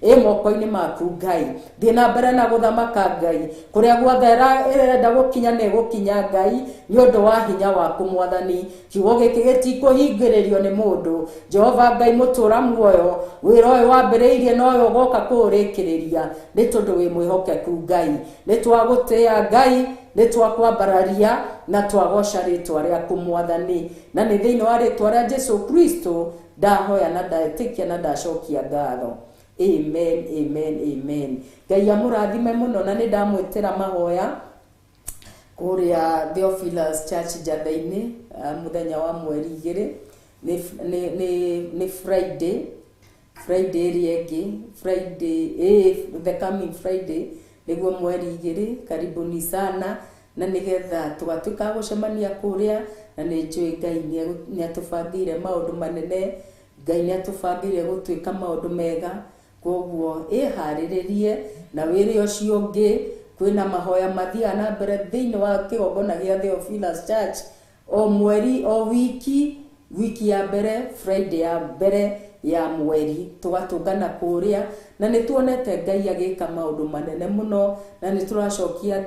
ĩ moko-inĩ maku Ngai. Thiĩ na mbere na gũthamaka Ngai, kũrĩa guothe ĩrenda gũkinya nĩ ĩgũkinya Ngai, nĩ ũndũ wa hinya waku Mwathani. Kiugo gĩkĩ gĩtikũhingĩrĩrio nĩ mũndũ. Jehova Ngai mũtũra muoyo, wĩra ũyũ wambĩrĩirie na ũyũ ũgoka kũũrĩkĩrĩria, nĩ tondũ wĩ mwĩhokeku Ngai. Nĩ twagũtĩa Ngai, nĩ twakwambararia na twagoca rĩtwa rĩaku Mwathani, na nĩ thĩinĩ wa rĩtwa rĩa Jesu Kristo ndahoya na ndetĩkia na ndacokia ngatho. Amen, amen, amen. Ngai amũrathime mũno, na nĩ ndamwĩtĩra mahoya kũrĩa Theophilus Church Njatha-inĩ, mũthenya wa mweri 2 nĩ Friday, Friday ĩrĩa ĩngĩ, Friday, the coming Friday nĩguo mweri 2. Karibuni sana, na nĩgetha tũgatuĩka a gũcemania kũrĩa, na nĩ njũĩ Ngai nĩ atũbangĩire maũndũ manene, Ngai nĩ atũbangĩire gũtuĩka maũndũ mega. Koguo ĩharĩrĩrie na wĩre ũcio ũngĩ, kwĩna mahoya mathiaga na mbere thĩinĩ wa kĩgongona gĩa Theophilus Church o mweri, o wiki, wiki ya mbere, Friday ya mbere ya mweri, tũgatũngana kũrĩa, na nĩ tuonete Ngai agĩka maũndũ manene mũno, na nĩ tũracokia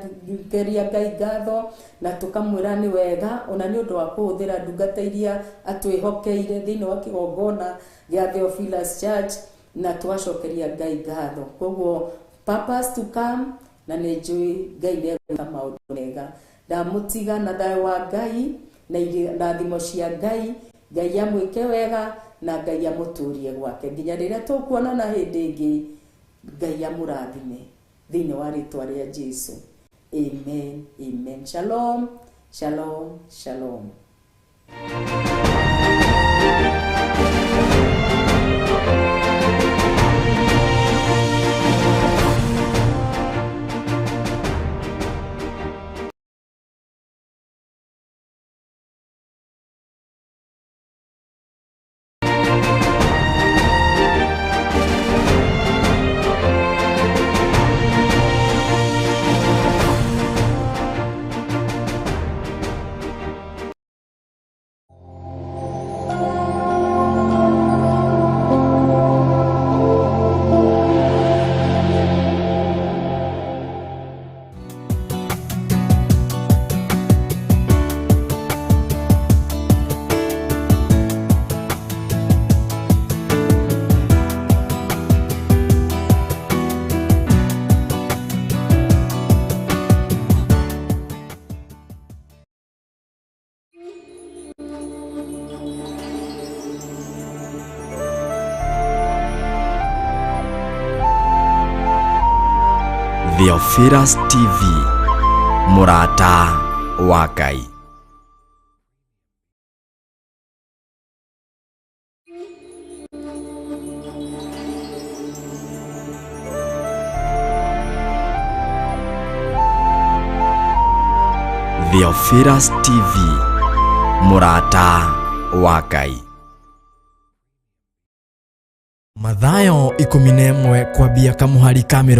geria Ngai ngatho na tũkamwĩra nĩ wega, ona nĩ ũndũ wa kũhũthĩra ndungata iria atwĩhokeire thĩinĩ wa kĩgongona gĩa Theophilus Church, na tũgacokeria Ngai ngatho. Koguo purpose to come, na nĩ njũĩ Ngai nĩ egwĩka maũndũ mega. Ndamũtiga na thayũ wa Ngai na irathimo cia Ngai. Ngai amwĩke wega na Ngai amũtũrie gwake nginya rĩrĩa tũkuonana hĩndĩ ĩngĩ. Ngai amũrathime thĩinĩ wa rĩtwa rĩa Jesu. Amen, amen. Shalom, shalom, shalom. Theophilus TV, mũrata wa Ngai. Theophilus TV, mũrata wa Ngai. Mathayo 11 kwambia kamũhari ka mĩrongo